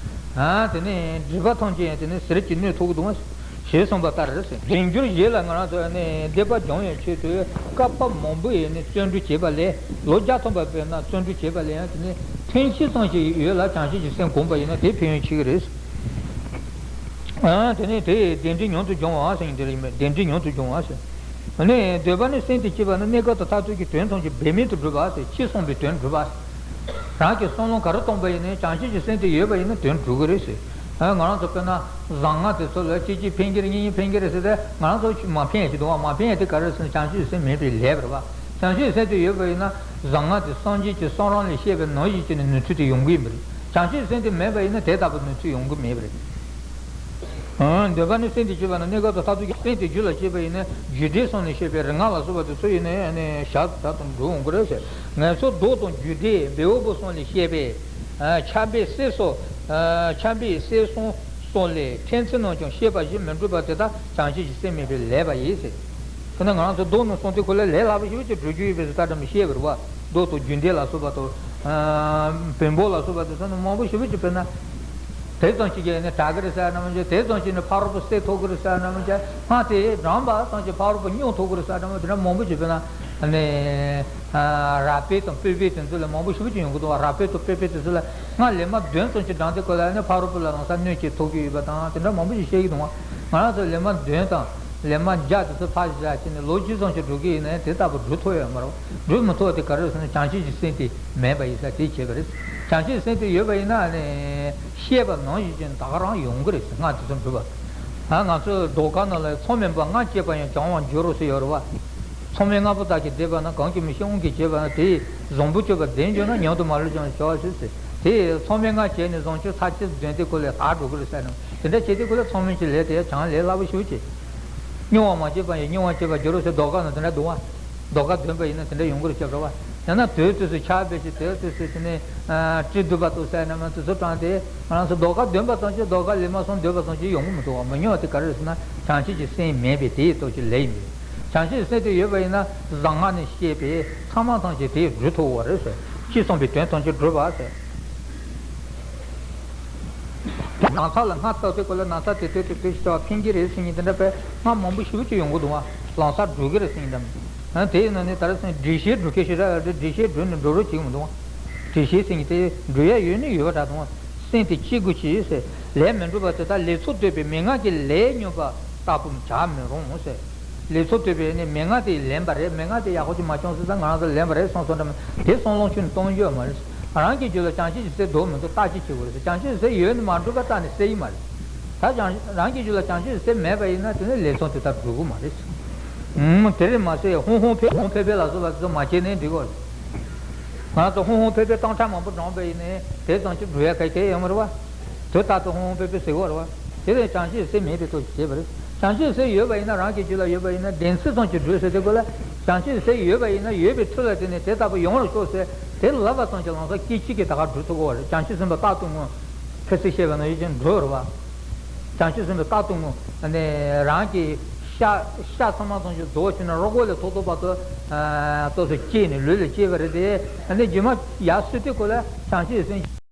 ཨ། དེ་ནས་སྒྲིབ་པ་ཐམས་ཅད་ཡང་དེ་ནས་ཟིལ་གྱིས་གནོན་ཐུབ་ཀྱི་འདུག་བ། ཞེས་གསུངས་པ་ལྟར། རིང་འགྱུར་བཞི་ལ་ང་རང་ཚོ་ནི་སྡིག་པ་སྦྱང་བའི་ཆེད་དུ་བསྐལ་པ་མང་པོ་ཡས་ནས་བརྩོན་འགྲུས་བྱས་པ་ལས། ལོ་བརྒྱ་ཐམ་པ་བོད་ན་བརྩོན་འགྲུས་བྱས་པ་ལས་ཡང་དེ་ནས་ཐེངས་གཅིག་ཙམ་ཞིག་ཡོད་ལ་བྱང་ཆུབ་ཀྱི་སེམས་བསྒོམས་པ་ཡིན་ན་དེ་ཕན་ཡོན་ཆེ་གི་རེད། ཨ། དེ་ནས་དེ་བདེན་འབྲས་མྱུར་དུ་འབྱུང་བ་ཟེར་ཡིན་དེ་རེད། བདེན་འབྲས་མྱུར་དུ་འབྱུང་བ་ཟེར། ནས་འདོད་པ་ནི་སེམས་དེ་སྐྱེས་པ་ན་གནས་སྐབས་དང་མཐར་ཐུག་གི་དོན་ཐམས་ཅད་འབད་མེད་དུ་འགྲུབ་པ་ཟེར། ཕྱིས་གསུངས་པའི་དོན་འགྲུབ་པ་ཟེར། རང་གི་བསམ་བློ་ག་རེ་གཏོང་པ་ཡིན་ནའི་བྱང་ཆུབ་ཀྱི་སེམས་དེ་ཡོད་པ་ཡིན་ན་དོན་འགྲུབ་ཀྱི་རེད་ཟེར། ཨ། ང་རང་ཚོ་དཔེར་ན་བཟང་ངན་དེ་ཚོ་ལ་གཅིག་གཅིག་ཕན་གྱི་རེད། གཉིས་གཉིས་ཕན་གྱི་རེད་ཟེར་ཏེ་ང་རང་ཚོ་མ་ཕན་ཡ་ཅིག་འདུག་བ། མ་ཕན་ཡ་དེ་ག་རེ་ཟེར་ན་བྱང་ཆུབ་ཀྱི་སེམས་མེད་པའི་ལས་རེད་བ། བྱང་ཆུབ་ཀྱི་སེམས་དེ་ཡོད་པ་ཡིན་ན་བཟང་ངན་དེ་སངས་རྒྱས་ཀྱི་གསུང་རབ་ལས་བཤད་པའི་ནང་བཞིན་བྱས་ནས་ནུས་མཐུ་དེ་ཡོང་གི་ཡིན་པ་རེད། བྱང་ཆུབ་ཀྱི་སེམས་དེ་མེད་པ་ཡིན་ན་དེ་ལྟ་བུ་ནུས་མཐུ་ཡོང་གི་མེད་པ་རེད། འདོད་པ་ནི་སེམས་དེ་སྐྱེས་པ་ན་གནས་སྐབས་དང་མཐར་ཐུག་གི་སེམས་དེ་རྒྱུད་ལ་སྐྱེས་པ་ཡིན་ན་རྒྱུད་སྡེ་གསུམ་ལས་བཤད་པའི་རིག་སྔགས་ལ་སོགས་པ་དེ་ཚོ་ཡིན་ན་ཡང་ནི་ཞར་དུ་འགྲོ་འོང་གི་རེད་ཟེར། ངལ་གསོ་མདོག་དང་རྒྱུད་སྡེ་འབེལ་པོ་གསུམ་ལས་བཤད་པའི་ཆབ་འབེབས་གསེར་སོགས། ཆབ་འབེབས་གསེར་གསུམ་སོགས་ལས་ཕྲན་ཚེགས་རྣམས་ཀྱང་བཤད་པ་བཞིན་མི་འགྲུབ་པ་དེ་དག་བྱང་ཆུབ་ཀྱི་སེམས་མེད་པའི་ལས་པ་ཡིན་ཟེར། དཔེར་ན་ང་རང་ཚོ་མདོ་ནས་གསུངས་དུས་ཁོ་ལ་ལས་སླ་པོ་ཞེ་པོ་ཅིག་སྒྲུབ་རྒྱུ་ཡོད་པའི་བཟོ་ལྟ་འདྲ་མི་ཤེས་པ་རེད་བ། མདོ་དང་རྒྱུད་སྡེ་ལ་སོགས་པ་དང་། བེམ་པོ་ལ་སོགས་པ་དེ་ཚོ་ནི་མང་པོ་ཞེ་པོ་ཅིག་དཔེར་ན། དེ་ཙམ་ཞིག་གིས་ནི་དྲག་གི་རེད་ཟེར་ན་མ་བྱས། དེ་ཙམ་ཞིག་ནི་ཕ་རོལ་པོ་སེལ་ཐུབ་ཀྱི་རེད་ཟེར་ན་མ་བྱས། སྔགས་དེ་བགྲངས་པ་ཙམ་གྱིས་ཕ་རོལ་པོ་སྙོམས་ཐུབ་ཀྱི་རེད་ཟེར་ན་མ་བྱས། དེ་འདྲ་མང་པོ་ཞིག་དཔེར་ན། ནི། རབ་དཔེ་དང་དཔེ་དཔེ་དེ་ཚོ་ལ་མང་པོ་ཞེ་པོ་ཅིག་ཡོང་གི་འདུག་བ། རབ་དཔེ་དང་དཔེ་དཔེ་དེ་ཚོ་ལ་སྔགས་ལེབ་མ་བདུན་ཙམ་ཞིག་བགྲངས་དུས་སྐབས་ལ་ནི་ཕ་རོལ་པོ་ལ་ལམ་སང་གནོད་སྐྱེལ་ཐུབ་ཀྱི་ཡོད་པ་དང་དེ་འདྲ་མང་པོ་ཞིག་བཤད་ཀྱི་འདུག་བ། ང་རང་ཚོ་ལེབ་མ་བདུན་དང་། ལེབ་མ་བརྒྱ་དེ་ཚོ་ཕར་བཞག་བྱས་ནས་ལོ་གཅིག་ཙམ་ཞིག་འགྲོ་གི་ཡིན་ན་དེ་ལྟ་བུ་འགྲུབ་ཐུབ་ཡོད་མ་རེད། འགྲུབ་མི་ཐུབ་དེ་ག་རེ་ཟེར་ན་བྱང་ཆུབ་ཀྱི་སེམས་དེ་མེད་པ་ཡིན་ས་དེ་བྱས་པ་རེད། བྱང་ཆུབ་ཀྱི་སེམས་དེ་ཡོད་པ་ཡིན་ན་ནི་བཤད་པ་ནང་བཞིན་བྱས་ནས་ད་ག་རང་ཡོང་གི་རེད་ཟེར། སྔགས་དེ་ཚོ་འགྲུབ་པ། ཨ། ང་ཚོའི་ཟློས་གར་ནང་ལ་མཚམས་མེད་པ་སྔགས་བཅས་པ་ཡང་བྱང་བར་འགྱུར་རོ་ཟེར་ཡོད་རེད་བ། མཚམས་མེད་ལྔ་པོ་དག་གིས་བཟླས་པ་ན་གང་གིས་མི་ཤེས་དབང་གིས་བྱས་པ་ན་དེ་ཡིས་བཟང་པོ་སྤྱོད་པ་ལྡན་གྱུར་ན་ཉམས་དང་མ་ལུས་ཀྱང་བྱ་བ་ཞིག་ཟེར། དེ་ཡིས་མཚམས་མེད་ལྔ་བྱས་ནས་བཟང་སྤྱོད་ཚར་གཅིག་འདོན་དུས་སྐབས་ལ་དག་འགྲོ་གི་རེད་ཟེར་ན། དེ་འདྲ་བྱེད་དུས་སྐབས་ལ་མཚམས་མེད་ཀྱི་ལས་དེ་ཡང་བྱང་ལས་སླ་པོ་ཞེ་པོ་ཅིག་སྨྱུང་བ་མ་བྱས་པ་ཡང་སྨྱུང་བ་བྱས་པར་འགྱུར་རོ་ཟེར། ཟློས་གར་ནང་དེ་འདྲ་འདུག་བ། ཟློས་གར་འདོན་པ་ཡིན་ན་དེ་འདྲ་ཡོང་གི་རེད་བྱས་པ་རེད་བ། ཡང་ན་དུས་དུས་སུ་ཕྱག་འབུལ་ཞིག་དུས་དུས་སུ་དེ་ནས་ཨ་སྤྲེལ་བསྡུ་བ་དང་ཟེར་ན་མ་དེ་ཚོ་དྲངས་ཏེ་ང་རང་ཚོ་ཟློས་གར་འདོན་པ་ཙམ་གྱིས་ཟློས་གར་ལེབ་མ་གསུམ་འདོན་པ་ཙམ་གྱིས་ཡོང་གི་མི་འདུག་བ། མི་ཉུང་བ་དེ་ག་རེ་རེད་ཟེར་ན་བྱང་ཆུབ་ཀྱི་སེམས་མེད་པའི་དེའི་སྟོབས་ཀྱིས་ལས་ཡིན་པས། བྱང་ཆུབ་ཀྱི་སེམས་དེ་ཡོད་པ་ཡིན་ན་གཟུངས་སྔགས་ནས་བཤད་པའི་ཐ་མ་ཐམས་ཅད་དེས་སྒྲུབ་ཐུབ་པ་རེད་ཟེར། ཅེས་གསུངས་པའི་དོན་ཐམས་ཅད་འགྲུབ་པ་ཟེར། ལམ་སང་ལ་སྔགས་བཏབ་དུས་སྐབས་ལ་ན་ཚ་དེ་དེ་དེ་དེ་ཞིག་ཕན་གྱི་རེད་ཟེར་མཁན་དེ་འདྲ་དཔེ་སྔགས་མང་པོ་ཞེ་པོ་ཅིག་ཡོང་གི་འདུག་བ། ལམ་སང་འགྲུབ་ཀྱི་རེད་ཟེར་མཁན་འདྲ་མོ། ཨ། དེ་ཡིན་ན་ནི་ད་རེས་སང་འགྲེལ་བཤད་འགྲུབ་མཁན་ཞེ་དྲག་ཡོད་རེད། འགྲེལ་བཤད་འགྲུབ་ནས་འགྲོ་རོགས་བྱེད་ཀྱི་མི་འདུག་བ། འགྲེལ་བཤད་ཟེར་མཁན་དེ་འགྲུབ་ཡ་ཡོད་ནི་ཡོད་པ་འདྲ་འདུག་བ། སེམས་དེ་སྐྱེ་དགོས་ཀྱི་ཟེར། ལས་མི་འགྲུབ་པ་དེ་དག་ལས་ཚོགས་བསྡུས་པའི་མན་ངག་གི་ལས་སྙོམས་པ་ལྟ་བུར་བྱར་མི་རུང་ཟེར། ལས་ཚོགས་བསྡུས་པའི་ནི་མན་ངག་དེ་ལེན་པ་རེད། མན་ངག་དེ་ཡག་པོ་ཅིག་མ་བྱུང་ཟེར་ཙང་ང་རང་ཚོ་ལེན་པ་རེད་བསམ་སོང་འདྲ་མོ། དེ་བསམ་བློ་ཁྱོན་ནས་གཏོང་རྒྱུ་ཡོད་མ་རེད། རང་གི་རྒྱུད་ལ་བྱང་ཆུབ་ཀྱི་སེམས་འདུག་མི་འདུག་བརྟག་དཔྱད་བྱེད་དགོས་རེད་ཟེར། བྱང་ཆུབ་ཀྱི་སེམས་ཡོད་ནི་མ་འགྲུབ་པ་རྩ་ནས་སེལ་གྱི་མ་རེད། ད་ཀྱང་རང་གི་རྒྱུད་ལ་བྱང་ཆུབ་ཀྱི་སེམས་མེད་པ་ཡིན་ན་དེ་ནི་ལས་ཚོགས་དེ་ལྟར་འགྲུབ་ཀྱི་མ་རེད། ཨུམ། དེར་མ་ཟད་ཧོང་ཧོང་ཕེ་ཧོང་ཕེ་ཕེ་ལ་སོགས་པ་དེ་ཚོ་མ་བྱས་ནའི་འགྲིག་གོ། ང་ཚོ་ཧོང་ཧོང་ཕེ་ཕེ་སྟོང་ཕྲག་མང་པོ་བགྲངས་པ་ཡིན་ནའི་དེ་ཙམ་ཅིག་འགྲུབ་ཡ་ག་གེ་ཡོད་མ་རེད་བ། དུས་རྟག་ཏུ་ཧོང་ཧོང་པེ་པེ་ཟེར་གྱི་ཡོད་རེད་བ། དེ་ལས་བྱང་ཆུབ་སེམས་མེད་པའི་ཐོག་ཅིག་བྱེད་པ་རེད། བྱང་ཆུབ་སེམས་ཡོད་པ་ཡིན་ན་རང་གི་རྒྱུད་ལ་ཡོད་པ་ཡིན་ན་བདེན་ཚིག་ཙམ་གྱིས་གྲོལ་ཟེར་དེ་སྐོར་ལ། བྱང་ཆུབ་སེམས་ཡོད་པ་ཡིན་ན་ཡོད་པའི་མཐུ་ལ་བརྟེན་ནས་དེ་ལྟ་བུ་ཡོང་བར་ཤོག་ཟེར་དེ་ལབ་པ་ཙམ་གྱིས་ལམ་སང་སྐད་ཅིག་གིས་ད་ག་གྲོལ་ཐུབ་ཀྱི་ཡོད་རེད། བྱང་ཆུབ་སེམས་དཔའ་རྟག་ཏུ་ངུ། ཁ་ཚིག་བཤད་པ་ན་ཡོད་ཅན་འགྲོ་རུ་བ། བྱང་ཆུབ་སེམས་དཔའ་རྟག་ཏུ་ངུ། ནས་རང་གི་ཤ་ཤ་ཚང་མ་ཚང་ཞིག་རྫོགས་ཕྱིན་ན་རོ་ཀོ་ལས་ཐོག་ཐོག་བར་དུ་ཏོག་ཙམ་སྐྱེས་ནས་ལུས་ལ་སྐྱེས་པ་རེད་དེ། ནས་རྗེས་མ་ཡར་སོས་དུས་སྐོར་ལ་བྱང་ཆུབ་སེམས་